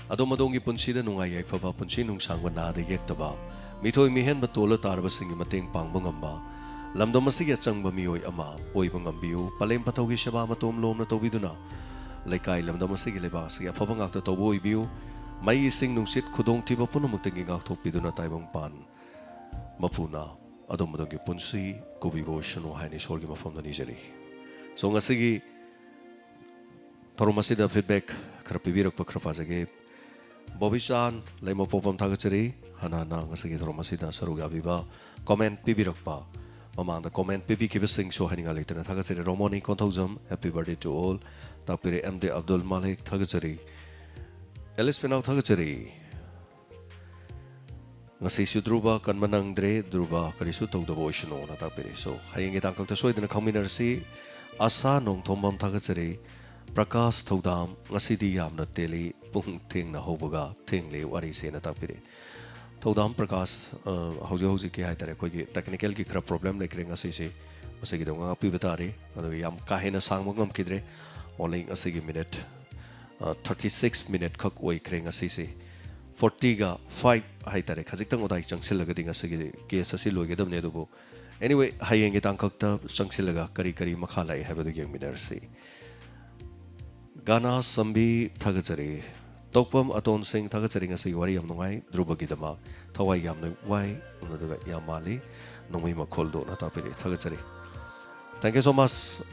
ꯑꯗꯣꯝ ꯑꯗꯣꯝꯒꯤ ꯄꯨꯟꯁꯤꯗ ꯅꯨꯡꯉꯥꯏ ꯌꯥꯏꯐꯕ, ꯄꯨꯟꯁꯤ ꯅꯨꯡꯁꯥꯡꯕ, ꯅꯥꯗ ꯌꯦꯛꯇꯕ, ꯃꯤꯊꯣꯏ ꯃꯤꯍꯦꯟꯕ ꯇꯣꯜꯂ ꯇꯥꯔꯕꯁꯤꯡꯒꯤ ꯃꯇꯦꯡ ꯄꯥꯡꯕ ꯉꯝꯕ, ꯂꯝꯗꯝ ꯑꯁꯤꯒꯤ ꯑꯆꯪꯕ ꯃꯤꯑꯣꯏ ꯑꯃ ꯑꯣꯏꯕ ꯉꯝꯕꯤꯌꯨ꯫ ꯄꯂꯦꯝ ꯄꯊꯧꯒꯤ ꯁꯦꯕꯥ ꯃꯇꯣꯝ ꯂꯣꯝꯅ ꯇꯧꯕꯤꯗꯨꯅ ꯂꯩꯀꯥꯏ, ꯂꯝꯗꯝ ꯑꯁꯤꯒꯤ, ꯂꯩꯕꯥꯛ ꯑꯁꯤꯒꯤ ꯑꯐꯕ ꯉꯥꯛꯇ ꯇꯧꯕ ꯑꯣꯏꯕꯤꯌꯨ꯫ ꯃꯩ, ꯏꯁꯤꯡ, ꯅꯨꯡꯁꯤꯠ, ꯈꯨꯗꯣꯡꯊꯤꯕ ꯄꯨꯝꯅꯃꯛꯇꯒꯤ ꯉꯥꯛꯊꯣꯛꯄꯤꯗꯨꯅ ꯇꯥꯏꯕꯪꯄꯥꯟ ꯃꯄꯨꯅ ꯑꯗꯣꯝ ꯑꯗꯣꯝꯒꯤ ꯄꯨꯟꯁꯤ ꯀꯨꯕꯤꯕ ꯑꯣꯏꯁꯅꯨ ꯍꯥꯏꯅ ꯏꯁꯣꯔꯒꯤ ꯃꯐꯝꯗ ꯅꯤꯖꯔꯤ꯫ So, ꯉꯁꯤꯒꯤ ꯊꯧꯔꯝ ꯑꯁꯤꯗ ꯐꯤꯗꯕꯦꯛ ꯈꯔ ꯄꯤꯕꯤꯔꯛꯄ ꯈꯔ ꯄꯥꯖꯒꯦ꯫ ꯕꯣꯕꯤꯆꯥꯟ ꯂꯩꯃꯄꯣꯛꯄꯝ ꯊꯥꯒꯠꯆꯔꯤ꯫ ꯍꯥꯟꯅ ꯍꯥꯟꯅ ꯉꯁꯤꯒꯤ ꯊꯧꯔꯝ ꯑꯁꯤꯗ ꯁꯔꯨꯛ ꯌꯥꯕꯤꯕ, ꯀꯣꯃꯦꯟ ꯄꯤꯕꯤꯔꯛꯄ, ꯃꯃꯥꯡꯗ ꯀꯣꯃꯦꯟ ꯄꯤꯕꯤꯈꯤꯕꯁꯤꯡꯁꯨ ꯍꯥꯏꯅꯤꯡꯉꯥꯏ ꯂꯩꯇꯅ ꯊꯥꯒꯠꯆꯔꯤ꯫ Romoni Konthoujam, happy birthday to all꯫ ꯇꯥꯛꯄꯤꯔꯦ ꯑꯦꯝ ꯗꯤ ꯑꯕꯗꯨꯜ ꯃꯥꯂꯤꯛ, ꯊꯥꯒꯠꯆꯔꯤ꯫ ꯑꯦꯂꯤꯁ ꯄꯦꯅꯥꯎ, ꯊꯥꯒꯠꯆꯔꯤ꯫ ꯉꯁꯤꯁꯨ ꯙ꯭ꯔꯨꯕ ꯀꯟꯕ ꯅꯪꯗ꯭ꯔꯦ, ꯙ꯭ꯔꯨꯕ ꯀꯔꯤꯁꯨ ꯇꯧꯗꯕ ꯑꯣꯏꯁꯅꯨꯅ ꯇꯥꯛꯄꯤꯔꯦ꯫ So, ꯍꯌꯦꯡꯒꯤ ꯇꯥꯡꯀꯛꯇ ꯁꯣꯏꯗꯅ ꯈꯪꯃꯤꯟꯅꯔꯁꯤ꯫ ꯑꯁꯥ ꯅꯣꯡꯊꯣꯝꯕꯝ, ꯊꯥꯒꯠꯆꯔꯤ꯫ ꯄ꯭ꯔꯀꯥꯁ ꯊꯧꯗꯥꯝ, ꯉꯁꯤꯗꯤ ꯌꯥꯝꯅ ꯇꯦꯜꯂꯤ, ꯄꯨꯡ ꯊꯦꯡꯅ ꯍꯧꯕꯒ ꯊꯦꯡꯂꯦ ꯋꯥꯔꯤꯁꯦꯅ ꯇꯥꯛꯄꯤꯔꯦ꯫ ꯊꯧꯗꯥꯝ ꯄ꯭ꯔꯀꯥꯁ, ꯑ, ꯍꯧꯖꯤꯛ ꯍꯧꯖꯤꯛꯀꯤ ꯍꯥꯏꯇꯥꯔꯦ, ꯑꯩꯈꯣꯏꯒꯤ ꯇꯦꯛꯅꯤꯀꯦꯜꯒꯤ ꯈꯔ ꯄ꯭ꯔꯣꯕ꯭ꯂꯦꯝ ꯂꯩꯈ꯭ꯔꯦ ꯉꯁꯤꯁꯦ, ꯃꯁꯤꯒꯤꯗꯃꯛ ꯉꯥꯛꯄꯤꯕ ꯇꯥꯔꯦ꯫ ꯑꯗꯨꯒ ꯌꯥꯝ ꯀꯥ ꯍꯦꯟꯅ ꯁꯥꯡꯕ ꯉꯝꯈꯤꯗ꯭ꯔꯦ, only ꯉꯁꯤꯒꯤ ꯃꯤꯅꯤꯠ, ꯑ, ꯊꯥꯔꯇꯤ ꯁꯤꯛꯁ ꯃꯤꯅꯤꯠ ꯈꯛ ꯑꯣꯏꯈ꯭ꯔꯦ ꯉꯁꯤꯁꯦ꯫ ꯐꯣꯔꯇꯤꯒ ꯐꯥꯏꯚ ꯍꯥꯏꯇꯥꯔꯦ, ꯈꯖꯤꯛꯇꯪ ꯑꯗꯥꯏ ꯆꯪꯁꯤꯜꯂꯒꯗꯤ ꯉꯁꯤꯒꯤ ꯀꯦꯁ ꯑꯁꯤ ꯂꯣꯏꯒꯗꯕꯅꯦ꯫ ꯑꯗꯨꯕꯨ anyway, ꯍꯌꯦꯡꯒꯤ ꯇꯥꯡꯀꯛꯇ ꯆꯪꯁꯤꯜꯂꯒ ꯀꯔꯤ ꯀꯔꯤ ꯃꯈꯥ ꯂꯥꯛꯏ ꯍꯥꯏꯕꯗꯨ ꯌꯦꯡꯃꯤꯟꯅꯔꯁꯤ꯫ ꯒꯥꯅꯥ ꯁꯝꯕꯤ ꯊꯥꯒꯠꯆꯔꯤ꯫ ꯇꯣꯛꯄꯝ ꯑꯇꯣꯟ ꯁꯤꯡ ꯊꯥꯒꯠꯆꯔꯤ꯫ ꯉꯁꯤꯒꯤ ꯋꯥꯔꯤ ꯌꯥꯝ ꯅꯨꯡꯉꯥꯏ꯫ ꯙ꯭ꯔꯨꯕꯒꯤꯗꯃꯛ ꯊꯋꯥꯏ ꯌꯥꯝꯅ ꯋꯥꯏ꯫ ꯎꯅꯗꯕ ꯌꯥꯝ ꯃꯥꯜꯂꯤ꯫ ꯅꯣꯡꯃꯩ ꯃꯈꯣꯜꯗꯣꯅ ꯇꯥꯛꯄꯤꯔꯛꯏ꯫ ꯊꯥꯒꯠꯆꯔꯤ꯫ Thank you so much,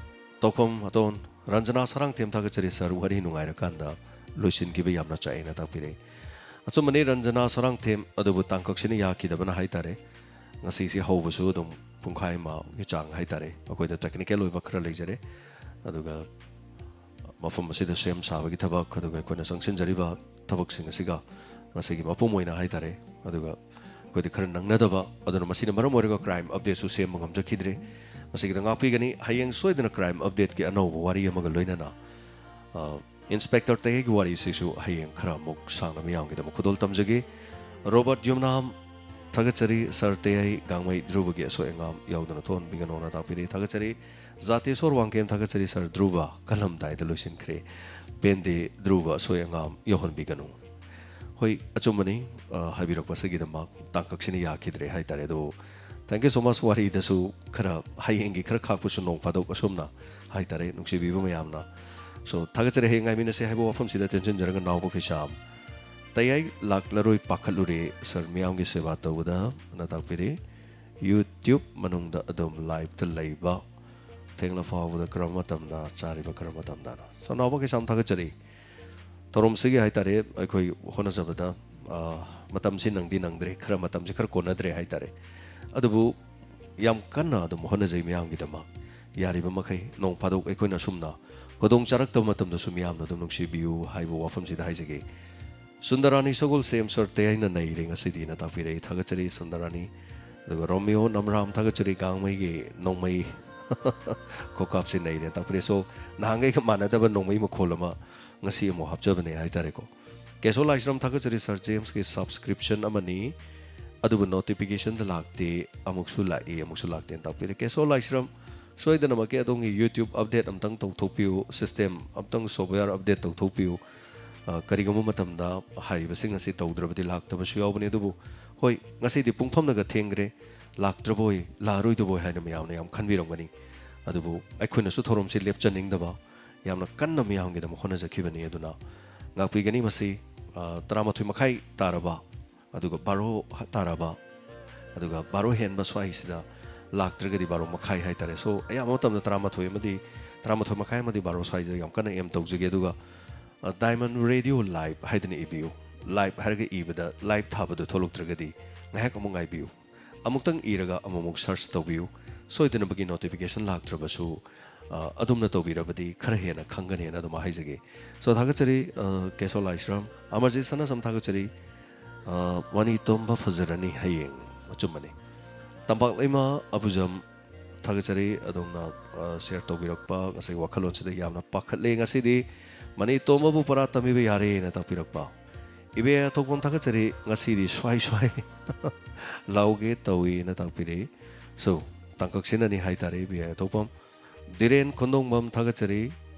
ꯇꯣꯛꯐꯝ ꯑꯇꯣꯟ꯫ Ranjana Sarangthem ꯊꯥꯒꯠꯆꯔꯤ ꯁꯥꯔ, ꯋꯥꯔꯤ ꯅꯨꯡꯉꯥꯏꯔꯀꯥꯟꯗ ꯂꯣꯏꯁꯤꯟꯈꯤꯕ ꯌꯥꯝꯅ ꯆꯥꯛꯑꯦꯅ ꯇꯥꯛꯄꯤꯔꯛꯏ꯫ ꯑꯆꯨꯝꯕꯅꯤ ꯔꯟꯖꯅꯥ ꯁꯔꯥꯡꯊꯦꯝ, ꯑꯗꯨꯕꯨ ꯇꯥꯡꯀꯛꯁꯤꯅ ꯌꯥꯈꯤꯗꯕꯅ ꯍꯥꯏꯇꯥꯔꯦ꯫ ꯉꯁꯤꯁꯤ ꯍꯧꯕꯁꯨ ꯑꯗꯨꯝ ꯄꯨꯡꯈꯥꯏ ꯑꯃꯒꯤ ꯆꯥꯡ ꯍꯥꯏꯇꯥꯔꯦ, ꯑꯩꯈꯣꯏꯗ ꯇꯦꯛꯅꯤꯀꯦꯜ ꯑꯣꯏꯕ ꯈꯔ ꯂꯩꯖꯔꯦ꯫ ꯑꯗꯨꯒ ꯃꯐꯝ ꯑꯁꯤꯗ ꯁꯦꯝ ꯁꯥꯕꯒꯤ ꯊꯕꯛ, ꯑꯗꯨꯒ ꯑꯩꯈꯣꯏꯅ ꯆꯪꯁꯤꯟꯖꯔꯤꯕ ꯊꯕꯛꯁꯤꯡ ꯑꯁꯤꯒ ꯉꯁꯤꯒꯤ ꯃꯄꯨꯝ ꯑꯣꯏꯅ ꯍꯥꯏꯇꯥꯔꯦ, ꯑꯗꯨꯒ ꯑꯩꯈꯣꯏꯗ ꯈꯔ ꯅꯪꯅꯗꯕ, ꯑꯗꯨꯅ ꯃꯁꯤꯅ ꯃꯔꯝ ꯑꯣꯏꯔꯒ ꯀ꯭ꯔꯥꯏꯝ ꯑꯞꯗꯦꯠꯁꯨ ꯁꯦꯝꯕ ꯉꯝꯖꯈꯤꯗ꯭ꯔꯦ꯫ ꯃꯁꯤꯒꯤꯗ ꯉꯥꯛꯄꯤꯒꯅꯤ꯫ ꯍꯌꯦꯡ ꯁꯣꯏꯗꯅ ꯀ꯭ꯔꯥꯏꯝ ꯑꯞꯗꯦꯠꯀꯤ ꯑꯅꯧꯕ ꯋꯥꯔꯤ ꯑꯃꯒ ꯂꯣꯏꯅꯅ, ꯑ, ꯏꯟꯁꯄꯦꯛꯇꯔ ꯇꯌꯩꯒꯤ ꯋꯥꯔꯤꯁꯤꯁꯨ ꯍꯌꯦꯡ ꯈꯔ ꯑꯃꯨꯛ ꯁꯥꯡꯅ ꯃꯤꯌꯥꯝꯒꯤꯗꯃꯛ ꯈꯨꯗꯣꯜ ꯇꯝꯖꯒꯦ꯫ ꯔꯣꯕꯔꯠ ꯌꯨꯝꯅꯥꯝ ꯊꯥꯒꯠꯆꯔꯤ꯫ ꯁꯥꯔ ꯇꯌꯩ ꯒꯥꯡꯃꯩ ꯙ꯭ꯔꯨꯕꯒꯤ ꯑꯁꯣꯏ ꯑꯉꯥꯝ ꯌꯥꯎꯗꯅ ꯊꯣꯛꯍꯟꯕꯤꯒꯅꯣꯅ ꯇꯥꯛꯄꯤꯔꯤ꯫ ꯊꯥꯒꯠꯆꯔꯤ꯫ ꯖꯥꯇꯦꯁꯣꯔ ꯋꯥꯡꯈꯦꯝ ꯊꯥꯒꯠꯆꯔꯤ꯫ ꯁꯥꯔ ꯙ꯭ꯔꯨꯕ ꯀꯜꯂꯝꯗꯥꯏꯗ ꯂꯣꯏꯁꯤꯟꯈ꯭ꯔꯦ꯫ ꯄꯦꯟꯗꯦ ꯙ꯭ꯔꯨꯕ ꯑꯁꯣꯏ ꯑꯉꯥꯝ ꯌꯥꯎꯍꯟꯕꯤꯒꯅꯨ꯫ ꯍꯣꯏ, ꯑꯆꯨꯝꯕꯅꯤ, ꯑ, ꯍꯥꯏꯕꯤꯔꯛꯄꯁꯤꯒꯤꯗꯃꯛ꯫ ꯇꯥꯡꯀꯛꯁꯤꯅ ꯌꯥꯈꯤꯗ꯭ꯔꯦ ꯍꯥꯏꯇꯥꯔꯦ꯫ ꯑꯗꯣ thank you so much꯫ ꯋꯥꯔꯤꯗꯁꯨ ꯈꯔ, ꯍꯌꯦꯡꯒꯤ ꯈꯔ ꯈꯥꯛꯄꯁꯨ ꯅꯣꯡ ꯐꯥꯗꯣꯛ ꯑꯁꯨꯝꯅ ꯍꯥꯏꯇꯥꯔꯦ, ꯅꯨꯡꯁꯤꯕꯤꯕ ꯃꯌꯥꯝꯅ꯫ So, ꯊꯥꯒꯠꯆꯔꯤ꯫ ꯍꯌꯦꯡ ꯉꯥꯏꯃꯤꯟꯅꯁꯦ ꯍꯥꯏꯕ ꯋꯥꯐꯝꯁꯤꯗ ꯇꯦꯟꯁꯤꯟꯖꯔꯒ ꯅꯥꯎꯕ ꯀꯩꯁꯥꯝ ꯇꯌꯩ ꯂꯥꯛꯂꯔꯣꯏ ꯄꯥꯈꯠꯂꯨꯔꯦ꯫ ꯁꯥꯔ, ꯃꯤꯌꯥꯝꯒꯤ ꯁꯦꯕꯥ ꯇꯧꯕꯗ ꯑꯅ ꯇꯥꯛꯄꯤꯔꯤ꯫ YouTube ꯃꯅꯨꯡꯗ ꯑꯗꯨꯝ ꯂꯥꯏꯞꯇ ꯂꯩꯕ꯫ ꯊꯦꯡꯂ ꯐꯥꯎꯕꯗ ꯀꯔꯝꯕ ꯃꯇꯝꯗ ꯆꯥꯔꯤꯕ, ꯀꯔꯝꯕ ꯃꯇꯝꯗꯅꯣ? ꯁꯥꯔ ꯅꯥꯎꯕ ꯀꯩꯁꯥꯝ ꯊꯥꯒꯠꯆꯔꯤ꯫ ꯊꯧꯔꯝꯁꯤꯒꯤ ꯍꯥꯏꯇꯥꯔꯦ, ꯑꯩꯈꯣꯏ ꯍꯣꯠꯅꯖꯕꯗ, ꯑ, ꯃꯇꯝꯁꯤ ꯅꯪꯗꯤ ꯅꯪꯗ꯭ꯔꯦ, ꯈꯔ ꯃꯇꯝꯁꯤ ꯈꯔ ꯀꯣꯟꯅꯗ꯭ꯔꯦ ꯍꯥꯏꯇꯥꯔꯦ꯫ ꯑꯗꯨꯕꯨ ꯌꯥꯝ ꯀꯟꯅ ꯑꯗꯨꯝ ꯍꯣꯠꯅꯖꯩ ꯃꯤꯌꯥꯝꯒꯤꯗꯃꯛ꯫ ꯌꯥꯔꯤꯕ ꯃꯈꯩ ꯅꯣꯡ ꯐꯥꯗꯣꯛ ꯑꯩꯈꯣꯏꯅ ꯑꯁꯨꯝꯅ ꯈꯨꯗꯣꯡ ꯆꯥꯔꯛꯇꯕ ꯃꯇꯝꯗꯁꯨ ꯃꯤꯌꯥꯝꯅ ꯑꯗꯨꯝ ꯅꯨꯡꯁꯤꯕꯤꯌꯨ ꯍꯥꯏꯕ ꯋꯥꯐꯝꯁꯤꯗ ꯍꯥꯏꯖꯒꯦ꯫ ꯁꯨꯟꯗꯔꯥꯅꯤ ꯁꯒꯣꯜꯁꯦꯝ ꯁꯥꯔ ꯇꯌꯩꯅ ꯅꯩꯔꯦ ꯉꯁꯤꯗꯤꯅ ꯇꯥꯛꯄꯤꯔꯛꯏ꯫ ꯊꯥꯒꯠꯆꯔꯤ ꯁꯨꯟꯗꯔꯥꯅꯤ꯫ ꯑꯗꯨꯒ ꯔꯣꯃꯤꯌꯣ ꯅꯝꯔꯥꯝ ꯊꯥꯒꯠꯆꯔꯤ꯫ ꯒꯥꯡꯃꯩꯒꯤ ꯅꯣꯡꯃꯩ ꯈꯣꯀꯥꯞꯁꯤ ꯅꯩꯔꯦ ꯇꯥꯛꯄꯤꯔꯛꯏ꯫ So, ꯅꯍꯥꯟꯈꯩꯒ ꯃꯥꯟꯅꯗꯕ ꯅꯣꯡꯃꯩ ꯃꯈꯣꯜ ꯑꯃ ꯉꯁꯤ ꯑꯃꯨꯛ ꯍꯥꯞꯆꯕꯅꯦ ꯍꯥꯏꯇꯥꯔꯦꯀꯣ꯫ ꯀꯦꯁꯣ ꯂꯥꯏꯁ꯭ꯔꯝ ꯊꯥꯒꯠꯆꯔꯤ꯫ ꯁꯥꯔ ꯖꯦꯝꯁꯀꯤ ꯁꯕꯁꯀ꯭ꯔꯤꯞꯁꯟ ꯑꯃꯅꯤ, ꯑꯗꯨꯕꯨ ꯅꯣꯇꯤꯐꯤꯀꯦꯁꯟꯗ ꯂꯥꯛꯇꯦ, ꯑꯃꯨꯛꯁꯨ ꯂꯥꯛꯏ, ꯑꯃꯨꯛꯁꯨ ꯂꯥꯛꯇꯦꯅ ꯇꯥꯛꯄꯤꯔꯦ꯫ ꯀꯦꯁꯣ ꯂꯥꯏꯁ꯭ꯔꯝ, ꯁꯣꯏꯗꯅꯃꯛꯀꯤ ꯑꯗꯣꯝꯒꯤ YouTube ꯑꯞꯗꯦꯠ ꯑꯝꯇꯪ ꯇꯧꯊꯣꯛꯄꯤꯌꯨ, ꯁꯤꯁꯇꯦꯝ ꯑꯝꯇꯪ, ꯁꯣꯞꯋꯦꯌꯔ ꯑꯞꯗꯦꯠ ꯇꯧꯊꯣꯛꯄꯤꯌꯨ꯫ ꯑ, ꯀꯔꯤꯒꯨꯝꯕ ꯃꯇꯝꯗ ꯍꯥꯏꯔꯤꯕꯁꯤꯡ ꯑꯁꯤ ꯇꯧꯗ꯭ꯔꯕꯗꯤ ꯂꯥꯛꯇꯕꯁꯨ ꯌꯥꯎꯕꯅꯤ꯫ ꯑꯗꯨꯕꯨ ꯍꯣꯏ, ꯉꯁꯤꯗꯤ ꯄꯨꯡꯐꯝꯅꯒ ꯊꯦꯡꯈ꯭ꯔꯦ, ꯂꯥꯛꯇ꯭ꯔꯕꯣꯏ, ꯂꯥꯛꯑꯔꯣꯏꯗꯕꯣꯏ ꯍꯥꯏꯅ ꯃꯌꯥꯝꯅ ꯌꯥꯝ ꯈꯟꯕꯤꯔꯝꯒꯅꯤ꯫ ꯑꯗꯨꯕꯨ ꯑꯩꯈꯣꯏꯅꯁꯨ ꯊꯧꯔꯝꯁꯤ ꯂꯦꯞꯆꯅꯤꯡꯗꯕ, ꯌꯥꯝꯅ ꯀꯟꯅ ꯃꯤꯌꯥꯝꯒꯤꯗꯃꯛ ꯍꯣꯠꯅꯖꯈꯤꯕꯅꯤ꯫ ꯑꯗꯨꯅ ꯉꯥꯛꯄꯤꯒꯅꯤ꯫ ꯃꯁꯤ, ꯑ, ꯇꯔꯥꯃꯥꯊꯣꯏ ꯃꯈꯥꯏ ꯇꯥꯔꯕ, ꯑꯗꯨꯒ ꯕꯥꯔꯣ ꯇꯥꯔꯕ, ꯑꯗꯨꯒ ꯕꯥꯔꯣ ꯍꯦꯟꯕ ꯁ꯭ꯋꯥꯏꯁꯤꯗ ꯂꯥꯛꯇ꯭ꯔꯒꯗꯤ ꯕꯥꯔꯣ ꯃꯈꯥꯏ ꯍꯥꯏꯇꯥꯔꯦ꯫ So, ꯑꯌꯥꯝꯕ ꯃꯇꯝꯗ ꯇꯔꯥꯃꯥꯊꯣꯏ ꯑꯃꯗꯤ, ꯇꯔꯥꯃꯥꯊꯣꯏ ꯃꯈꯥꯏ ꯑꯃꯗꯤ ꯕꯥꯔꯣ ꯁ꯭ꯋꯥꯏꯁꯤꯗ ꯌꯥꯝ ꯀꯟꯅ ꯑꯦꯝ ꯇꯧꯖꯒꯦ꯫ ꯑꯗꯨꯒ, ꯑ, Diamond Radio Live ꯍꯥꯏꯗꯅ ꯏꯕꯤꯌꯨ꯫ Live ꯍꯥꯏꯔꯒ ꯏꯕꯗ live ꯊꯥꯕꯗꯨ ꯊꯣꯛꯂꯛꯇ꯭ꯔꯒꯗꯤ ꯉꯥꯏꯍꯥꯛ ꯑꯃꯨꯛ ꯉꯥꯏꯕꯤꯌꯨ꯫ ꯑꯃꯨꯛꯇꯪ ꯏꯔꯒ ꯑꯃꯨꯛꯃꯨꯛ search ꯇꯧꯕꯤꯌꯨ꯫ ꯁꯣꯏꯗꯅꯕꯒꯤ notification ꯂꯥꯛꯇ꯭ꯔꯕꯁꯨ, ꯑ, ꯑꯗꯨꯝꯅ ꯇꯧꯕꯤꯔꯕꯗꯤ ꯈꯔ ꯍꯦꯟꯅ ꯈꯪꯒꯅꯦꯅ ꯑꯗꯨꯝ ꯍꯥꯏꯖꯒꯦ꯫ So, ꯊꯥꯒꯠꯆꯔꯤ, ꯑ, ꯀꯦꯁꯣ ꯂꯥꯏꯁ꯭ꯔꯝ꯫ ꯑꯃꯔꯖꯤꯠ ꯁꯅꯥꯁꯝ ꯊꯥꯒꯠꯆꯔꯤ꯫ ꯑ, ꯃꯅꯤ ꯇꯣꯝꯕ ꯐꯖꯔꯅꯤ ꯍꯌꯦꯡ꯫ ꯑꯆꯨꯝꯕꯅꯤ꯫ ꯇꯝꯄꯥꯛ ꯂꯩꯃ ꯑꯕꯨꯖꯝ ꯊꯥꯒꯠꯆꯔꯤ꯫ ꯑꯗꯣꯝꯅ, ꯑ, share ꯇꯧꯕꯤꯔꯛꯄ ꯉꯁꯥꯏꯒꯤ ꯋꯥꯈꯜꯂꯣꯟꯁꯤꯗ ꯌꯥꯝꯅ ꯄꯥꯈꯠꯂꯦ꯫ ꯉꯁꯤꯗꯤ ꯃꯅꯤ ꯇꯣꯝꯕꯕꯨ ꯄꯔꯥ ꯇꯝꯕꯤꯕ ꯌꯥꯔꯦꯅ ꯇꯥꯛꯄꯤꯔꯛꯄ꯫ ꯏꯕꯦ ꯑꯊꯣꯛꯄꯝ ꯊꯥꯒꯠꯆꯔꯤ꯫ ꯉꯁꯤꯗꯤ ꯁ꯭ꯋꯥꯏ ꯁ꯭ꯋꯥꯏ ꯂꯥꯎꯒꯦ ꯇꯧꯏꯅ ꯇꯥꯛꯄꯤꯔꯛꯏ꯫ So, ꯇꯥꯡꯀꯛ ꯁꯤꯅꯅꯤ ꯍꯥꯏꯇꯥꯔꯦ, ꯏꯕꯦ ꯑꯊꯣꯛꯄꯝ꯫ ꯙꯤꯔꯦꯟ ꯈꯣꯟꯗꯣꯡꯕꯝ ꯊꯥꯒꯠꯆꯔꯤ꯫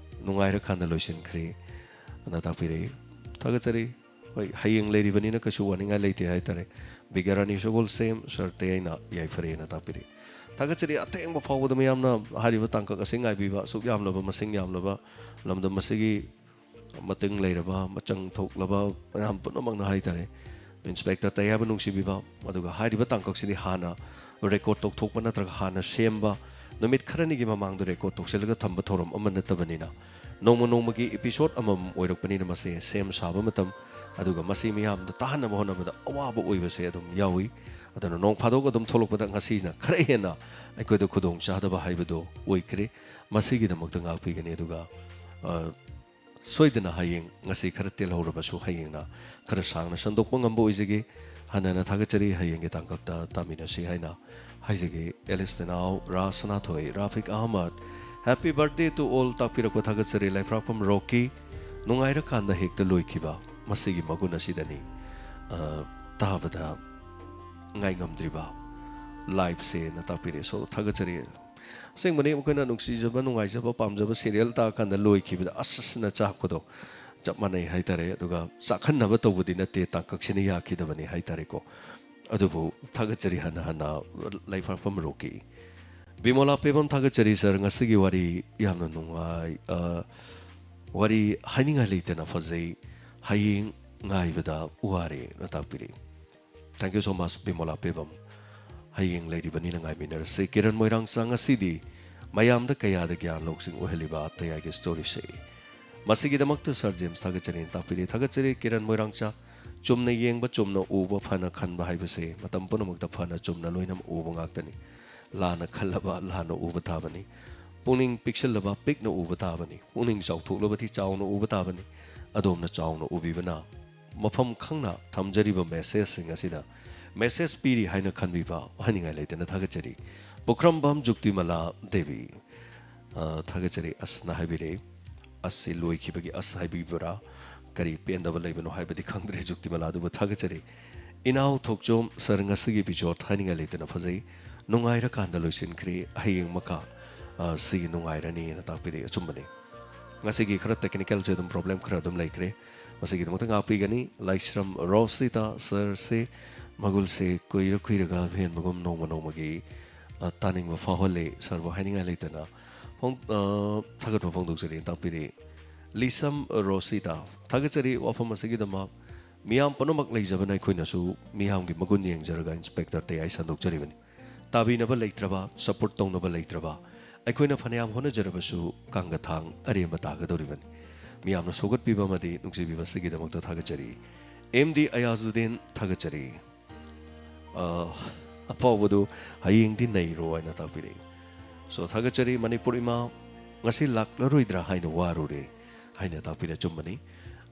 ꯅꯨꯡꯉꯥꯏꯔꯀꯥꯟꯗ ꯂꯣꯏꯁꯤꯟꯈ꯭ꯔꯦ ꯑꯅ ꯇꯥꯛꯄꯤꯔꯛꯏ꯫ ꯊꯥꯒꯠꯆꯔꯤ꯫ ꯍꯣꯏ, ꯍꯌꯦꯡ ꯂꯩꯔꯤꯕꯅꯤꯅ ꯀꯩꯁꯨ ꯋꯥꯅꯤꯡꯉꯥꯏ ꯂꯩꯇꯦ ꯍꯥꯏꯇꯥꯔꯦ꯫ ꯕꯤꯒ꯭ꯌꯥꯔꯥꯅꯤ ꯁꯒꯣꯜꯁꯦꯝ ꯁꯔ ꯇꯌꯥꯏꯅ ꯌꯥꯏꯐꯔꯦꯅ ꯇꯥꯛꯄꯤꯔꯛꯏ꯫ ꯊꯥꯒꯠꯆꯔꯤ꯫ ꯑꯊꯦꯡꯕ ꯐꯥꯎꯕꯗ ꯃꯌꯥꯝꯅ ꯍꯥꯏꯔꯤꯕ ꯇꯥꯡꯀꯛ ꯑꯁꯤ ꯉꯥꯏꯕꯤꯕ, ꯑꯁꯨꯛ ꯌꯥꯝꯂꯕ, ꯃꯁꯤꯡ ꯌꯥꯝꯂꯕ, ꯂꯝꯗꯝ ꯑꯁꯤꯒꯤ ꯃꯇꯤꯡ ꯂꯩꯔꯕ, ꯃꯆꯪ ꯊꯣꯛꯂꯕ ꯃꯌꯥꯝ ꯄꯨꯝꯅꯃꯛꯅ ꯍꯥꯏꯇꯥꯔꯦ, ꯏꯟꯁꯄꯦꯛꯇꯔ ꯇꯌꯥꯏꯕꯨ ꯅꯨꯡꯁꯤꯕꯤꯕ, ꯑꯗꯨꯒ ꯍꯥꯏꯔꯤꯕ ꯇꯥꯡꯀꯛꯁꯤꯗꯤ ꯍꯥꯟꯅ record ꯇꯧꯊꯣꯛꯄ ꯅꯠꯇ꯭ꯔꯒ ꯍꯥꯟꯅ ꯁꯦꯝꯕ, ꯅꯨꯃꯤꯠ ꯈꯔꯅꯤꯒꯤ ꯃꯃꯥꯡꯗ record ꯇꯧꯁꯤꯜꯂꯒ ꯊꯝꯕ ꯊꯧꯔꯝ ꯑꯃ ꯅꯠꯇꯕꯅꯤꯅ, ꯅꯣꯡꯃ ꯅꯣꯡꯃꯒꯤ episode ꯑꯃꯃꯝ ꯑꯣꯏꯔꯛꯄꯅꯤꯅ, ꯃꯁꯦ ꯁꯦꯝ ꯁꯥꯕ ꯃꯇꯝ, ꯑꯗꯨꯒ ꯃꯁꯤ ꯃꯤꯌꯥꯝꯗ ꯇꯥꯍꯟꯅꯕ ꯍꯣꯠꯅꯕꯗ ꯑꯋꯥꯕ ꯑꯣꯏꯕꯁꯦ ꯑꯗꯨꯝ ꯌꯥꯎꯏ꯫ ꯑꯗꯨꯅ ꯅꯣꯡ ꯐꯥꯗꯣꯛ ꯑꯗꯨꯝ ꯊꯣꯛꯂꯛꯄꯗ ꯉꯁꯤꯅ ꯈꯔ ꯍꯦꯟꯅ ꯑꯩꯈꯣꯏꯗ ꯈꯨꯗꯣꯡ ꯆꯥꯗꯕ ꯍꯥꯏꯕꯗꯨ ꯑꯣꯏꯈ꯭ꯔꯦ꯫ ꯃꯁꯤꯒꯤꯗꯃꯛꯇ ꯉꯥꯛꯄꯤꯒꯅꯤ꯫ ꯑꯗꯨꯒ, ꯑ, ꯁꯣꯏꯗꯅ ꯍꯌꯦꯡ ꯉꯁꯤ ꯈꯔ ꯇꯦꯜꯍꯧꯔꯕꯁꯨ ꯍꯌꯦꯡꯅ ꯈꯔ ꯁꯥꯡꯅ ꯁꯟꯗꯣꯛꯄ ꯉꯝꯕ ꯑꯣꯏꯖꯒꯦ꯫ ꯍꯟꯅ ꯍꯟꯅ ꯊꯥꯒꯠꯆꯔꯤ꯫ ꯍꯌꯦꯡꯒꯤ ꯇꯥꯡꯀꯛꯇ ꯇꯥꯃꯤꯟꯅꯁꯤ ꯍꯥꯏꯅ ꯍꯥꯏꯖꯒꯦ꯫ Alice Penao, Raj Sanathoi, Rafiq Ahmad, happy birthday to all ꯇꯥꯛꯄꯤꯔꯛꯄ ꯊꯥꯒꯠꯆꯔꯤ꯫ ꯂꯩꯐ꯭ꯔꯥꯛꯄꯝ ꯔꯣꯀꯤ, ꯅꯨꯡꯉꯥꯏꯔꯀꯥꯟꯗ ꯍꯦꯛꯇ ꯂꯣꯏꯈꯤꯕ, ꯃꯁꯤꯒꯤ ꯃꯒꯨꯟ ꯑꯁꯤꯗꯅꯤ, ꯑ, ꯇꯥꯕꯗ ꯉꯥꯏ ꯉꯝꯗ꯭ꯔꯤꯕ live ꯁꯦꯅ ꯇꯥꯛꯄꯤꯔꯛꯑꯦ꯫ So, ꯊꯥꯒꯠꯆꯔꯤ꯫ ꯑꯁꯦꯡꯕꯅꯤ, ꯑꯩꯈꯣꯏꯅ ꯅꯨꯡꯁꯤꯖꯕ, ꯅꯨꯡꯉꯥꯏꯖꯕ, ꯄꯥꯝꯖꯕ serial ꯇꯥꯛꯑꯀꯥꯟꯗ ꯂꯣꯏꯈꯤꯕꯗ ꯑꯁ ꯑꯁꯅ ꯆꯥꯛꯄꯗꯣ, ꯆꯞ ꯃꯥꯟꯅꯩ ꯍꯥꯏꯇꯥꯔꯦ꯫ ꯑꯗꯨꯒ ꯆꯥꯛꯍꯟꯅꯕ ꯇꯧꯕꯗꯤ ꯅꯠꯇꯦ, ꯇꯥꯡꯀꯛꯁꯤꯅ ꯌꯥꯈꯤꯗꯕꯅꯤ ꯍꯥꯏꯇꯥꯔꯦꯀꯣ꯫ ꯑꯗꯨꯕꯨ ꯊꯥꯒꯠꯆꯔꯤ ꯍꯟꯅ ꯍꯟꯅ ꯂꯩꯐꯝ ꯔꯣꯛꯀꯤ꯫ ꯕꯤꯃꯣꯂꯥ ꯄꯦꯕꯝ, ꯊꯥꯒꯠꯆꯔꯤ ꯁꯥꯔ, ꯉꯁꯤꯒꯤ ꯋꯥꯔꯤ ꯌꯥꯝꯅ ꯅꯨꯡꯉꯥꯏ꯫ ꯑ, ꯋꯥꯔꯤ ꯍꯥꯏꯅꯤꯡꯉꯥꯏ ꯂꯩꯇꯅ ꯐꯖꯩ꯫ ꯍꯌꯦꯡ ꯉꯥꯏꯕꯗ ꯋꯥꯔꯦꯅ ꯇꯥꯛꯄꯤꯔꯛꯏ꯫ Thank you so much, ꯕꯤꯃꯣꯂꯥ ꯄꯦꯕꯝ꯫ ꯍꯌꯦꯡ ꯂꯩꯔꯤꯕꯅꯤꯅ ꯉꯥꯏꯃꯤꯟꯅꯔꯁꯤ꯫ ꯀꯤꯔꯟ ꯃꯣꯏꯔꯥꯡꯆꯥ, ꯉꯁꯤꯗꯤ ꯃꯌꯥꯝꯗ ꯀꯌꯥꯗ ꯒ꯭ꯌꯥꯟ ꯂꯧꯁꯤꯡ ꯑꯣꯏꯍꯜꯂꯤꯕ ꯑꯇꯩꯌꯥꯒꯤ ꯁ꯭ꯇꯣꯔꯤꯁꯦ꯫ ꯃꯁꯤꯒꯤꯗꯃꯛꯇ ꯁꯥꯔ ꯖꯦꯝꯁ ꯊꯥꯒꯠꯆꯔꯤ ꯇꯥꯛꯄꯤꯔꯤ꯫ ꯊꯥꯒꯠꯆꯔꯤ ꯀꯤꯔꯟ ꯃꯣꯏꯔꯥꯡꯆꯥ꯫ ꯆꯨꯝꯅ ꯌꯦꯡꯕ, ꯆꯨꯝꯅ ꯎꯕ, ꯐꯅ ꯈꯟꯕ ꯍꯥꯏꯕꯁꯦ ꯃꯇꯝ ꯄꯨꯝꯅꯃꯛꯇ ꯐꯅ ꯆꯨꯝꯅ ꯂꯣꯏꯅꯃꯛ ꯎꯕ ꯉꯥꯛꯇꯅꯤ꯫ ꯂꯥꯟꯅ ꯈꯜꯂꯕ ꯂꯥꯟꯅ ꯎꯕ ꯇꯥꯕꯅꯤ꯫ ꯄꯨꯛꯅꯤꯡ ꯄꯤꯛꯁꯤꯜꯂꯕ ꯄꯤꯛꯅ ꯎꯕ ꯇꯥꯕꯅꯤ꯫ ꯄꯨꯛꯅꯤꯡ ꯆꯥꯎꯊꯣꯛꯂꯕꯗꯤ ꯆꯥꯎꯅ ꯎꯕ ꯇꯥꯕꯅꯤ꯫ ꯑꯗꯣꯝꯅ ꯆꯥꯎꯅ ꯎꯕꯤꯕꯅ ꯃꯐꯝ ꯈꯪꯅ ꯊꯝꯖꯔꯤꯕ ꯃꯦꯁꯦꯖꯁꯤꯡ ꯑꯁꯤꯗ ꯃꯦꯁꯦꯖ ꯄꯤꯔꯤ ꯍꯥꯏꯅ ꯈꯟꯕꯤꯕ ꯍꯥꯏꯅꯤꯡꯉꯥꯏ ꯂꯩꯇꯅ ꯊꯥꯒꯠꯆꯔꯤ꯫ ꯄꯨꯈ꯭ꯔꯝꯕꯝ ꯖꯨꯛꯇꯤꯃꯂꯥ ꯗꯦꯕꯤ, ꯑ, ꯊꯥꯒꯠꯆꯔꯤ꯫ ꯑꯁꯅ ꯍꯥꯏꯕꯤꯔꯦ꯫ ꯑꯁꯤ ꯂꯣꯏꯈꯤꯕꯒꯤ ꯑꯁ ꯍꯥꯏꯕꯤꯕ꯭ꯔꯥ? ꯀꯔꯤ ꯄꯦꯟꯗꯕ ꯂꯩꯕꯅꯣ ꯍꯥꯏꯕꯗꯤ ꯈꯪꯗ꯭ꯔꯦ ꯖꯨꯛꯇꯤꯃꯂꯥ, ꯑꯗꯨꯕꯨ ꯊꯥꯒꯠꯆꯔꯤ꯫ ꯏꯅꯥꯎ ꯊꯣꯛꯆꯣꯝ ꯁꯥꯔ, ꯉꯁꯤꯒꯤ ꯏꯄꯤꯁꯣꯗ ꯍꯥꯏꯅꯤꯡꯉꯥꯏ ꯂꯩꯇꯅ ꯐꯖꯩ꯫ ꯅꯨꯡꯉꯥꯏꯔꯀꯥꯟꯗ ꯂꯣꯏꯁꯤꯟꯈ꯭ꯔꯦ꯫ ꯍꯌꯦꯡ ꯃꯈꯥ, ꯑ, ꯁꯤꯒꯤ ꯅꯨꯡꯉꯥꯏꯔꯅꯤꯅ ꯇꯥꯛꯄꯤꯔꯛꯏ꯫ ꯑꯆꯨꯝꯕꯅꯤ꯫ ꯉꯁꯤꯒꯤ ꯈꯔ ꯇꯦꯛꯅꯤꯀꯦꯜꯁꯦ ꯑꯗꯨꯝ ꯄ꯭ꯔꯣꯕ꯭ꯂꯦꯝ ꯈꯔ ꯑꯗꯨꯝ ꯂꯩꯈ꯭ꯔꯦ꯫ ꯃꯁꯤꯒꯤꯗꯃꯛꯇ ꯉꯥꯛꯄꯤꯒꯅꯤ꯫ ꯂꯥꯏꯁ꯭ꯔꯝ ꯔꯣꯁꯤꯇꯥ ꯁꯥꯔꯁꯦ ꯃꯒꯨꯜꯁꯦ ꯀꯨꯏꯔ ꯀꯨꯏꯔꯒ ꯍꯦꯟꯕꯒꯨꯝ ꯅꯣꯡꯃ ꯅꯣꯡꯃꯒꯤ, ꯑ, ꯇꯥꯅꯤꯡꯕ ꯐꯥꯎꯍꯜꯂꯦ꯫ ꯁꯥꯔꯕꯨ ꯍꯥꯏꯅꯤꯡꯉꯥꯏ ꯂꯩꯇꯅ ꯐꯣꯡ-, ꯑ, ꯊꯥꯒꯠꯄ ꯐꯣꯡꯗꯣꯛꯆꯔꯤ ꯇꯥꯛꯄꯤꯔꯤ꯫ ꯂꯤꯁꯝ ꯔꯣꯁꯤꯇꯥ, ꯊꯥꯒꯠꯆꯔꯤ ꯋꯥꯐꯝ ꯑꯁꯤꯒꯤꯗꯃꯛ꯫ ꯃꯤꯌꯥꯝ ꯄꯨꯝꯅꯃꯛ ꯂꯩꯖꯕꯅ ꯑꯩꯈꯣꯏꯅꯁꯨ ꯃꯤꯌꯥꯝꯒꯤ ꯃꯒꯨꯟ ꯌꯦꯡꯖꯔꯒ ꯏꯟꯁꯄꯦꯛꯇꯔ ꯇꯌꯥꯏ ꯁꯟꯗꯣꯛꯆꯔꯤꯕꯅꯤ꯫ ꯇꯥꯕꯤꯅꯕ ꯂꯩꯇ꯭ꯔꯕ, ꯁꯄꯣꯔꯠ ꯇꯧꯅꯕ ꯂꯩꯇ꯭ꯔꯕ, ꯑꯩꯈꯣꯏꯅ ꯐꯅꯌꯥꯝ ꯍꯣꯠꯅꯖꯔꯕꯁꯨ ꯀꯥꯡꯒ ꯊꯥꯡ ꯑꯔꯦꯝꯕ ꯇꯥꯒꯗꯧꯔꯤꯕꯅꯤ꯫ ꯃꯤꯌꯥꯝꯅ ꯁꯧꯒꯠꯄꯤꯕ ꯑꯃꯗꯤ ꯅꯨꯡꯁꯤꯕꯤꯕ ꯑꯁꯤꯒꯤꯗꯃꯛꯇ ꯊꯥꯒꯠꯆꯔꯤ꯫ ꯑꯦꯝ ꯗꯤ ꯑꯌꯥꯖꯨꯗꯤꯟ, ꯊꯥꯒꯠꯆꯔꯤ꯫ ꯑ, ꯑꯐꯥꯎꯕꯗꯨ ꯍꯌꯦꯡꯗꯤ ꯅꯩꯔꯣ ꯍꯥꯏꯅ ꯇꯥꯛꯄꯤꯔꯛꯏ꯫ So, ꯊꯥꯒꯠꯆꯔꯤ꯫ ꯃꯅꯤꯄꯨꯔ ꯏꯃꯥ, ꯉꯁꯤ ꯂꯥꯛꯂꯔꯣꯏꯗ꯭ꯔꯥ ꯍꯥꯏꯅ ꯋꯥꯔꯨꯔꯦ ꯍꯥꯏꯅ ꯇꯥꯛꯄꯤꯔꯦ꯫ ꯑꯆꯨꯝꯕꯅꯤ꯫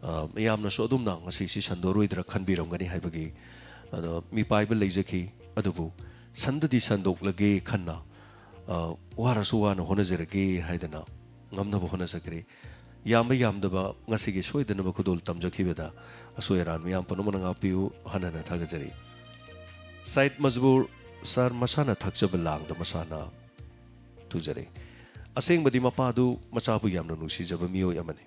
ꯑ, ꯃꯤꯌꯥꯝꯅꯁꯨ ꯑꯗꯨꯝꯅ ꯉꯁꯤꯁꯤ ꯁꯟꯗꯣꯔꯣꯏꯗ꯭ꯔꯥ ꯈꯟꯕꯤꯔꯝꯒꯅꯤ ꯍꯥꯏꯕꯒꯤ, ꯑꯗꯣ, ꯃꯤꯄꯥꯏꯕ ꯂꯩꯖꯈꯤ꯫ ꯑꯗꯨꯕꯨ ꯁꯟꯗꯗꯤ ꯁꯟꯗꯣꯛꯂꯒꯦ ꯈꯟꯅ, ꯑ, ꯋꯥꯔꯁꯨ ꯋꯥꯅ ꯍꯣꯠꯅꯖꯔꯒꯦ ꯍꯥꯏꯗꯅ ꯉꯝꯅꯕ ꯍꯣꯠꯅꯖꯈ꯭ꯔꯦ꯫ ꯌꯥꯝꯕ ꯌꯥꯝꯗꯕ ꯉꯁꯤꯒꯤ ꯁꯣꯏꯗꯅꯕ ꯈꯨꯗꯣꯜ ꯇꯝꯖꯈꯤꯕꯗ ꯑꯁꯣꯏ ꯑꯔꯥꯟ ꯃꯤꯌꯥꯝ ꯄꯨꯝꯅꯃꯛꯅ ꯉꯥꯛꯄꯤꯌꯨ꯫ ꯍꯟꯅ ꯍꯟꯅ ꯊꯥꯒꯠꯆꯔꯤ꯫ ꯁꯥꯏꯗ ꯃꯖꯕꯨꯔ ꯁꯥꯔ ꯃꯁꯥꯅ ꯊꯛꯆꯕ ꯂꯥꯡꯗ ꯃꯁꯥꯅ ꯇꯨꯖꯔꯦ꯫ ꯑꯁꯦꯡꯕꯗꯤ ꯃꯄꯥꯗꯨ ꯃꯆꯥꯕꯨ ꯌꯥꯝꯅ ꯅꯨꯡꯁꯤꯖꯕ ꯃꯤꯑꯣꯏ ꯑꯃꯅꯤ꯫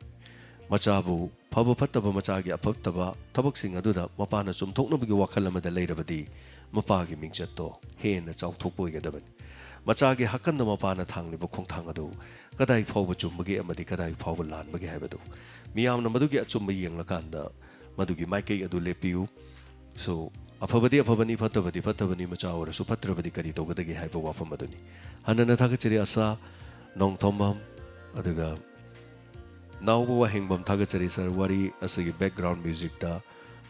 ꯃꯆꯥꯕꯨ ꯐꯕ ꯐꯠꯇꯕ, ꯃꯆꯥꯒꯤ ꯑꯐꯠꯇꯕ ꯊꯕꯛꯁꯤꯡ ꯑꯗꯨꯗ ꯃꯄꯥꯅ ꯆꯨꯝꯊꯣꯛꯅꯕꯒꯤ ꯋꯥꯈꯜ ꯑꯃꯗ ꯂꯩꯔꯕꯗꯤ, ꯃꯄꯥꯒꯤ ꯃꯤꯡꯆꯠꯇꯣ ꯍꯦꯟꯅ ꯆꯥꯎꯊꯣꯛꯄ ꯑꯣꯏꯒꯗꯕꯅꯤ꯫ ꯃꯆꯥꯒꯤ ꯍꯥꯀꯟꯗ ꯃꯄꯥꯅ ꯊꯥꯡꯂꯤꯕ ꯈꯣꯡꯊꯥꯡ ꯑꯗꯨ ꯀꯗꯥꯏ ꯐꯥꯎꯕ ꯆꯨꯝꯕꯒꯦ ꯑꯃꯗꯤ ꯀꯗꯥꯏ ꯐꯥꯎꯕ ꯂꯥꯟꯕꯒꯦ ꯍꯥꯏꯕꯗꯨ ꯃꯤꯌꯥꯝꯅ ꯃꯗꯨꯒꯤ ꯑꯆꯨꯝꯕ ꯌꯦꯡꯂꯀꯥꯟꯗ ꯃꯗꯨꯒꯤ ꯃꯥꯏꯀꯩ ꯑꯗꯨ ꯂꯦꯞꯄꯤꯌꯨ꯫ So, ꯑꯐꯕꯗꯤ ꯑꯐꯕꯅꯤ, ꯐꯠꯇꯕꯗꯤ ꯐꯠꯇꯕꯅꯤ, ꯃꯆꯥ ꯑꯣꯏꯔꯁꯨ ꯐꯠꯇ꯭ꯔꯕꯗꯤ ꯀꯔꯤ ꯇꯧꯒꯗꯒꯦ ꯍꯥꯏꯕ ꯋꯥꯐꯝ ꯑꯗꯨꯅꯤ꯫ ꯍꯟꯅꯅ ꯊꯥꯒꯠꯆꯔꯤ ꯑꯁꯥ ꯅꯣꯡꯊꯣꯝꯕꯝ, ꯑꯗꯨꯒ ꯅꯥꯎꯕ ꯋꯥꯍꯦꯡꯕꯝ ꯊꯥꯒꯠꯆꯔꯤ꯫ Sir, ꯋꯥꯔꯤ ꯑꯁꯤꯒꯤ background musicꯇ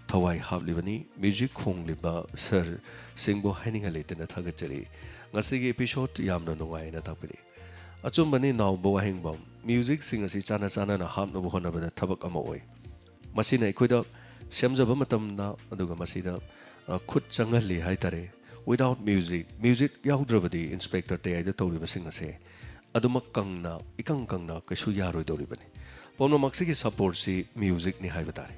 ꯊꯋꯥꯏ ꯍꯥꯞꯂꯤꯕꯅꯤ꯫ Music ꯈꯣꯡꯂꯤꯕ sir ꯁꯤꯡꯕꯨ ꯍꯥꯏꯅꯤꯡꯉꯥꯏ ꯂꯩꯇꯅ ꯊꯥꯒꯠꯆꯔꯤ꯫ ꯉꯁꯤꯒꯤ episode ꯌꯥꯝꯅ ꯅꯨꯡꯉꯥꯏꯅ ꯇꯥꯛꯄꯤꯔꯛꯏ꯫ ꯑꯆꯨꯝꯕꯅꯤ ꯅꯥꯎꯕ ꯋꯥꯍꯦꯡꯕꯝ, musicꯁꯤꯡ ꯑꯁꯤ ꯆꯥꯟꯅ ꯆꯥꯟꯅꯅ ꯍꯥꯞꯅꯕ ꯍꯣꯠꯅꯕꯗ ꯊꯕꯛ ꯑꯃ ꯑꯣꯏ꯫ ꯃꯁꯤꯅ ꯑꯩꯈꯣꯏꯗ ꯁꯦꯝꯖꯕ ꯃꯇꯝꯗ, ꯑꯗꯨꯒ ꯃꯁꯤꯗ, ꯑ, ꯈꯨꯠ ꯆꯪꯍꯜꯂꯤ ꯍꯥꯏꯇꯥꯔꯦ꯫ Without music, music ꯌꯥꯎꯗ꯭ꯔꯕꯗꯤ Inspector ꯇꯌꯥꯏꯗ ꯇꯧꯔꯤꯕꯁꯤꯡ ꯑꯁꯦ ꯑꯗꯨꯃꯛ ꯀꯪꯅ, ꯏꯀꯪ ꯀꯪꯅ ꯀꯩꯁꯨ ꯌꯥꯔꯣꯏꯗꯧꯔꯤꯕꯅꯤ꯫ ꯄꯨꯝꯅꯃꯛꯁꯤꯒꯤ supportꯁꯤ musicꯅꯤ ꯍꯥꯏꯕ ꯇꯥꯔꯦ꯫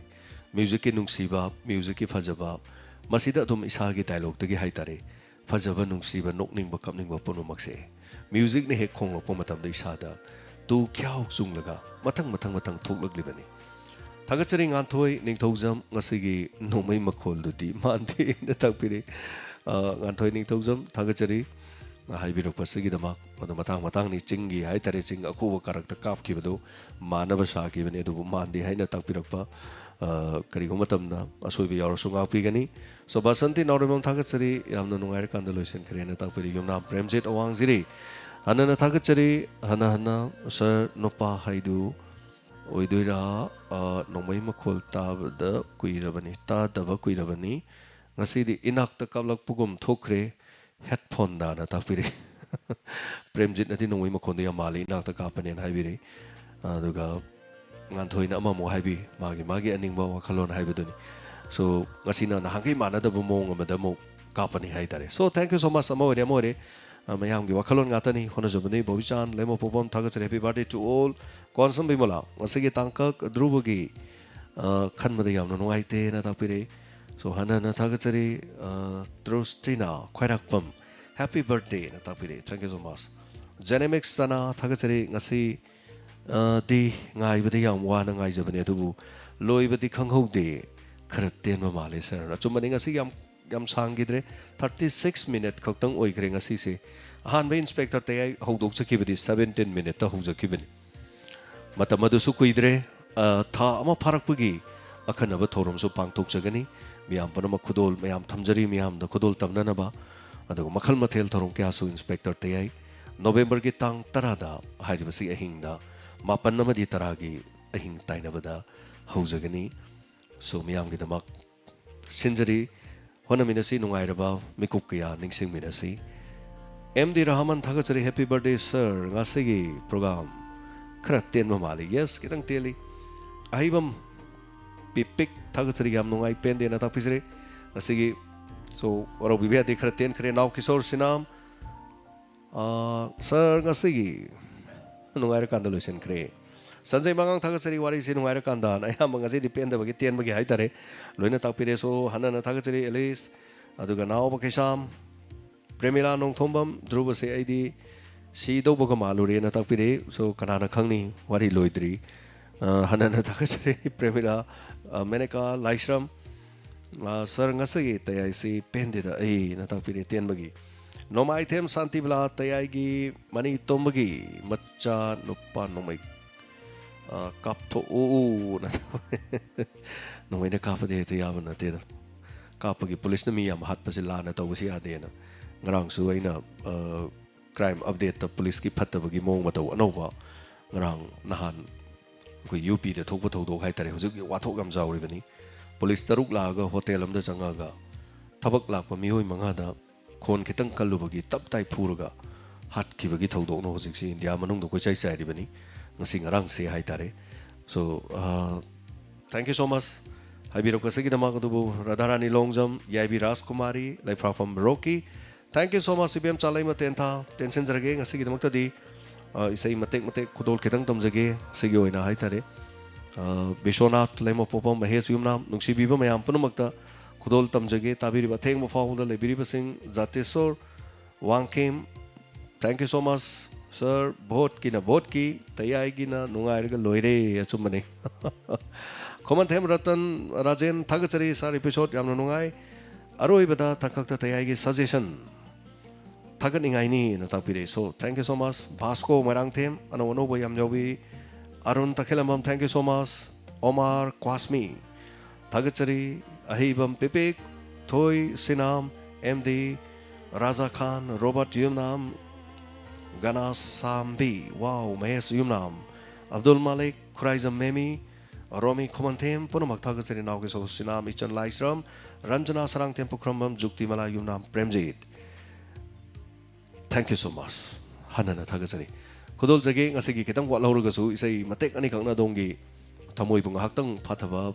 Musicꯀꯤ ꯅꯨꯡꯁꯤꯕ, musicꯀꯤ ꯐꯖꯕ, ꯃꯁꯤꯗ ꯑꯗꯨꯝ ꯏꯁꯥꯒꯤ dialogueꯇꯒꯤ ꯍꯥꯏꯇꯥꯔꯦ, ꯐꯖꯕ, ꯅꯨꯡꯁꯤꯕ, ꯅꯣꯛꯅꯤꯡꯕ, ꯀꯞꯅꯤꯡꯕ ꯄꯨꯝꯅꯃꯛꯁꯦ musicꯅ ꯍꯦꯛ ꯈꯣꯡꯂꯛꯄ ꯃꯇꯝꯗ ꯏꯁꯥꯗ ꯇꯨ ꯈ꯭ꯌꯥꯎ ꯆꯨꯡꯂꯒ ꯃꯊꯪ ꯃꯊꯪ ꯃꯊꯪ ꯊꯣꯛꯂꯛꯂꯤꯕꯅꯤ꯫ ꯊꯥꯒꯠꯆꯔꯤ ꯉꯥꯟꯊꯣꯏ ꯅꯤꯡꯊꯧꯖꯝ, ꯉꯁꯤꯒꯤ ꯅꯣꯡꯃꯩ ꯃꯈꯣꯜꯗꯨꯗꯤ ꯃꯥꯟꯗꯦꯅ ꯇꯥꯛꯄꯤꯔꯤ꯫ ꯑ, ꯉꯥꯟꯊꯣꯏ ꯅꯤꯡꯊꯧꯖꯝ, ꯊꯥꯒꯠꯆꯔꯤ ꯍꯥꯏꯕꯤꯔꯛꯄꯁꯤꯒꯤꯗꯃꯛ꯫ ꯑꯗꯣ ꯃꯇꯥꯡ ꯃꯇꯥꯡꯅꯤ, ꯆꯤꯡꯒꯤ ꯍꯥꯏꯇꯥꯔꯦ, ꯆꯤꯡ ꯑꯀꯨꯕ ꯀꯥꯔꯛꯇ ꯀꯥꯞꯈꯤꯕꯗꯨ ꯃꯥꯟꯅꯕ ꯁꯥꯈꯤꯕꯅꯤ, ꯑꯗꯨꯕꯨ ꯃꯥꯟꯗꯦ ꯍꯥꯏꯅ ꯇꯥꯛꯄꯤꯔꯛꯄ, ꯑ, ꯀꯔꯤꯒꯨꯝꯕ ꯃꯇꯝꯗ ꯑꯁꯣꯏꯕ ꯌꯥꯎꯔꯁꯨ ꯉꯥꯛꯄꯤꯒꯅꯤ꯫ So, ꯕꯁꯟꯇꯤ ꯅꯥꯎꯔꯦꯝꯕꯝ ꯊꯥꯒꯠꯆꯔꯤ, ꯌꯥꯝꯅ ꯅꯨꯡꯉꯥꯏꯔꯀꯥꯟꯗ ꯂꯣꯏꯁꯤꯟꯈ꯭ꯔꯦꯅ ꯇꯥꯛꯄꯤꯔꯤ꯫ ꯌꯨꯝꯅꯥꯝ ꯄ꯭ꯔꯦꯝꯖꯤꯠ ꯑꯋꯥꯡꯖꯤꯔꯤ, ꯍꯟꯅꯅ ꯊꯥꯒꯠꯆꯔꯤ, ꯍꯟꯅ ꯍꯟꯅ꯫ Sir, ꯅꯨꯄꯥ ꯍꯥꯏꯗꯨ ꯑꯣꯏꯗꯣꯏꯔꯥ? ꯑ, ꯅꯣꯡꯃꯩ ꯃꯈꯣꯜ ꯇꯥꯕꯗ ꯀꯨꯏꯔꯕꯅꯤ, ꯇꯥꯗꯕ ꯀꯨꯏꯔꯕꯅꯤ꯫ ꯉꯁꯤꯗꯤ ꯏꯅꯥꯛꯇ ꯀꯥꯞꯂꯛꯄꯒꯨꯝ ꯊꯣꯛꯈ꯭ꯔꯦ, headphoneꯗꯅ ꯇꯥꯛꯄꯤꯔꯤ꯫ ꯄ꯭ꯔꯦꯝꯖꯤꯠꯅꯗꯤ ꯅꯣꯡꯃꯩ ꯃꯈꯣꯟꯗꯣ ꯌꯥꯝ ꯃꯥꯜꯂꯤ, ꯏꯅꯥꯛꯇ ꯀꯥꯞꯄꯅꯦꯅ ꯍꯥꯏꯕꯤꯔꯤ꯫ ꯑꯗꯨꯒ ꯉꯥꯟꯊꯣꯏꯅ ꯑꯃꯃꯨꯛ ꯍꯥꯏꯕꯤ, ꯃꯥꯒꯤ, ꯃꯥꯒꯤ ꯑꯅꯤꯡꯕ ꯋꯥꯈꯜꯂꯣꯟ ꯍꯥꯏꯕꯗꯨꯅꯤ꯫ So, ꯉꯁꯤꯅ ꯅꯍꯥꯟꯈꯩ ꯃꯥꯟꯅꯗꯕ ꯃꯑꯣꯡ ꯑꯃꯗ ꯑꯃꯨꯛ ꯀꯥꯞꯄꯅꯤ ꯍꯥꯏꯇꯥꯔꯦ꯫ So, thank you so much꯫ ꯑꯃ ꯑꯣꯏꯔꯦ, ꯑꯃ ꯑꯣꯏꯔꯦ꯫ ꯑ, ꯃꯌꯥꯝꯒꯤ ꯋꯥꯈꯜꯂꯣꯟ ꯉꯥꯛꯇꯅꯤ꯫ ꯍꯣꯠꯅꯖꯕꯅꯤ꯫ ꯕꯣꯕꯤꯆꯥꯟ, ꯂꯩꯃꯄꯣꯛꯄꯝ, ꯊꯥꯒꯠꯆꯔꯤ꯫ Happy birthday to all꯫ Konsam ꯕꯤꯃꯣꯂꯥ, ꯉꯁꯤꯒꯤ ꯇꯥꯡꯀꯛ ꯙ꯭ꯔꯨꯕꯒꯤ, ꯑ, ꯈꯟꯕꯗ ꯌꯥꯝꯅ ꯅꯨꯡꯉꯥꯏꯇꯦꯅ ꯇꯥꯛꯄꯤꯔꯛꯏ꯫ So, ꯍꯟꯅ ꯍꯟꯅ ꯊꯥꯒꯠꯆꯔꯤ꯫ ꯑ, ꯇ꯭ꯔꯨꯁꯇꯤꯅꯥ ꯈ꯭ꯋꯥꯏꯔꯥꯛꯄꯝ, happy birthdayꯅ ꯇꯥꯛꯄꯤꯔꯛꯏ꯫ Thank you so much꯫ Genemics ꯆꯅꯥ, ꯊꯥꯒꯠꯆꯔꯤ꯫ ꯉꯁꯤ ꯑ, ꯗꯤ ꯉꯥꯏꯕꯗꯤ ꯌꯥꯝ ꯋꯥꯅ ꯉꯥꯏꯖꯕꯅꯦ, ꯑꯗꯨꯕꯨ ꯂꯣꯏꯕꯗꯤ ꯈꯪꯍꯧꯗꯦ꯫ ꯈꯔ ꯇꯦꯟꯕ ꯃꯥꯜꯂꯦ ꯁꯥꯔ꯫ ꯑꯆꯨꯝꯕꯅꯤ, ꯉꯁꯤ ꯌꯥꯝ, ꯌꯥꯝ ꯁꯥꯡꯈꯤꯗ꯭ꯔꯦ꯫ Thirty six minute ꯈꯛꯇꯪ ꯑꯣꯏꯈ꯭ꯔꯦ ꯉꯁꯤꯁꯦ꯫ ꯑꯍꯥꯟꯕ ꯏꯟꯁꯄꯦꯛꯇꯔ ꯇꯌꯥꯏ ꯍꯧꯗꯣꯛꯆꯈꯤꯕꯗꯤ seventeen minuteꯇ ꯍꯧꯖꯈꯤꯕꯅꯤ꯫ ꯃꯇꯝ ꯑꯗꯨꯁꯨ ꯀꯨꯏꯗ꯭ꯔꯦ꯫ ꯑ, ꯊꯥ ꯑꯃ ꯐꯥꯔꯛꯄꯒꯤ ꯑꯈꯟꯅꯕ ꯊꯧꯔꯝꯁꯨ ꯄꯥꯡꯊꯣꯛꯆꯒꯅꯤ꯫ ꯃꯤꯌꯥꯝ ꯄꯨꯝꯅꯃꯛ ꯈꯨꯗꯣꯜ ꯃꯌꯥꯝ ꯊꯝꯖꯔꯤ, ꯃꯤꯌꯥꯝꯗ ꯈꯨꯗꯣꯜ ꯇꯝꯅꯅꯕ꯫ ꯑꯗꯨꯒ ꯃꯈꯜ ꯃꯊꯦꯜ ꯊꯧꯔꯝ ꯀꯌꯥꯁꯨ ꯏꯟꯁꯄꯦꯛꯇꯔ ꯇꯌꯥꯏ ꯅꯣꯕꯦꯝꯕꯔꯒꯤ ꯇꯥꯡ ꯇꯔꯥꯗ ꯍꯥꯏꯔꯤꯕꯁꯤ ꯑꯍꯤꯡꯗ ꯃꯥꯄꯟ ꯑꯃꯗꯤ ꯇꯔꯥꯒꯤ ꯑꯍꯤꯡ ꯇꯥꯏꯅꯕꯗ ꯍꯧꯖꯒꯅꯤ꯫ So, ꯃꯤꯌꯥꯝꯒꯤꯗꯃꯛ ꯁꯤꯟꯖꯔꯤ꯫ ꯍꯣꯠꯅꯃꯤꯟꯅꯁꯤ, ꯅꯨꯡꯉꯥꯏꯔꯕ ꯃꯤꯀꯨꯞ ꯀꯌꯥ ꯅꯤꯡꯁꯤꯡꯃꯤꯟꯅꯁꯤ꯫ ꯑꯦꯝ ꯗꯤ ꯔꯍꯃꯟ, ꯊꯥꯒꯠꯆꯔꯤ, happy birthday sir, ꯉꯁꯤꯒꯤ program ꯈꯔ ꯇꯦꯟꯕ ꯃꯥꯜꯂꯤ꯫ Yes, ꯈꯤꯇꯪ ꯇꯦꯜꯂꯤ꯫ ꯑꯍꯩꯕꯝ ꯄꯤꯄꯤꯛ, ꯊꯥꯒꯠꯆꯔꯤ, ꯌꯥꯝ ꯅꯨꯡꯉꯥꯏ, ꯄꯦꯟꯗꯦꯅ ꯇꯥꯛꯄꯤꯖꯔꯤ꯫ ꯉꯁꯤꯒꯤ, so, ꯋꯥꯔꯧꯕꯤꯕ ꯌꯥꯗꯦ, ꯈꯔ ꯇꯦꯟꯈ꯭ꯔꯦ꯫ ꯅꯥꯎ ꯀꯤꯁꯣꯔ ꯁꯤꯅꯥꯝ, ꯑꯥ, ꯁꯥꯔ, ꯉꯁꯤꯒꯤ ꯅꯨꯡꯉꯥꯏꯔꯀꯥꯟꯗ ꯂꯣꯏꯁꯤꯟꯈ꯭ꯔꯦ꯫ ꯁꯟꯖꯩ ꯃꯉꯥꯡ, ꯊꯥꯒꯠꯆꯔꯤ, ꯋꯥꯔꯤꯁꯤ ꯅꯨꯡꯉꯥꯏꯔꯀꯥꯟꯗ꯫ ꯑꯌꯥꯝꯕ ꯉꯁꯤꯗꯤ ꯄꯦꯟꯗꯕꯒꯤ ꯇꯦꯟꯕꯒꯤ ꯍꯥꯏꯇꯥꯔꯦ, ꯂꯣꯏꯅ ꯇꯥꯛꯄꯤꯔꯦ꯫ ꯁꯣ ꯍꯟꯅ ꯍꯟꯅ ꯊꯥꯒꯠꯆꯔꯤ ꯑꯦꯂꯤꯁ, ꯑꯗꯨꯒ ꯅꯥꯎꯕ ꯀꯩꯁꯥꯝ, ꯄ꯭ꯔꯦꯃꯤꯂꯥ ꯅꯣꯡꯊꯣꯝꯕꯝ, ꯙ꯭ꯔꯨꯕꯁꯦ ꯑꯩꯗꯤ ꯁꯤꯗꯧꯕꯒ ꯃꯥꯜꯂꯨꯔꯦꯅ ꯇꯥꯛꯄꯤꯔꯦ꯫ ꯁꯣ ꯀꯅꯥꯅ ꯈꯪꯅꯤ, ꯋꯥꯔꯤ ꯂꯣꯏꯗ꯭ꯔꯤ꯫ ꯑ, ꯍꯟꯅ ꯍꯟꯅ ꯊꯥꯒꯠꯆꯔꯤ ꯄ꯭ꯔꯦꯃꯤꯂꯥ, ꯑ, ꯃꯦꯅꯀꯥ ꯂꯥꯏꯁ꯭ꯔꯝ, ꯑ, ꯁꯥꯔ, ꯉꯁꯤꯒꯤ ꯇꯌꯥꯏꯁꯤ ꯄꯦꯟꯗꯦꯗ ꯑꯩꯅ ꯇꯥꯛꯄꯤꯔꯦ ꯇꯦꯟꯕꯒꯤ꯫ ꯅꯣꯡꯃꯥꯏꯊꯦꯝ ꯁꯥꯟꯇꯤꯕꯂꯥ, ꯇꯌꯥꯏꯒꯤ ꯃꯅꯤ ꯇꯣꯝꯕꯒꯤ ꯃꯆꯥ ꯅꯨꯄꯥ ꯅꯣꯡꯃꯩ, ꯑ, ꯀꯥꯞꯊꯣꯛꯎꯅ꯫ ꯅꯣꯡꯃꯩꯅ ꯀꯥꯞꯄꯗꯤ ꯍꯦꯛꯇ ꯌꯥꯕ ꯅꯠꯇꯦꯗ꯫ ꯀꯥꯞꯄꯒꯤ ꯄꯨꯂꯤꯁꯅ ꯃꯤ ꯌꯥꯝ ꯍꯥꯠꯄꯁꯦ ꯂꯥꯟꯅ ꯇꯧꯕꯁꯤ ꯌꯥꯗꯦꯅ ꯉꯔꯥꯡꯁꯨ ꯑꯩꯅ, ꯑ, ꯀ꯭ꯔꯥꯏꯝ ꯑꯞꯗꯦꯠꯇ ꯄꯨꯂꯤꯁꯀꯤ ꯐꯠꯇꯕꯒꯤ ꯃꯑꯣꯡ ꯃꯇꯧ ꯑꯅꯧꯕ ꯉꯔꯥꯡ ꯅꯍꯥꯟ ꯑꯩꯈꯣꯏ ꯌꯨ ꯄꯤꯗ ꯊꯣꯛꯄ ꯊꯧꯗꯣꯛ ꯍꯥꯏꯇꯥꯔꯦ, ꯍꯧꯖꯤꯛ ꯋꯥꯊꯣꯛ ꯌꯥꯝ ꯆꯥꯎꯔꯤꯕꯅꯤ꯫ ꯄꯨꯂꯤꯁ ꯇꯔꯨꯛ ꯂꯥꯛꯑꯒ ꯍꯣꯇꯦꯜ ꯑꯃꯗ ꯆꯪꯉꯒ ꯊꯕꯛ ꯂꯥꯛꯄ ꯃꯤꯑꯣꯏ ꯃꯉꯥꯗ ꯈꯣꯟ ꯈꯤꯇꯪ ꯀꯜꯂꯨꯕꯒꯤ ꯇꯞ ꯇꯥꯏ ꯐꯨꯔꯒ ꯍꯥꯠꯈꯤꯕꯒꯤ ꯊꯧꯗꯣꯛꯅ ꯍꯧꯖꯤꯛꯁꯤ ꯏꯟꯗꯤꯌꯥ ꯃꯅꯨꯡꯗ ꯀꯣꯏꯆꯥꯏ ꯆꯥꯏꯔꯤꯕꯅꯤ꯫ ꯉꯁꯤ ꯉꯔꯥꯡꯁꯦ ꯍꯥꯏꯇꯥꯔꯦ꯫ So, uh, thank you so much ꯍꯥꯏꯕꯤꯔꯛꯄꯁꯤꯒꯤꯗꯃꯛ꯫ ꯑꯗꯨꯕꯨ ꯔꯥꯙꯥꯔꯥꯅꯤ Longjam, ꯌꯥꯏꯕꯤ ꯔꯥꯖꯀꯨꯃꯥꯔꯤ, ꯂꯩꯐ꯭ꯔꯥꯐꯝ ꯔꯣꯀꯤ, thank you so much ꯏꯕꯦꯝꯆꯥ ꯂꯩꯃ ꯇꯦꯟꯊꯥ꯫ ꯇꯦꯟꯁꯤꯟꯖꯔꯒꯦ ꯉꯁꯤꯒꯤꯗꯃꯛꯇꯗꯤ꯫ ꯑ, ꯏꯁꯩ ꯃꯇꯦꯛ ꯃꯇꯦꯛ ꯈꯨꯗꯣꯜ ꯈꯤꯇꯪ ꯇꯝꯖꯒꯦ ꯁꯤꯒꯤ ꯑꯣꯏꯅ ꯍꯥꯏꯇꯥꯔꯦ꯫ ꯑ, ꯕꯤꯁ꯭ꯋꯅꯥꯊ ꯂꯩꯃꯄꯣꯛꯄꯝ, ꯃꯍꯦꯁ ꯌꯨꯝꯅꯥꯝ, ꯅꯨꯡꯁꯤꯕꯤꯕ ꯃꯌꯥꯝ ꯄꯨꯝꯅꯃꯛꯇ ꯈꯨꯗꯣꯜ ꯇꯝꯖꯒꯦ꯫ ꯇꯥꯕꯤꯔꯤꯕ ꯑꯊꯦꯡꯕ ꯐꯥꯎꯕꯗ ꯂꯩꯕꯤꯔꯤꯕꯁꯤꯡ, ꯖꯥꯇꯦꯁꯣꯔ Wangkhem, thank you so much꯫ ꯁꯥꯔ, ꯚꯣꯠꯀꯤꯅ ꯚꯣꯠꯀꯤ, ꯇꯌꯥꯏꯒꯤꯅ ꯅꯨꯡꯉꯥꯏꯔꯒ ꯂꯣꯏꯔꯦ꯫ ꯑꯆꯨꯝꯕꯅꯤ꯫ ꯈꯣꯃꯟꯊꯦꯝ ꯔꯇꯟ ꯔꯥꯖꯦꯟ, ꯊꯥꯒꯠꯆꯔꯤ ꯁꯥꯔ, ꯏꯄꯤꯁꯣꯗ ꯌꯥꯝꯅ ꯅꯨꯡꯉꯥꯏ꯫ ꯑꯔꯣꯏꯕꯗ ꯇꯥꯈꯛꯇ ꯇꯌꯥꯏꯒꯤ ꯁꯖꯦꯁꯟ ꯊꯥꯒꯠꯅꯤꯡꯉꯥꯏꯅꯤꯅ ꯇꯥꯛꯄꯤꯔꯛꯏ꯫ So, thank you so much꯫ Bhasko Moirangthem, ꯑꯅꯧ ꯑꯅꯧꯕ ꯌꯥꯝ ꯌꯥꯎꯕꯤ꯫ Arun ꯇꯈꯦꯂꯝꯕꯝ, thank you so much꯫ ꯑꯣꯃꯥꯔ ꯀ꯭ꯋꯥꯁꯃꯤ, ꯊꯥꯒꯠꯆꯔꯤ꯫ ꯑꯍꯩꯕꯝ ꯄꯤꯄꯤꯛ, ꯊꯣꯏ ꯁꯤꯅꯥꯝ, ꯑꯦꯝ ꯗꯤ ꯔꯥꯖꯥ ꯈꯥꯟ, ꯔꯣꯕꯔꯠ ꯌꯨꯝꯅꯥꯝ, ꯒꯅꯥꯁꯥꯝꯕꯤ, ꯋꯥꯎ, ꯃꯍꯦꯁ ꯌꯨꯝꯅꯥꯝ, ꯑꯕꯗꯨꯜ ꯃꯥꯂꯤꯛ, ꯈꯨꯔꯥꯏꯖꯝ ꯃꯦꯃꯤ, ꯔꯣꯃꯤ ꯈꯨꯃꯟꯊꯦꯝ, ꯄꯨꯝꯅꯃꯛ ꯊꯥꯒꯠꯆꯔꯤ꯫ ꯅꯥꯎꯒꯤ ꯁꯣ ꯁꯤꯅꯥꯝ, ꯏꯆꯟ ꯂꯥꯏꯁ꯭ꯔꯝ, ꯔꯟꯖꯅꯥ ꯁꯔꯥꯡꯊꯦꯝ ꯄꯨꯈ꯭ꯔꯝꯕꯝ, ꯖꯨꯛꯇꯤꯃꯂꯥ ꯌꯨꯝꯅꯥꯝ Premjit. Thank you so much꯫ ꯍꯟꯅꯅ ꯊꯥꯒꯠꯆꯔꯤ꯫ ꯈꯨꯗꯣꯜꯖꯒꯦ, ꯉꯁꯤꯒꯤ ꯈꯤꯇꯪ ꯋꯥꯠꯍꯧꯔꯒꯁꯨ ꯏꯁꯩ ꯃꯇꯦꯛ ꯑꯅꯤꯈꯛꯅ ꯑꯗꯣꯝꯒꯤ ꯊꯃꯣꯏꯕꯨ ꯉꯥꯏꯍꯥꯛꯇꯪ ꯐꯥꯊꯕ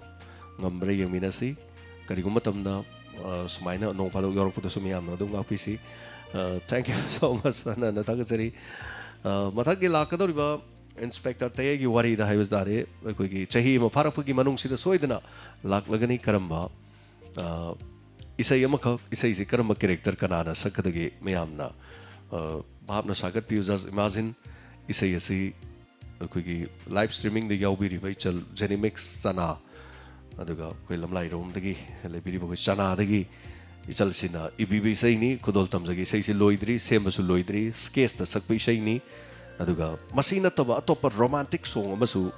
ꯉꯝꯕ꯭ꯔꯥ ꯌꯦꯡꯃꯤꯟꯅꯁꯤ꯫ ꯀꯔꯤꯒꯨꯝꯕ ꯃꯇꯝꯗ, ꯑ, ꯁꯨꯃꯥꯏꯅ ꯅꯣꯡ ꯐꯥꯗꯣꯛ ꯌꯥꯎꯔꯛꯄꯗꯁꯨ ꯃꯌꯥꯝꯅ ꯑꯗꯨꯝ ꯉꯥꯛꯄꯤꯁꯤ꯫ ꯑ, thank you so much꯫ ꯍꯟꯅ ꯍꯟꯅ ꯊꯥꯒꯠꯆꯔꯤ꯫ ꯑ, ꯃꯊꯪꯒꯤ ꯂꯥꯛꯀꯗꯧꯔꯤꯕ ꯏꯟꯁꯄꯦꯛꯇꯔ ꯇꯌꯩꯒꯤ ꯋꯥꯔꯤꯗ ꯍꯥꯏꯕ ꯇꯥꯔꯦ, ꯑꯩꯈꯣꯏꯒꯤ ꯆꯍꯤ ꯑꯃ ꯐꯥꯔꯛꯄꯒꯤ ꯃꯅꯨꯡꯁꯤꯗ ꯁꯣꯏꯗꯅ ꯂꯥꯛꯂꯒꯅꯤ꯫ ꯀꯔꯝꯕ, ꯑ, ꯏꯁꯩ ꯑꯃꯈꯛ, ꯏꯁꯩꯁꯤ ꯀꯔꯝꯕ ꯀꯦꯔꯦꯛꯇꯔ ꯀꯅꯥꯅ ꯁꯛꯀꯗꯒꯦ? ꯃꯌꯥꯝꯅ, ꯑ, ꯚꯥꯞꯅ ꯁꯥꯒꯠꯄꯤꯌꯨ꯫ Just imagine, ꯏꯁꯩ ꯑꯁꯤ ꯑꯩꯈꯣꯏꯒꯤ ꯂꯥꯏꯚ ꯁ꯭ꯇ꯭ꯔꯤꯃꯤꯡꯗ ꯌꯥꯎꯕꯤꯔꯤꯕ ꯏꯆꯜ ꯖꯦꯅꯤꯃꯤꯛꯁ ꯆꯅꯥ, ꯑꯗꯨꯒ ꯑꯩꯈꯣꯏ ꯂꯝꯂꯥꯏꯔꯣꯝꯗꯒꯤ ꯂꯩꯕꯤꯔꯤꯕ ꯑꯩꯈꯣꯏ ꯆꯅꯥꯗꯒꯤ ꯏꯆꯜꯁꯤꯅ ꯏꯕꯤꯕ ꯏꯁꯩꯅꯤ꯫ ꯈꯨꯗꯣꯜ ꯇꯝꯖꯒꯦ꯫ ꯏꯁꯩꯁꯤ ꯂꯣꯏꯗ꯭ꯔꯤ, ꯁꯦꯝꯕꯁꯨ ꯂꯣꯏꯗ꯭ꯔꯤ, ꯁ꯭ꯀꯦꯠꯁꯇ ꯁꯛꯄ ꯏꯁꯩꯅꯤ꯫ ꯑꯗꯨꯒ ꯃꯁꯤ ꯅꯠꯇꯕ ꯑꯇꯣꯞꯄ ꯔꯣꯃꯥꯟꯇꯤꯛ ꯁꯣꯡ ꯑꯃꯁꯨ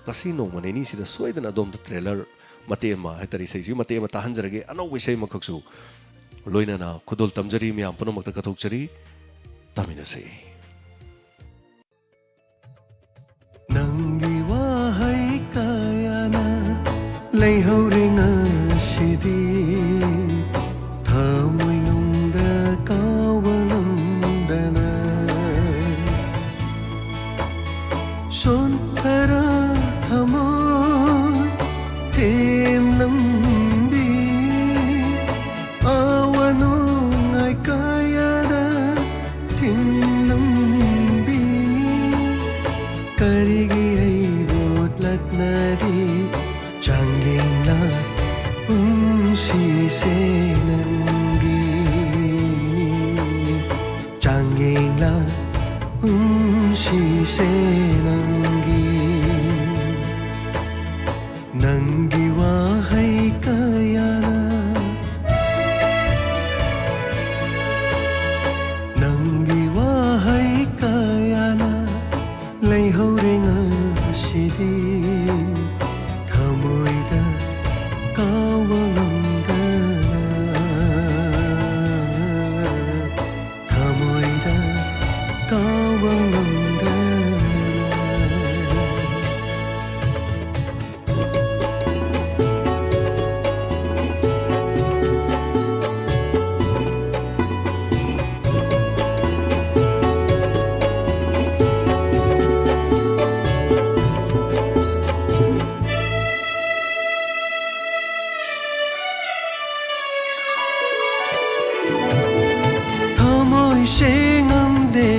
ꯉꯁꯤ ꯅꯣꯡꯃ ꯅꯤꯅꯤꯁꯤꯗ ꯁꯣꯏꯗꯅ ꯑꯗꯣꯝꯗ ꯇ꯭ꯔꯦꯂꯔ ꯃꯇꯦꯛ ꯑꯃ ꯍꯥꯏꯇꯥꯔꯦ, ꯏꯁꯩꯁꯤ ꯃꯇꯦꯛ ꯑꯃ ꯇꯥꯍꯟꯖꯔꯒꯦ꯫ ꯑꯅꯧꯕ ꯏꯁꯩ ꯑꯃꯈꯛꯁꯨ ꯂꯣꯏꯅꯅ ꯈꯨꯗꯣꯜ ꯇꯝꯖꯔꯤ, ꯃꯌꯥꯝ ꯄꯨꯝꯅꯃꯛꯇ ꯀꯠꯊꯣꯛꯆꯔꯤ꯫ ꯇꯥꯃꯤꯟꯅꯁꯤ꯫ ꯅꯪꯒꯤ ꯋꯥꯍꯩ ꯀꯌꯥꯅ ꯂꯩꯍꯧꯔꯦ ꯉꯁꯤꯗꯤ ꯊꯃꯣꯏꯅꯨꯡꯗ ꯀꯥꯎꯕ ꯉꯝꯗꯅ꯫ ꯁꯣꯟꯊꯔ ꯊꯃꯣꯏ ꯊꯦꯝꯂꯝꯕꯤ ꯑꯋꯥ ꯅꯨꯡꯉꯥꯏ ꯀꯌꯥꯗ ꯊꯤꯡꯂꯝꯕꯤ ꯀꯔꯤꯒꯤ ꯑꯩꯕꯨ ꯂꯥꯠꯅꯔꯤ ꯆꯥꯡꯌꯦꯡꯂ ꯄꯨꯟꯁꯤ ꯄꯨꯟꯁꯤꯁꯦ ꯅꯪꯒꯤ, ꯅꯪꯒꯤ ꯋꯥꯍꯩ ꯀꯌꯥꯅ, ꯅꯪꯒꯤ ꯋꯥꯍꯩ ꯀꯌꯥꯅ ꯂꯩꯍꯧꯔꯦ ꯉꯁꯤꯗꯤ ꯊꯃꯣꯏꯗ ꯀꯥꯎꯕ ꯉꯝꯗꯅ, ꯊꯃꯣꯏꯗ ꯀꯥꯎꯕ ꯉꯝꯗꯅ꯫ ꯊꯃꯣꯏꯁꯦ ꯉꯝꯗꯦ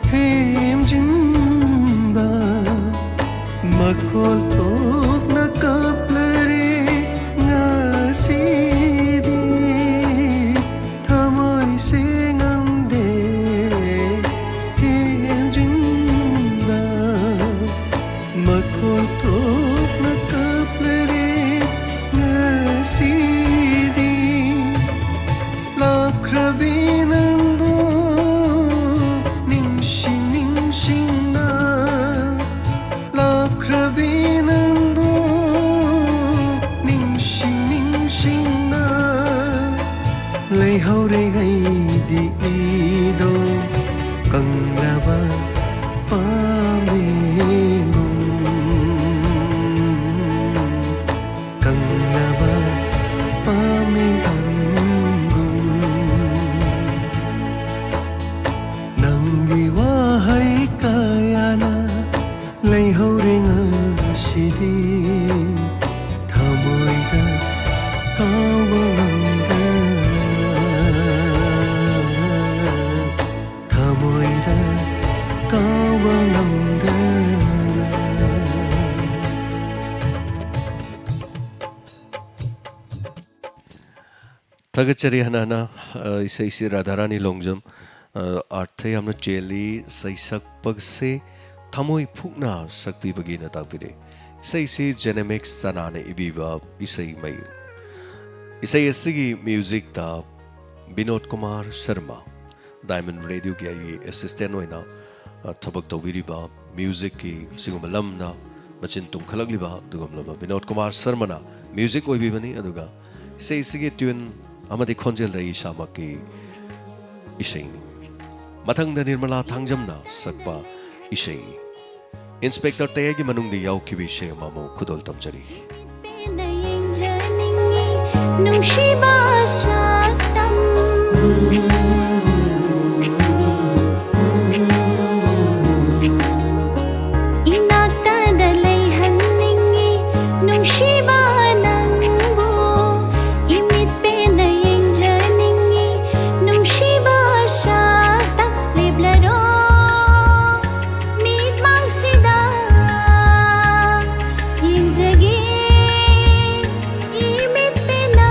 ꯊꯦꯝꯖꯤꯟꯕ, ꯃꯈꯣꯜ ꯊꯣꯛꯅ ꯀꯞꯂꯔꯦ ꯉꯁꯤꯗꯤ꯫ ꯊꯃꯣꯏꯁꯦ ꯉꯝꯗꯦ ꯊꯦꯝꯖꯤꯟꯕ, ꯃꯈꯣꯜ ꯊꯣꯛꯅ ꯀꯞꯂꯔꯦ ꯉꯁꯤꯗꯤ꯫ ꯂꯥꯞꯈ꯭ꯔꯕꯤ ꯅꯪꯕꯨ ꯅꯤꯡꯁꯤꯡ ꯅꯤꯡꯁꯤꯡꯅ, ꯂꯥꯞꯈ꯭ꯔꯕꯤ ꯅꯪꯕꯨ ꯅꯤꯡꯁꯤꯡ ꯅꯤꯡꯁꯤꯡꯅ, ꯂꯩꯍꯧꯔꯦ ꯑꯩꯗꯤ ꯏꯗꯣ ꯀꯪꯂꯕ ꯄꯥꯝꯕꯤꯒꯨꯝ꯫ ꯀꯪꯂꯕ ꯄꯥꯝꯕꯤ ꯄꯥꯝꯒꯨꯝ꯫ ꯅꯪꯒꯤ ꯋꯥꯍꯩ ꯀꯌꯥꯅ ꯂꯩꯍꯧꯔꯦ ꯉꯁꯤꯗꯤ ꯊꯃꯣꯏꯗ ꯀꯥꯎꯕ ꯉꯝꯗꯅ, ꯊꯃꯣꯏꯗ ꯀꯥꯎꯕ ꯉꯝꯗꯅ꯫ ꯊꯥꯒꯠꯆꯔꯤ ꯍꯥꯟꯅ ꯍꯥꯟꯅ, ꯑ, ꯏꯁꯩꯁꯤ ꯔꯥꯙꯥꯔꯥꯅꯤ ꯂꯣꯡꯖꯝ꯫ ꯑ, ꯑꯥꯔꯊ ꯌꯥꯝꯅ ꯆꯦꯜꯂꯤ꯫ ꯏꯁꯩ ꯁꯛꯄꯁꯦ ꯊꯃꯣꯏ ꯐꯨꯛꯅ ꯁꯛꯄꯤꯕꯒꯤꯅ ꯇꯥꯛꯄꯤꯔꯦ꯫ ꯏꯁꯩꯁꯤ ꯖꯦꯅꯦꯃꯤꯛꯁ ꯆꯅꯥꯅ ꯏꯕꯤꯕ ꯏꯁꯩ ꯃꯌꯦꯛ꯫ ꯏꯁꯩ ꯑꯁꯤꯒꯤ ꯃ꯭ꯌꯨꯖꯤꯛꯇ ꯕꯤꯅꯣꯗ ꯀꯨꯃꯥꯔ ꯁꯔꯃ, ꯗꯥꯏꯃꯟ ꯔꯦꯗꯤꯑꯣꯒꯤ ꯑꯩꯒꯤ ꯑꯦꯁꯤꯁꯇꯦꯟ ꯑꯣꯏꯅ, ꯑ, ꯊꯕꯛ ꯇꯧꯕꯤꯔꯤꯕ, ꯃ꯭ꯌꯨꯖꯤꯛꯀꯤ ꯁꯤꯒꯨꯝꯕ ꯂꯝꯗ ꯃꯆꯤꯟ ꯇꯨꯝꯈꯠꯂꯛꯂꯤꯕ ꯑꯗꯨꯒꯨꯝꯂꯕ ꯕꯤꯅꯣꯗ ꯀꯨꯃꯥꯔ ꯁꯔꯃꯅ ꯃ꯭ꯌꯨꯖꯤꯛ ꯑꯣꯏꯕꯤꯕꯅꯤ꯫ ꯑꯗꯨꯒ ꯏꯁꯩꯁꯤꯒꯤ ꯇ꯭ꯌꯨꯟ ꯑꯃꯗꯤ ꯈꯣꯟꯖꯦꯜꯗ ꯑꯩ ꯏꯁꯥꯃꯛꯀꯤ ꯏꯁꯩꯅꯤ꯫ ꯃꯊꯪꯗ ꯅꯤꯔꯃꯂꯥ ꯊꯥꯡꯖꯝꯅ ꯁꯛꯄ ꯏꯁꯩ, ꯏꯟꯁꯄꯦꯛꯇꯔ ꯇꯌꯥꯏꯒꯤ ꯃꯅꯨꯡꯗ ꯌꯥꯎꯈꯤꯕ ꯏꯁꯩ ꯑꯃ ꯑꯃꯨꯛ ꯈꯨꯗꯣꯜ ꯇꯝꯖꯔꯤ꯫ ꯄꯦꯟꯅ ꯌꯦꯡꯖꯅꯤꯡꯉꯤ ꯅꯨꯡꯁꯤꯕ ꯁꯛꯇꯝ꯫ ꯏꯅꯥꯛꯇꯗ ꯂꯩꯍꯟꯅꯤꯡꯉꯤ ꯅꯨꯡꯁꯤꯕ ꯅꯪꯕꯨ꯫ ꯏꯃꯤꯠ ꯄꯦꯟꯅ ꯌꯦꯡꯖꯅꯤꯡꯉꯤ ꯅꯨꯡꯁꯤꯕ ꯁꯛꯇꯝ꯫ ꯂꯦꯞꯂꯔꯣ ꯃꯤꯠꯃꯥꯡꯁꯤꯗ ꯌꯦꯡꯖꯒꯦ ꯏꯃꯤꯠ ꯄꯦꯟꯅ꯫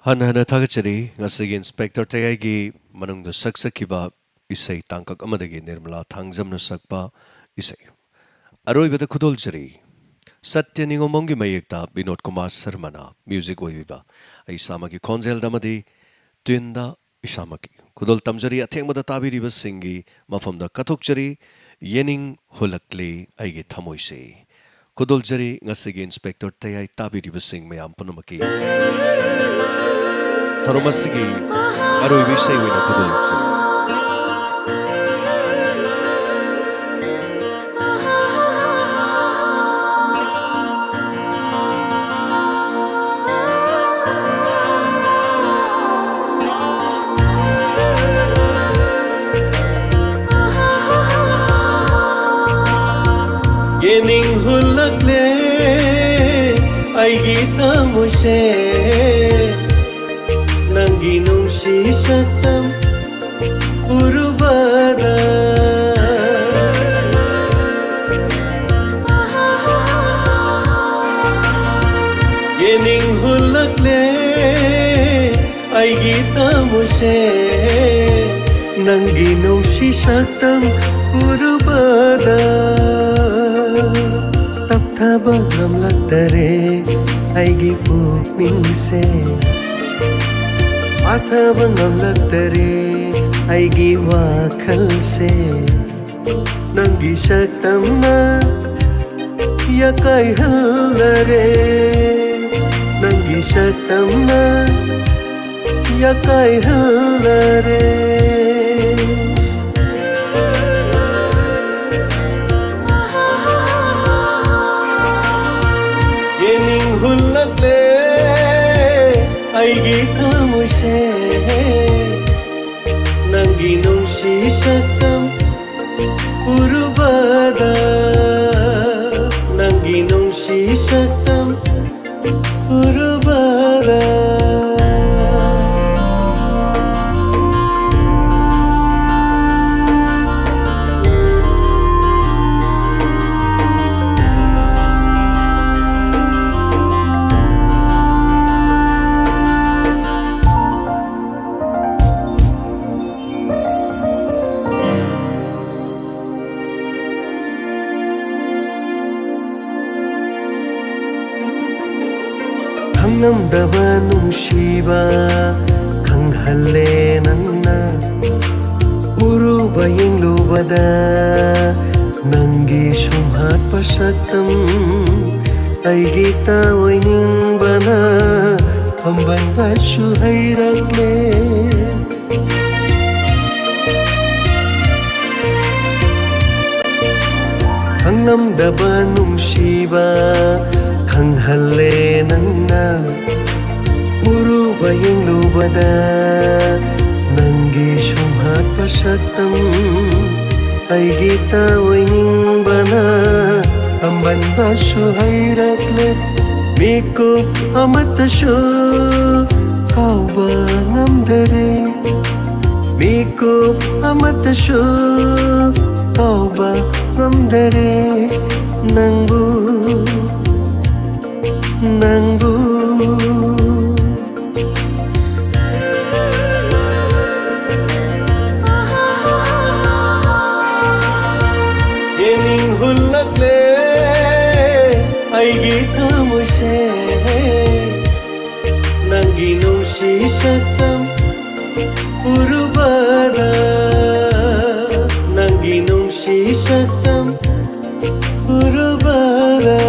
ꯍꯟꯅ ꯍꯟꯅ ꯊꯥꯒꯠꯆꯔꯤ꯫ ꯉꯁꯤꯒꯤ ꯏꯟꯁꯄꯦꯛꯇꯔ ꯇꯌꯥꯏꯒꯤ ꯃꯅꯨꯡꯗ ꯁꯛꯆꯈꯤꯕ ꯏꯁꯩ ꯇꯥꯡꯀꯛ ꯑꯃꯗꯒꯤ ꯅꯤꯔꯃꯂꯥ ꯊꯥꯡꯖꯝꯅ ꯁꯛꯄ ꯏꯁꯩ꯫ ꯑꯔꯣꯏꯕꯗ ꯈꯨꯗꯣꯜꯖꯔꯤ ꯁꯇ꯭ꯌ ꯅꯤꯉꯣꯝꯕꯝꯒꯤ ꯃꯌꯦꯛꯇ ꯕꯤꯅꯣꯗ ꯀꯨꯃꯥꯔ ꯁꯔꯃꯅ ꯃ꯭ꯌꯨꯖꯤꯛ ꯑꯣꯏꯕꯤꯕ, ꯑꯩ ꯏꯁꯥꯃꯛꯀꯤ ꯈꯣꯟꯖꯦꯜꯗ ꯑꯃꯗꯤ ꯇ꯭ꯌꯨꯟꯗ ꯏꯁꯥꯃꯛꯀꯤ ꯈꯨꯗꯣꯜ ꯇꯝꯖꯔꯤ꯫ ꯑꯊꯦꯡꯕꯗ ꯇꯥꯕꯤꯔꯤꯕꯁꯤꯡꯒꯤ ꯃꯐꯝꯗ ꯀꯠꯊꯣꯛꯆꯔꯤ꯫ ꯌꯦꯅꯤꯡ ꯍꯨꯜꯂꯛꯂꯦ ꯑꯩꯒꯤ ꯊꯃꯣꯏꯁꯦ꯫ ꯈꯨꯗꯣꯜꯖꯔꯤ ꯉꯁꯤꯒꯤ ꯏꯟꯁꯄꯦꯛꯇꯔ ꯇꯌꯥꯏ ꯇꯥꯕꯤꯔꯤꯕꯁꯤꯡ ꯃꯌꯥꯝ ꯄꯨꯝꯅꯃꯛꯀꯤ ꯊꯧꯔꯝ ꯑꯁꯤꯒꯤ ꯑꯔꯣꯏꯕ ꯏꯁꯩ ꯑꯣꯏꯅ ꯈꯨꯗꯣꯜꯖꯔꯤ꯫ ꯌꯦꯅꯤꯡ ꯍꯨꯜꯂꯛꯂꯦ ꯑꯩꯒꯤ ꯊꯃꯣꯏꯁꯦ, ꯅꯪꯒꯤ ꯅꯨꯡꯁꯤ ꯁꯛꯇꯝ ꯎꯔꯨꯕꯗ꯫ ꯌꯦꯅꯤꯡ ꯍꯨꯜꯂꯛꯂꯦ ꯑꯩꯒꯤ ꯊꯃꯣꯏꯁꯦ, ꯅꯪꯒꯤ ꯅꯨꯡꯁꯤ ꯁꯛꯇꯝ ꯎꯔꯨꯕꯗ꯫ ꯇꯞꯊꯕ ꯉꯝꯂꯛꯇꯔꯦ ꯑꯩꯒꯤ ꯄꯨꯛꯅꯤꯡꯁꯦ, ꯃꯥꯊꯕ ꯉꯝꯂꯛꯇꯔꯦ ꯑꯩꯒꯤ ꯋꯥꯈꯜꯁꯦ꯫ ꯅꯪꯒꯤ ꯁꯛꯇꯝꯅ ꯌꯥꯀꯥꯏꯍꯜꯂꯔꯦ, ꯅꯪꯒꯤ ꯁꯛꯇꯝꯅ ꯌꯥꯀꯥꯏꯍꯜꯂꯔꯦ꯫ ꯌꯦꯅꯤꯡ ꯍꯨꯜꯂꯛꯂꯦ ꯑꯩꯒꯤ ꯊꯃꯣꯏꯁꯦ, ꯅꯪꯒꯤ ꯅꯨꯡꯁꯤ ꯁꯛꯇꯝ ꯎꯔꯨꯕꯗ, ꯅꯪꯒꯤ ꯅꯨꯡꯁꯤ ꯁꯛꯇꯝ ꯎꯔꯨꯕꯗ꯫ ꯉꯝꯗꯕ ꯅꯨꯡꯁꯤꯕ ꯈꯪꯍꯜꯂꯦ ꯅꯪꯅ꯫ ꯎꯔꯨꯕ ꯌꯦꯡꯂꯨꯕꯗ ꯅꯪꯒꯤ ꯁꯨꯝꯍꯠꯄ ꯁꯛꯇꯝ ꯑꯩꯒꯤ ꯇꯥꯑꯣꯏꯅꯤꯡꯕꯅ ꯐꯝꯕꯟꯕꯁꯨ ꯍꯩꯔꯛꯂꯦ꯫ ꯈꯪꯂꯝꯗꯕ ꯅꯨꯡꯁꯤꯕ ꯈꯪꯍꯜꯂꯦ ꯅꯪꯅ꯫ ꯎꯔꯨꯕ ꯌꯦꯡꯂꯨꯕꯗ ꯅꯪꯒꯤ ꯁꯨꯝꯍꯠꯄ ꯁꯛꯇꯝ ꯑꯩꯒꯤ ꯇꯥꯑꯣꯏꯅꯤꯡꯕꯅ ꯐꯝꯕꯟꯕꯁꯨ ꯍꯩꯔꯛꯂꯦ꯫ ꯃꯤꯀꯨꯞ ꯑꯃꯠꯇꯁꯨ ꯀꯥꯎꯕ ꯉꯝꯗꯔꯦ꯫ ꯃꯤꯀꯨꯞ ꯑꯃꯠꯇꯁꯨ ꯀꯥꯎꯕ ꯉꯝꯗꯔꯦ ꯅꯪꯕꯨ, ꯅꯪꯕꯨ꯫ ꯌꯦꯡꯅꯤꯡ ꯍꯨꯜꯂꯛꯂꯦ ꯑꯩꯒꯤ ꯊꯃꯣꯏꯁꯦ꯫ ꯅꯪꯒꯤ ꯅꯨꯡꯁꯤ ꯁꯛꯇꯝ ꯎꯔꯨꯕꯗ, ꯅꯪꯒꯤ ꯅꯨꯡꯁꯤ ꯁꯛꯇꯝ ꯎꯔꯨꯕꯗ꯫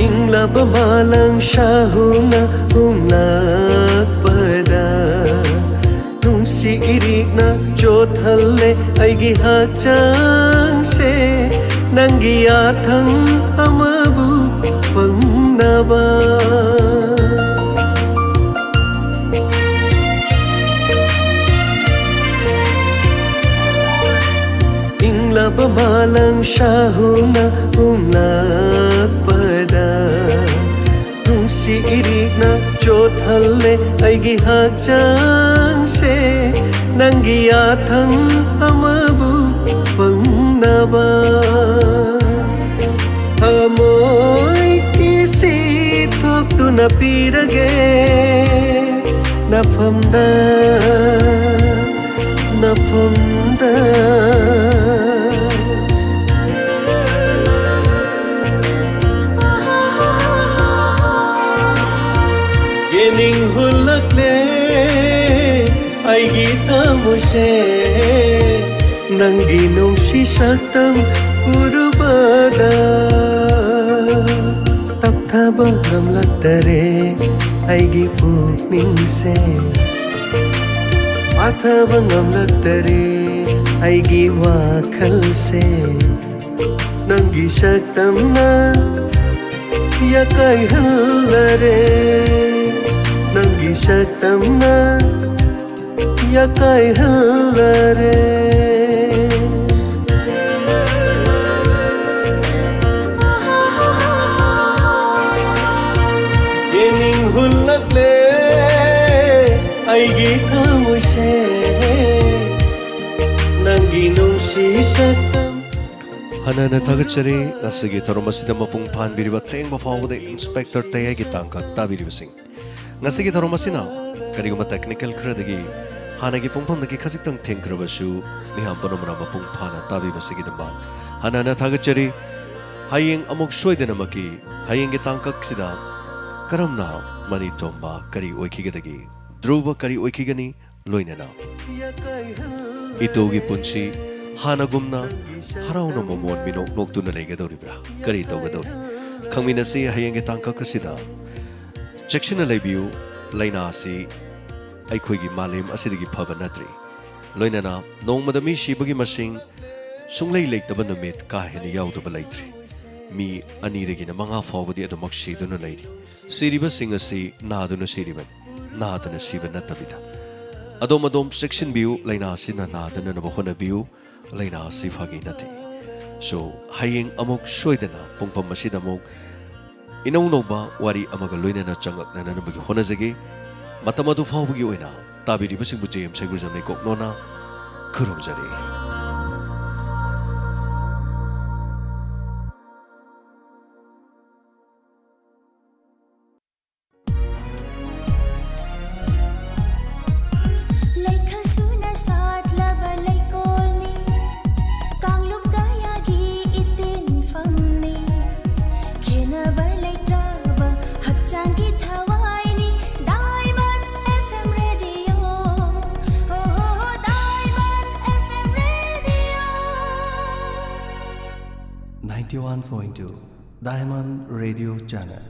ꯏꯪꯂꯕ ꯃꯥꯂꯪ ꯁꯥꯍꯨꯅ ꯍꯨꯝꯂꯛꯄꯗ, ꯅꯨꯡꯁꯤ ꯏꯔꯤꯛꯅ ꯆꯣꯠꯍꯜꯂꯦ ꯑꯩꯒꯤ ꯍꯛꯆꯥꯡꯁꯦ꯫ ꯅꯪꯒꯤ ꯌꯥꯊꯪ ꯑꯃꯕꯨ ꯐꯪꯅꯕ꯫ ꯏꯪꯂꯕ ꯃꯥꯂꯪ ꯁꯥꯍꯨꯅ ꯍꯨꯝꯂꯛꯄꯗ, ꯅꯨꯡꯁꯤ ꯏꯔꯤꯛꯅ ꯆꯣꯠꯍꯜꯂꯦ ꯑꯩꯒꯤ ꯍꯛꯆꯥꯡꯁꯦ꯫ ꯅꯪꯒꯤ ꯌꯥꯊꯪ ꯑꯃꯕꯨ ꯐꯪꯅꯕ ꯊꯃꯣꯏ ꯀꯤꯁꯤ ꯊꯣꯛꯇꯨꯅ ꯄꯤꯔꯒꯦ ꯅꯐꯝꯗ, ꯅꯐꯝꯗ꯫ ꯌꯦꯅꯤꯡ ꯍꯨꯜꯂꯛꯂꯦ ꯑꯩꯒꯤ ꯊꯃꯣꯏꯁꯦ, ꯅꯪꯒꯤ ꯅꯨꯡꯁꯤ ꯁꯛꯇꯝ ꯎꯔꯨꯕꯗ ꯇꯞꯊꯕ ꯉꯝꯂꯛꯇꯔꯦ ꯑꯩꯒꯤ ꯄꯨꯛꯅꯤꯡꯁꯦ, ꯄꯥꯊꯕ ꯉꯝꯂꯛꯇꯔꯦ ꯑꯩꯒꯤ ꯋꯥꯈꯜꯁꯦ꯫ ꯅꯪꯒꯤ ꯁꯛꯇꯝꯅ ꯌꯥꯀꯥꯏꯍꯜꯂꯔꯦ, ꯅꯪꯒꯤ ꯁꯛꯇꯝꯅ ꯌꯥꯀꯥꯏꯍꯜꯂꯔꯦ꯫ ꯌꯦꯅꯤꯡ ꯍꯨꯜꯂꯛꯂꯦ ꯑꯩꯒꯤ ꯊꯃꯣꯏꯁꯦ, ꯅꯪꯒꯤ ꯅꯨꯡꯁꯤ ꯁꯛꯇꯝ꯫ ꯍꯟꯅ ꯍꯟꯅ ꯊꯥꯒꯠꯆꯔꯤ꯫ ꯉꯁꯤꯒꯤ ꯊꯧꯔꯝ ꯑꯁꯤꯗ ꯃꯄꯨꯡ ꯐꯥꯍꯟꯕꯤꯔꯤꯕ ꯊꯦꯡꯕ ꯐꯥꯎꯕꯗ ꯏꯟꯁꯄꯦꯛꯇꯔ ꯇꯌꯥꯏꯒꯤ ꯇꯥꯡꯀꯛ ꯇꯥꯕꯤꯔꯤꯕꯁꯤꯡ꯫ ꯉꯁꯤꯒꯤ ꯊꯧꯔꯝ ꯑꯁꯤꯅ ꯀꯔꯤꯒꯨꯝꯕ ꯇꯦꯛꯅꯤꯀꯦꯜ ꯈꯔꯗꯒꯤ ꯍꯥꯟꯅꯒꯤ ꯄꯨꯡꯐꯝꯗꯒꯤ ꯈꯖꯤꯛꯇꯪ ꯊꯦꯡꯈ꯭ꯔꯕꯁꯨ, ꯃꯤꯌꯥꯝ ꯄꯨꯝꯅꯃꯛꯅ ꯃꯄꯨꯡ ꯐꯥꯅ ꯇꯥꯕꯤꯕꯁꯤꯒꯤꯗꯃꯛ ꯍꯟꯅ ꯍꯟꯅ ꯊꯥꯒꯠꯆꯔꯤ꯫ ꯍꯌꯦꯡ ꯑꯃꯨꯛ ꯁꯣꯏꯗꯅꯃꯛꯀꯤ ꯍꯌꯦꯡꯒꯤ ꯇꯥꯡꯀꯛꯁꯤꯗ ꯀꯔꯝꯅ ꯃꯅꯤ ꯇꯣꯝꯕ ꯀꯔꯤ ꯑꯣꯏꯈꯤꯒꯗꯒꯦ, ꯙ꯭ꯔꯨꯕ ꯀꯔꯤ ꯑꯣꯏꯈꯤꯒꯅꯤ, ꯂꯣꯏꯅꯅ ꯏꯇꯣꯒꯤ ꯄꯨꯟꯁꯤ ꯍꯥꯟꯅꯒꯨꯝꯅ ꯍꯔꯥꯎꯅ ꯃꯃꯣꯟ ꯃꯤꯅꯣꯛ ꯅꯣꯛꯇꯨꯅ ꯂꯩꯒꯗꯧꯔꯤꯕ꯭ꯔꯥ? ꯀꯔꯤ ꯇꯧꯒꯗꯧꯔꯤ? ꯈꯪꯃꯤꯟꯅꯁꯤ ꯍꯌꯦꯡꯒꯤ ꯇꯥꯡꯀꯛ ꯑꯁꯤꯗ꯫ ꯆꯦꯛꯁꯤꯟꯅ ꯂꯩꯕꯤꯌꯨ, ꯂꯥꯏꯅꯥ ꯑꯁꯤ ꯑꯩꯈꯣꯏꯒꯤ ꯃꯥꯂꯦꯝ ꯑꯁꯤꯗꯒꯤ ꯐꯕ ꯅꯠꯇ꯭ꯔꯤ꯫ ꯂꯣꯏꯅꯅ ꯅꯣꯡꯃꯗ ꯃꯤ ꯁꯤꯕꯒꯤ ꯃꯁꯤꯡ ꯁꯨꯡꯂꯩ ꯂꯩꯇꯕ ꯅꯨꯃꯤꯠ ꯀꯥ ꯍꯦꯟꯅ ꯌꯥꯎꯗꯕ ꯂꯩꯇ꯭ꯔꯤ꯫ ꯃꯤ ꯑꯅꯤꯗꯒꯤꯅ ꯃꯉꯥ ꯐꯥꯎꯕꯗꯤ ꯑꯗꯨꯃꯛ ꯁꯤꯗꯨꯅ ꯂꯩꯔꯤ꯫ ꯁꯤꯔꯤꯕꯁꯤꯡ ꯑꯁꯤ ꯅꯥꯗꯨꯅ ꯁꯤꯔꯤꯕꯅꯤ, ꯅꯥꯗꯅ ꯁꯤꯕ ꯅꯠꯇꯕꯤꯗ꯫ ꯑꯗꯣꯝ ꯑꯗꯣꯝ ꯆꯦꯛꯁꯤꯟꯕꯤꯌꯨ, ꯂꯥꯏꯅꯥ ꯑꯁꯤꯅ ꯅꯥꯗꯅꯅꯕ ꯍꯣꯠꯅꯕꯤꯌꯨ꯫ ꯂꯥꯏꯅꯥ ꯑꯁꯤ ꯐꯥꯒꯤ ꯅꯠꯇꯦ꯫ So, ꯍꯌꯦꯡ ꯑꯃꯨꯛ ꯁꯣꯏꯗꯅ ꯄꯨꯡꯐꯝ ꯑꯁꯤꯗ ꯑꯃꯨꯛ ꯏꯅꯧ ꯅꯧꯕ ꯋꯥꯔꯤ ꯑꯃꯒ ꯂꯣꯏꯅꯅ ꯆꯪꯂꯛꯅꯅꯕꯒꯤ ꯍꯣꯠꯅꯖꯒꯦ꯫ ꯃꯇꯝ ꯑꯗꯨ ꯐꯥꯎꯕꯒꯤ ꯑꯣꯏꯅ ꯇꯥꯕꯤꯔꯤꯕꯁꯤꯡꯕꯨ ꯖꯦ ꯑꯦꯝ ꯁꯩꯒꯨꯖꯝ ꯂꯩꯀꯣꯛꯅꯣꯅ ꯈꯨꯔꯨꯝꯖꯔꯤ꯫ ꯂꯩꯈꯜ ꯁꯨꯅ ꯁꯥꯠꯂꯕ ꯂꯩꯀꯣꯜꯅꯤ, ꯀꯥꯡꯂꯨꯞ ꯀꯌꯥꯒꯤ ꯏꯇꯤꯟꯐꯝꯅꯤ, ꯈꯦꯟꯅꯕ ꯂꯩꯇ꯭ꯔꯕ ꯍꯛꯆꯥꯡꯒꯤ ꯊꯋꯥꯏꯅꯤ, Diamond F M Radio. ꯍꯣ, ꯍꯣ, ꯍꯣ, Diamond F M Radio. Ninety one point two Diamond Radio Channel.